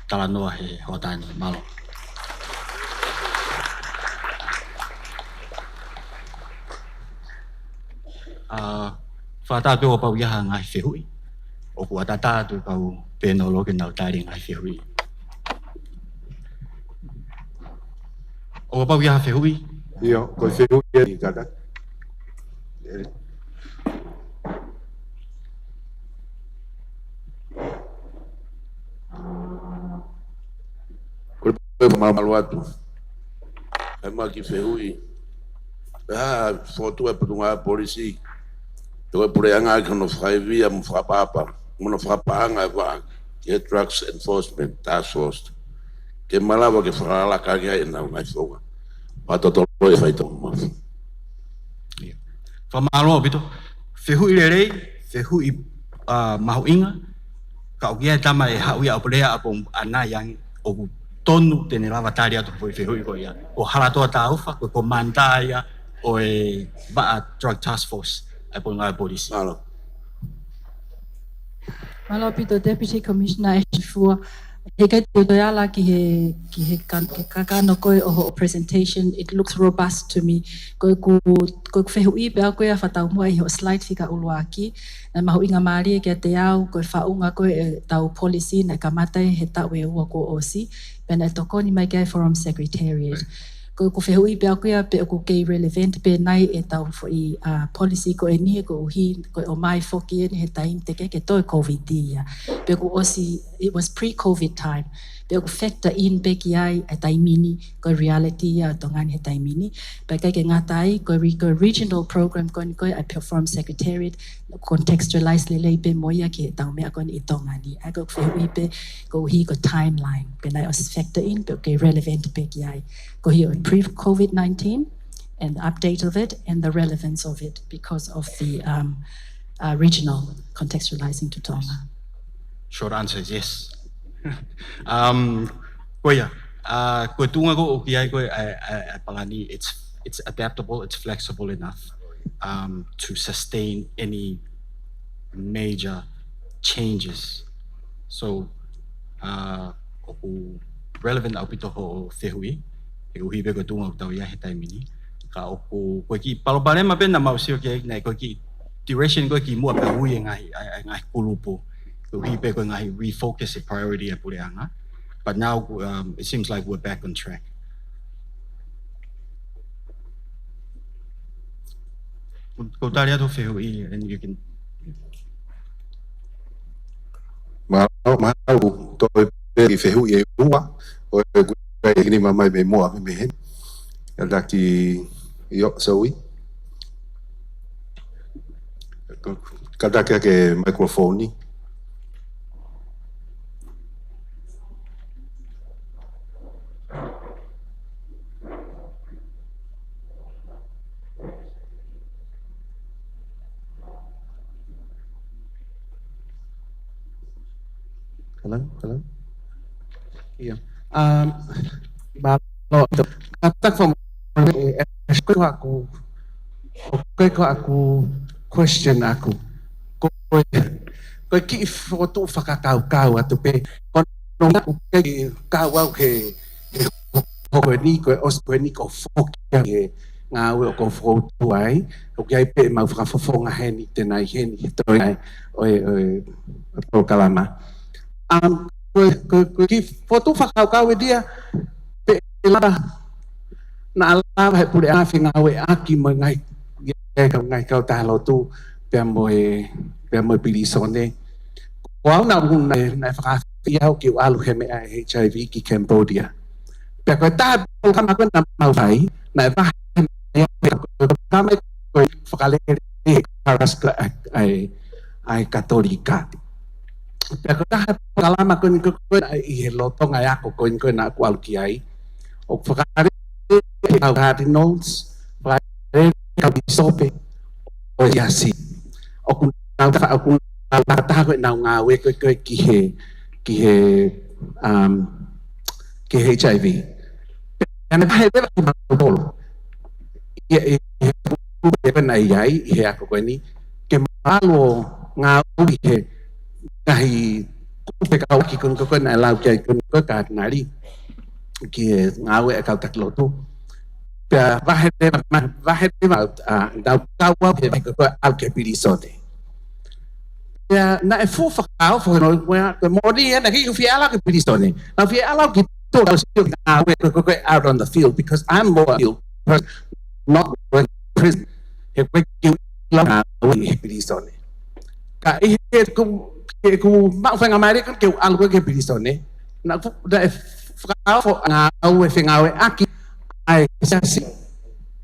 talanoa he hoʻatā ni, mālō. ʻA, fakatātā ʻo kapau ʻe ʻi ai ha ngaahi fehuʻi. ʻOku ʻatā atu e kau pēnolo ke nau tali e ngaahi fehuʻi. ʻO kapau ʻe ʻi ai ha fehuʻi? ʻIo, ko e fehuʻi ʻe ʻi kaka. Ko e malumalu atu. ʻE ma ki fehuʻi. Pea fokotuʻu e Potungāue Polisi, ko e puleʻanga ke ne fakaivia mo fakapaʻapa, mo ne fakapaʻanga e vaʻa ki he Drugs Enforcement Task Force, ke malava ke fakalaka ki ai ʻenau ngaahi founga. Pea totolo e faitoʻo mo. Fakamālō ʻaupito. Fehuʻi lelei, fehuʻi, ʻa, mahuʻinga, ka ʻoku ʻi ai e tama ʻe haʻu ia ʻo pule ʻa Pongipongi ange, ʻoku totonu te ne lava tali atu ko e fehuʻi ko ia. Ko Halatoa Taufa, ko e komanda ia ʻo e vaʻa Drug Task Force ʻa e Potungāue Polisi. Mālō. Mālō ʻaupito Deputy Commissioner Ashley Fua. He ʻikai te u toe ala ki he, ki he kan-, ki he kakano ko ē ʻo hoʻo presentation, it looks robust to me. Ko ʻeku, ko ʻeku fehuʻi pē ʻaʻaku ia fakataumuʻa ʻi hoʻo slide fika ʻuluaki. Naʻe mahuʻinga mālie kiate au, ko e faʻunga ko ē ʻetau policy naʻe kamata ʻi he taʻu ʻe ua kuo ʻosi, pea naʻe tokoni mai ki ai Forum Secretariat. Right. Ko ʻeku fehuʻi pē ʻaʻaku ia pe ʻoku kei relevant pē nai ʻetau foʻi, ʻa, policy ko eni, koeʻuhi ko e ʻomai foki eni he taimi teʻeki ke toe COVID ia. Pe ʻoku ʻosi, it was pre-COVID time. Pe ʻoku factor in pē ki ai e taimi ni, ko e reality ia ʻo Tonga ni he taimi ni. Pea ʻikai ke ngata ai, ko e re-, ko e regional program ko eni ko ē ʻa e Forum Secretariat, contextualize lelei pē mo ia ki heʻetau meʻa ko eni ʻi Tonga ni. ʻA ia ko ʻeku fehuʻi pē koeʻuhi ko e timeline, pe naʻe ʻosi factor in, pe ʻoku kei relevant pē ki ai. Koeʻuhi ʻo e pre-COVID nineteen and the update of it and the relevance of it because of the, um, uh, regional contextualizing to Tonga. Short answer is yes. Um, ko ia, uh, ko e tuʻunga ko ē ʻoku ʻi ai ko ē ʻa e, ʻa e, ʻa e palani, it's, it's adaptable, it's flexible enough, um, to sustain any major changes. So, uh, ʻoku relevant ʻaupito hoʻo fehuʻi, he ʻoku ʻi ai pē ko e tuʻunga ʻoku tau ʻi ai he taimi ni. Ka ʻoku, ko e kiʻi palopalema pē naʻa mau sio ki ai, naʻe ko e kiʻi duration ko ē kimuʻa pea ui e ngaahi, ʻa e, ʻa e ngaahi kulupu. Koeʻuhi pē ko e ngaahi refocus e priority ʻa e puleʻanga. But now, um, it seems like we're back on track. Ko e tali atu fehuʻi, and you can. Mālō, mālō, toe pē ki he fehuʻi ʻe ua, ʻo e kuai ni mamai me moa me mehen. Kātaki io, Zoe. Kātaki ake microphone ni. Hello, hello. Yeah. Um, mālō. Kātaki fo-, eh, eh, ko ʻeku, ko ʻeku question ʻaʻaku. Ko, ko e kiʻi fokotuʻu fakakaukau atu pē. Ko hono ʻuhinga ʻoku ʻikai ke kau au he, he hoko eni, ko e ʻosi ko eni ko e foki ia he ngāue ʻoku ou fokotuʻu ai, ʻoku ʻi ai pē ʻemau fakafofonga heni, tenai heni, he toe ai, ʻo e, ʻo e, ʻo e polokalama. Um, ko e, ko e, ko e kiʻi fokotuʻu fakakaukau eni ia, pe ʻe lava, naʻa lava he puleʻanga fengāueʻaki mo e ngaahi, ngaahi kau, ngaahi kautaha lotu, pea mo e, pea mo e pilīsone. Ko au naʻa, naʻe, naʻe fakaafeʻi au ke u ʻalu he meʻa ʻa e H I V ki Cambodia. Pea ko e taha polokalama ko ē naʻa mau fai, naʻe vahe mai pē ko e polokalama ko e fakalele ʻe he Karaska ʻa e, ʻa e, ʻa e Katolika. Pea ko e taha polokalama ko eni ko ē naʻe ʻi he lolotonga e ako ko eni ko ē naʻa ku ʻalu ki ai. ʻOku fakalele ʻe he kau Cardinals, fakalele ʻe he kau pīsope ʻo e siasi. ʻOku nau taha, ʻoku nau taha ko ē ʻenau ngāue ko ē, ko ē ki he, ki he, um, ki he H I V. Pea naʻe vahe leva kimautolu. ʻI, ʻi, ʻi he puke ko ē naʻe ʻi ai, ʻi he ako ko eni, ke mau ʻalu ʻo ngāue he ngaahi kupu fekauʻaki ko eni ko ē naʻe lau ki ai ko eni ko ē Katinali. Ki he ngāue ʻa e kau taki lotu. Pea vahe leva, ma-, vahe leva, ʻa, nau kau au he vahe ko ē ʻalu ki he pilīsone. Pea naʻe fuʻu fakaofo he no, ko e, ko e moʻoni ē, naʻe ʻikai ke u fie ʻalu au ki he pilīsone. Naʻa ku fie ʻalu au ki tuʻa ʻo sio ki he ngāue ko ē, ko ē, ko ē out on the field, because I'm more a field person, not going to prison. He ʻoku ʻikai ke u ʻilo ngāue he pilīsone. Ka ʻi he ʻeku, ʻeku maʻu faingamālie ko ē ke u ʻalu ko ē ki he pilīsone, naʻe fu-, naʻe fakaofo ngāue fengāueʻaki ʻa e siasi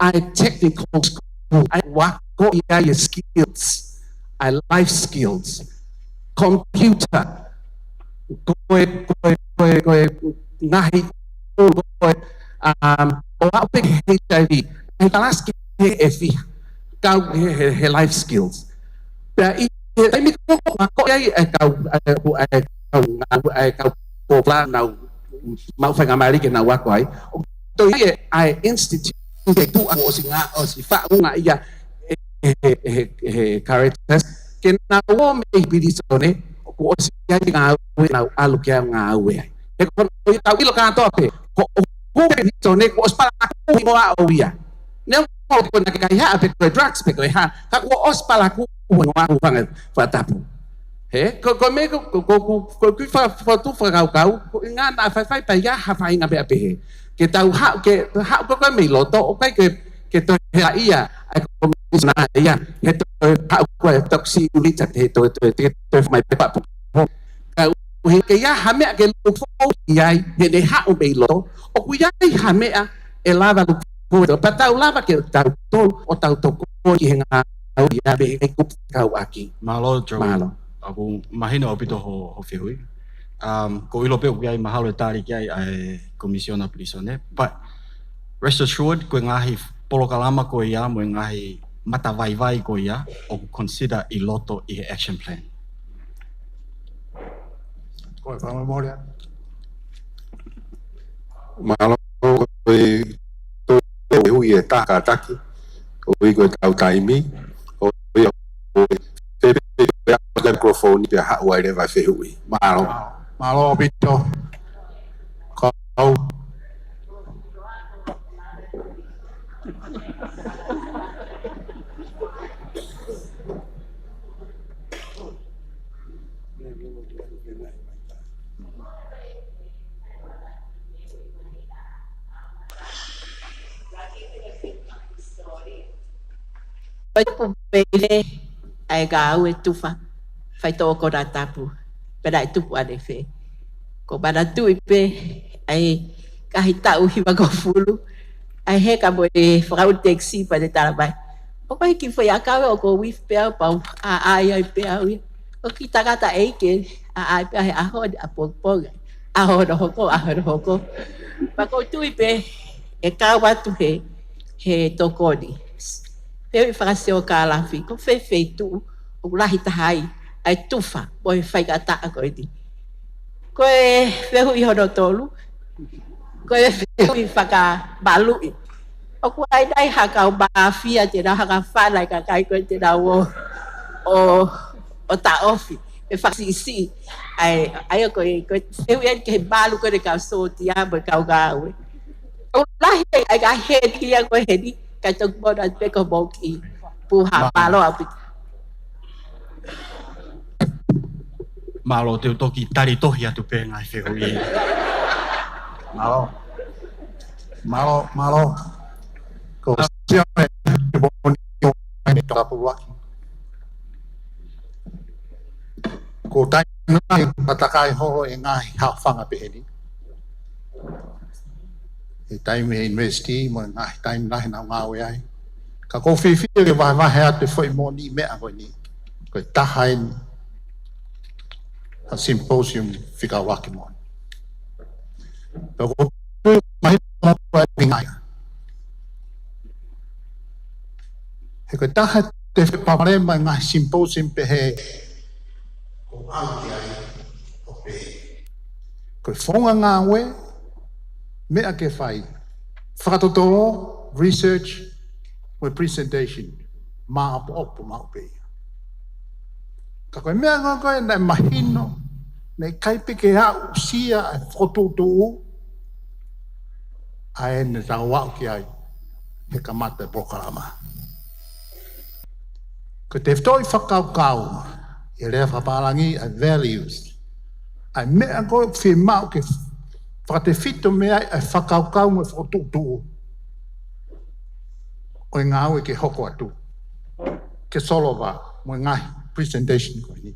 ʻa e technical school, ʻa e ʻoku ʻi ai e skills, ʻa e life skills, computer, ko e, ko e, ko e, ko e ngaahi, ko e, um, ʻo aʻu pē ki he H I V, ʻa e kalasi kehe ʻe fiha, kau he, he, he life skills. Pea ʻi he taimi ko ē ʻoku akoʻi ai ʻa e kau, ʻa e, ʻa e kau, ʻa e kau pōpula naʻa nau maʻu faingamālie ke nau ako ai. ʻOku toe ʻi ai ʻa e institute ke tuʻu ʻoku ʻosi ngā, ʻosi faʻunga ia ʻe, ʻe, ʻe, ʻe, ʻe Caritas. Ke nau ō mei pilīsone, kuo ʻosi ʻi ai e ngāue naʻa nau ʻalu ke ʻalu ngāue ai. He ko hono ʻoku tau ʻilo kātoa pē, ko ʻoku pilīsone kuo ʻosi palakū hingoa ʻo ia. Neongo pe ko e naʻe kaihaʻa pe ko e drugs pe ko e hā, ka kuo ʻosi palakū hingoa ʻo e fanga fakatapu. He, ko, ko e meʻa ko, ko, ko, ko, ko e kiʻi fa-, fokotuʻu fakakaukau, ko e ʻuhinga naʻa faifai pē ia ha faʻahinga meʻa pehē. Ke tau haʻu, ke haʻu ko ē mei loto, ʻoku ʻikai ke, ke toe hela ia, ʻa e komisionā ia, he toe haʻu ko e toki siulita, he toe, toe, toe, toe mai pē papu. Ka ʻuhi ke ʻi ai ha meʻa ke look forward ki ai, he ne haʻu mei loto, ʻoku ʻi ai ha meʻa ʻe lava look forward, pea tau lava ke tau tonu, ʻo tau tokoni ki he ngāue ia mei he kupu fekauʻaki. Mālō, Joe. Mālō. ʻOku mahino ʻaupito hoʻo, hoʻo fehuʻi. Um, ʻoku ou ʻilo pē ʻoku ʻi ai mahalo e tali ki ai ʻa e Komisiona Pilīsone. But rest assured, ko e ngaahi polokalama ko ia, mo e ngaahi matavaivai ko ia, ʻoku consider ʻi loto ʻi he action plan. Ko e fakamolemole. Mālō, ko e toe fehuʻi ʻe taha kātaki, ʻo ʻi ko e tau taimi, ʻo ʻi ko e fepe, pe a ko e microphone pea haʻu ai leva e fehuʻi. Mālō. Mālō ʻaupito. Kau. Ko e tupu pē ʻi he ʻa e ngāue tufa, faitoʻo konatapu, pea naʻe tupu ʻanefē. Ko e manatuʻi pē ʻa e ngaahi taʻu hivangofulu, ʻa e heka mo e fakaʻuli tekisī pea ne talamai, ʻoku ʻi ai e kiʻi foʻi ʻakau ʻoku ou ʻufi pē au pea u ʻaʻai ai pē au ia. ʻOku ou kiʻi tangataʻeiki, ʻaʻai pē au he ʻaho ni ʻapongipongi, ʻaho hono hoko, ʻaho hono hoko. Pea ʻoku ou tui pē ʻe kau atu he, he tokoni. Fehuʻi fakasiokālafi, ko fē feituʻu ʻoku lahi taha ai ʻa e tufa mo e faingataʻa ko eni. Ko e fehuʻi hono tolu, ko e fehuʻi fakamaluʻi. ʻOku ʻi ai nai ha kau māfia te nau hanga ʻo fana e kakai ko ē te nau ō, ō, ō taʻofi, ʻe fakasiʻisiʻi. ʻA ia, ʻa ia ko e, ko e fehuʻi eni ki he malu ko ē ʻo e kau sōtia mo e kau ngāue. ʻOku lahi ai ʻa e ngaahi heni ia ko ē heni, kae toki mona pē ko e moki. Pū ha. Mālō. Mālō ʻaupito. Mālō, te u toki tali tohi atu pē ngaahi fehuʻi. Mālō. Mālō, mālō. Ko Sione, te moni o mai me tokapuluaki. Ko e taimi lahi ʻoku takai holo e ngaahi haʻofanga pehē ni. He taimi he university, mo e ngaahi taimi lahi naʻa ku ngāue ai. Ka ʻoku ou fifili ke vahevahe atu e foʻi moʻoni meʻa ko eni. Ko e taha eni ha symposium fekauʻaki moʻoni. Pea ʻoku ou tui mahino mo e ʻuhinga ia. He ko e taha e palopalema e ngaahi symposium pehē, ʻoku ʻalu ki ai ʻo pehē, ko e founga ngāue, meʻa ke fai, fakatotolo, research, mo e presentation, māʻopoʻopo maʻu pē ia. Ka ko e meʻa ko ē naʻe mahino, naʻe ʻikai pē ke aʻusia e fokotuʻutuʻu, ʻa ē naʻa tau aʻu ki ai he kamata e polokalama. Ko e tefitoʻi fakakaukau, ʻi he lea fakapālangi, ʻa e values. ʻA e meʻa ko ē ʻoku fiemaʻu ke fakatefito mei ai ʻa e fakakaukau mo e fokotuʻutuʻu ʻo e ngāue ke hoko atu, ke solova mo e ngaahi presentation ko eni.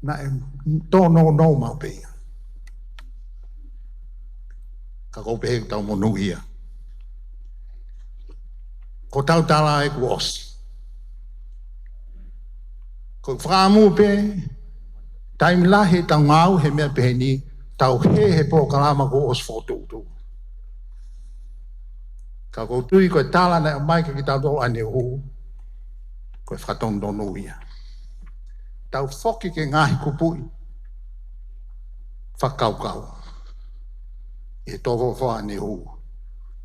Naʻe tōnounou maʻu pē ia. Ka ʻoku ou pehē ʻoku tau monūʻia. Ko ʻetau tala ʻoku ʻosi. Ko e fakaʻamu pē, taimi lahi ʻetau ngāue he meʻa pehē ni, tau hē he polokalama kuo ʻosi fokotuʻutuʻu. Ka ʻoku ou tui ko e tala naʻe ʻomai kiate kitautolu ʻaneuhu, ko e fakatonutonu ia. Tau foki ki he ngaahi kupuʻi fakakaukau ʻi he tō folofola ʻaneuhu.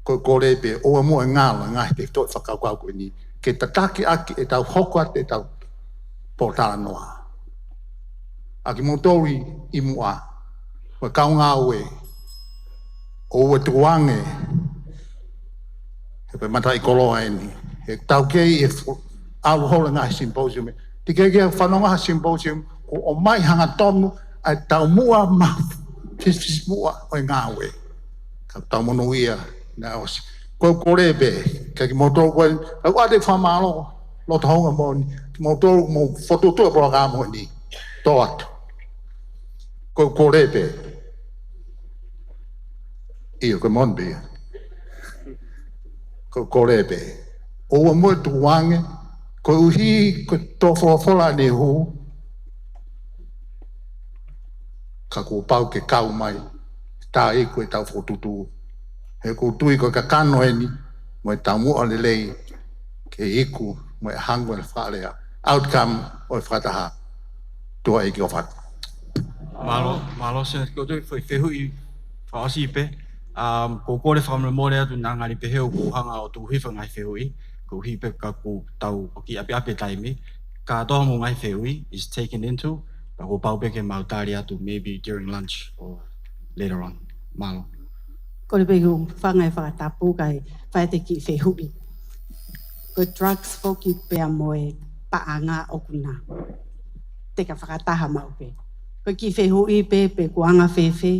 Ko e kole pē, ʻoua muʻa ʻe ngalo e ngaahi tefitoʻi fakakaukau ko eni ke tataki ʻaki ʻetau hoko atu ʻetau pōtalanoa. ʻA kimoutolu ʻi, ʻi muʻa, ko e kau ngāue, ʻoua ʻe tukuange he pē mataʻikoloa eni. He tau kei ʻi he fo-, ʻalu holo ngaahi symposium. Teʻeki ke fanongo ha symposium, kuo ʻomai hangatonu ʻa e taumuʻa mo e fisifisimuʻa ʻo e ngāue. Ka tau monūʻia naʻe ʻosi. Ko e kole pē, kiate kimoutolu ko eni, ʻoatu e fakamālō, loto houngaʻia moʻoni, kimoutolu mou fokotuʻutuʻu e polokalama ni. Tō atu. Ko e kole pē. ʻIo, ko e moʻoni pē ia. Ko e kole pē. ʻOua muʻa ʻe tukuange, koeʻuhi ko e tō folofola ʻaneuhu, ka kuo pau ke kau mai, tā iku ʻetau fokotuʻutuʻu. He ʻoku ou tui ko e kakano eni, mo e taumuʻa lelei, ke iku, mo e hangē ko e fakalea. Outcome ʻo e fakataha. Tuʻa ʻeiki ʻofa atu. Mālō, mālō Senator, ko e foʻi fehuʻi fakaʻosi pē. Um, ʻoku ou kole fakamolemole atu naʻa ngali pehē ʻoku ou hanga ʻo tuku hifo e ngaahi fehuʻi. Koeʻuhi pē ka ʻoku tau ʻoku ʻapiʻapi e taimi. Kātoa hoʻomou ngaahi fehuʻi is taken into, ka kuo pau pē ke mau tali atu maybe during lunch or later on. Mālō. Kole pē ke u hanga ʻo fakatapu kae fai atu e kiʻi fehuʻi. Ko e drugs foki pea mo e paʻanga ʻoku na teka fakataha maʻu pē. Ko e kiʻi fehuʻi pē pe ʻoku anga fēfē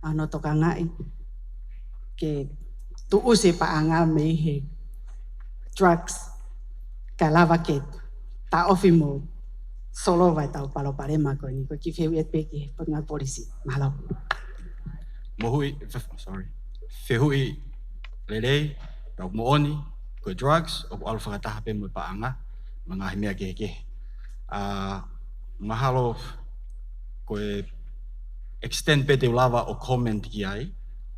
ʻa hono tokangaʻi ke tuʻusi e paʻanga mei he drugs kae lava ke taʻofi mo solova ʻetau palopalema ko eni. Ko e kiʻi fehuʻi atu pē ki he Potungāue Polisi. Mālō. Moʻoni, fe-, sorry. Fehuʻi lelei, pea moʻoni, ko e drugs, ʻoku ʻalu fakataha pē mo e paʻanga, mo e ngaahi meʻa kehekehe. ʻA, mahalo ko e extent pē te u lava ʻo comment ki ai,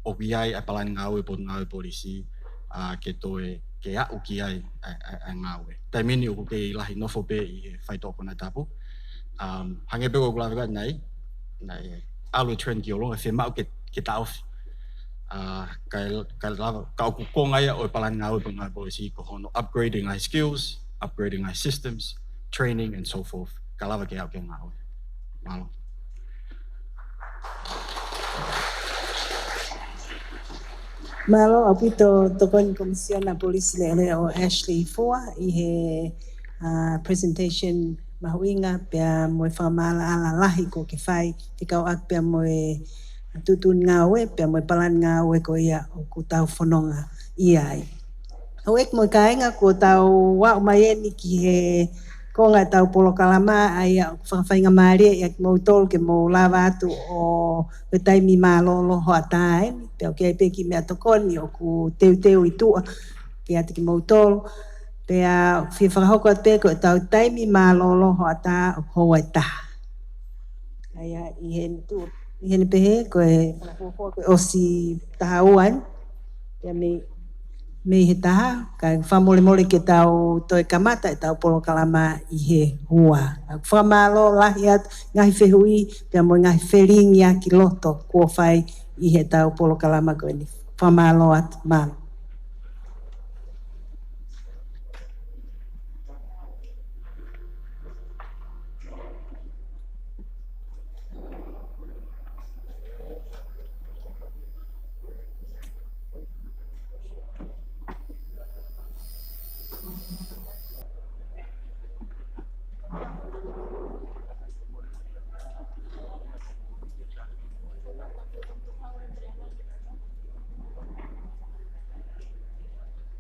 ʻoku ʻi ai ʻa e palani ngāue Potungāue Polisi, ʻa, ke toe, ke aʻu ki ai ʻa, ʻa, ʻa e ngāue. Taimi ni ʻoku kei lahi nofo pē ʻi he faitoʻo konatapu. Um, hangē pē ko ʻeku lave ko ē ʻanenai, naʻe ʻalu e trend ki ʻolunga, fiemaʻu ke, ke taʻofi. ʻA, kae, kae lava, ka ʻoku konga ia ʻo e palani ngāue Potungāue Polisi ko hono upgrading ngaahi skills, upgrading ngaahi systems, training and so forth. Kae lava ke aʻu ki he ngāue. Mālō. Mālō ʻaupito Tokoni Komisiona Polisi Lele ʻo Ashley Fua ʻi he, uh, presentation mahuʻinga pea mo e fakamaʻalaʻala lahi kuo ke fai, fekauʻaki pea mo e tuʻutuʻuni ngāue, pea mo e palani ngāue ko ia ʻoku tau fononga ʻi ai. Houʻeiki mo e kāinga, kuo tau aʻu mai eni ki he konga ʻetau polokalama, ʻa ia ʻoku fakafaingamālie ia kimoutolu ke mou lava atu ʻo, ʻo taimi mālōlō hoʻatā eni, pea ʻoku ʻi ai pē kiʻi meʻatokoni ʻoku teuteu ʻi tuʻa kiate kimoutolu, pea fie fakahoko atu pē ko ʻetau taimi mālōlō hoʻatā ʻoku houa ʻe taha. ʻA ia, ʻi heʻene tuʻu, ʻi heʻene pehē, ko e fakafuofua ko e ʻosi taha ua eni. Pea mei, mei he taha, kae fakamolemole ke tau toe kamata ʻetau polokalama ʻi he ua. ʻOku fakamālō lahi atu ngaahi fehuʻi, pea mo e ngaahi felingiʻaki loto kuo fai ʻi heʻetau polokalama ko eni. Fakamālō atu, mālō.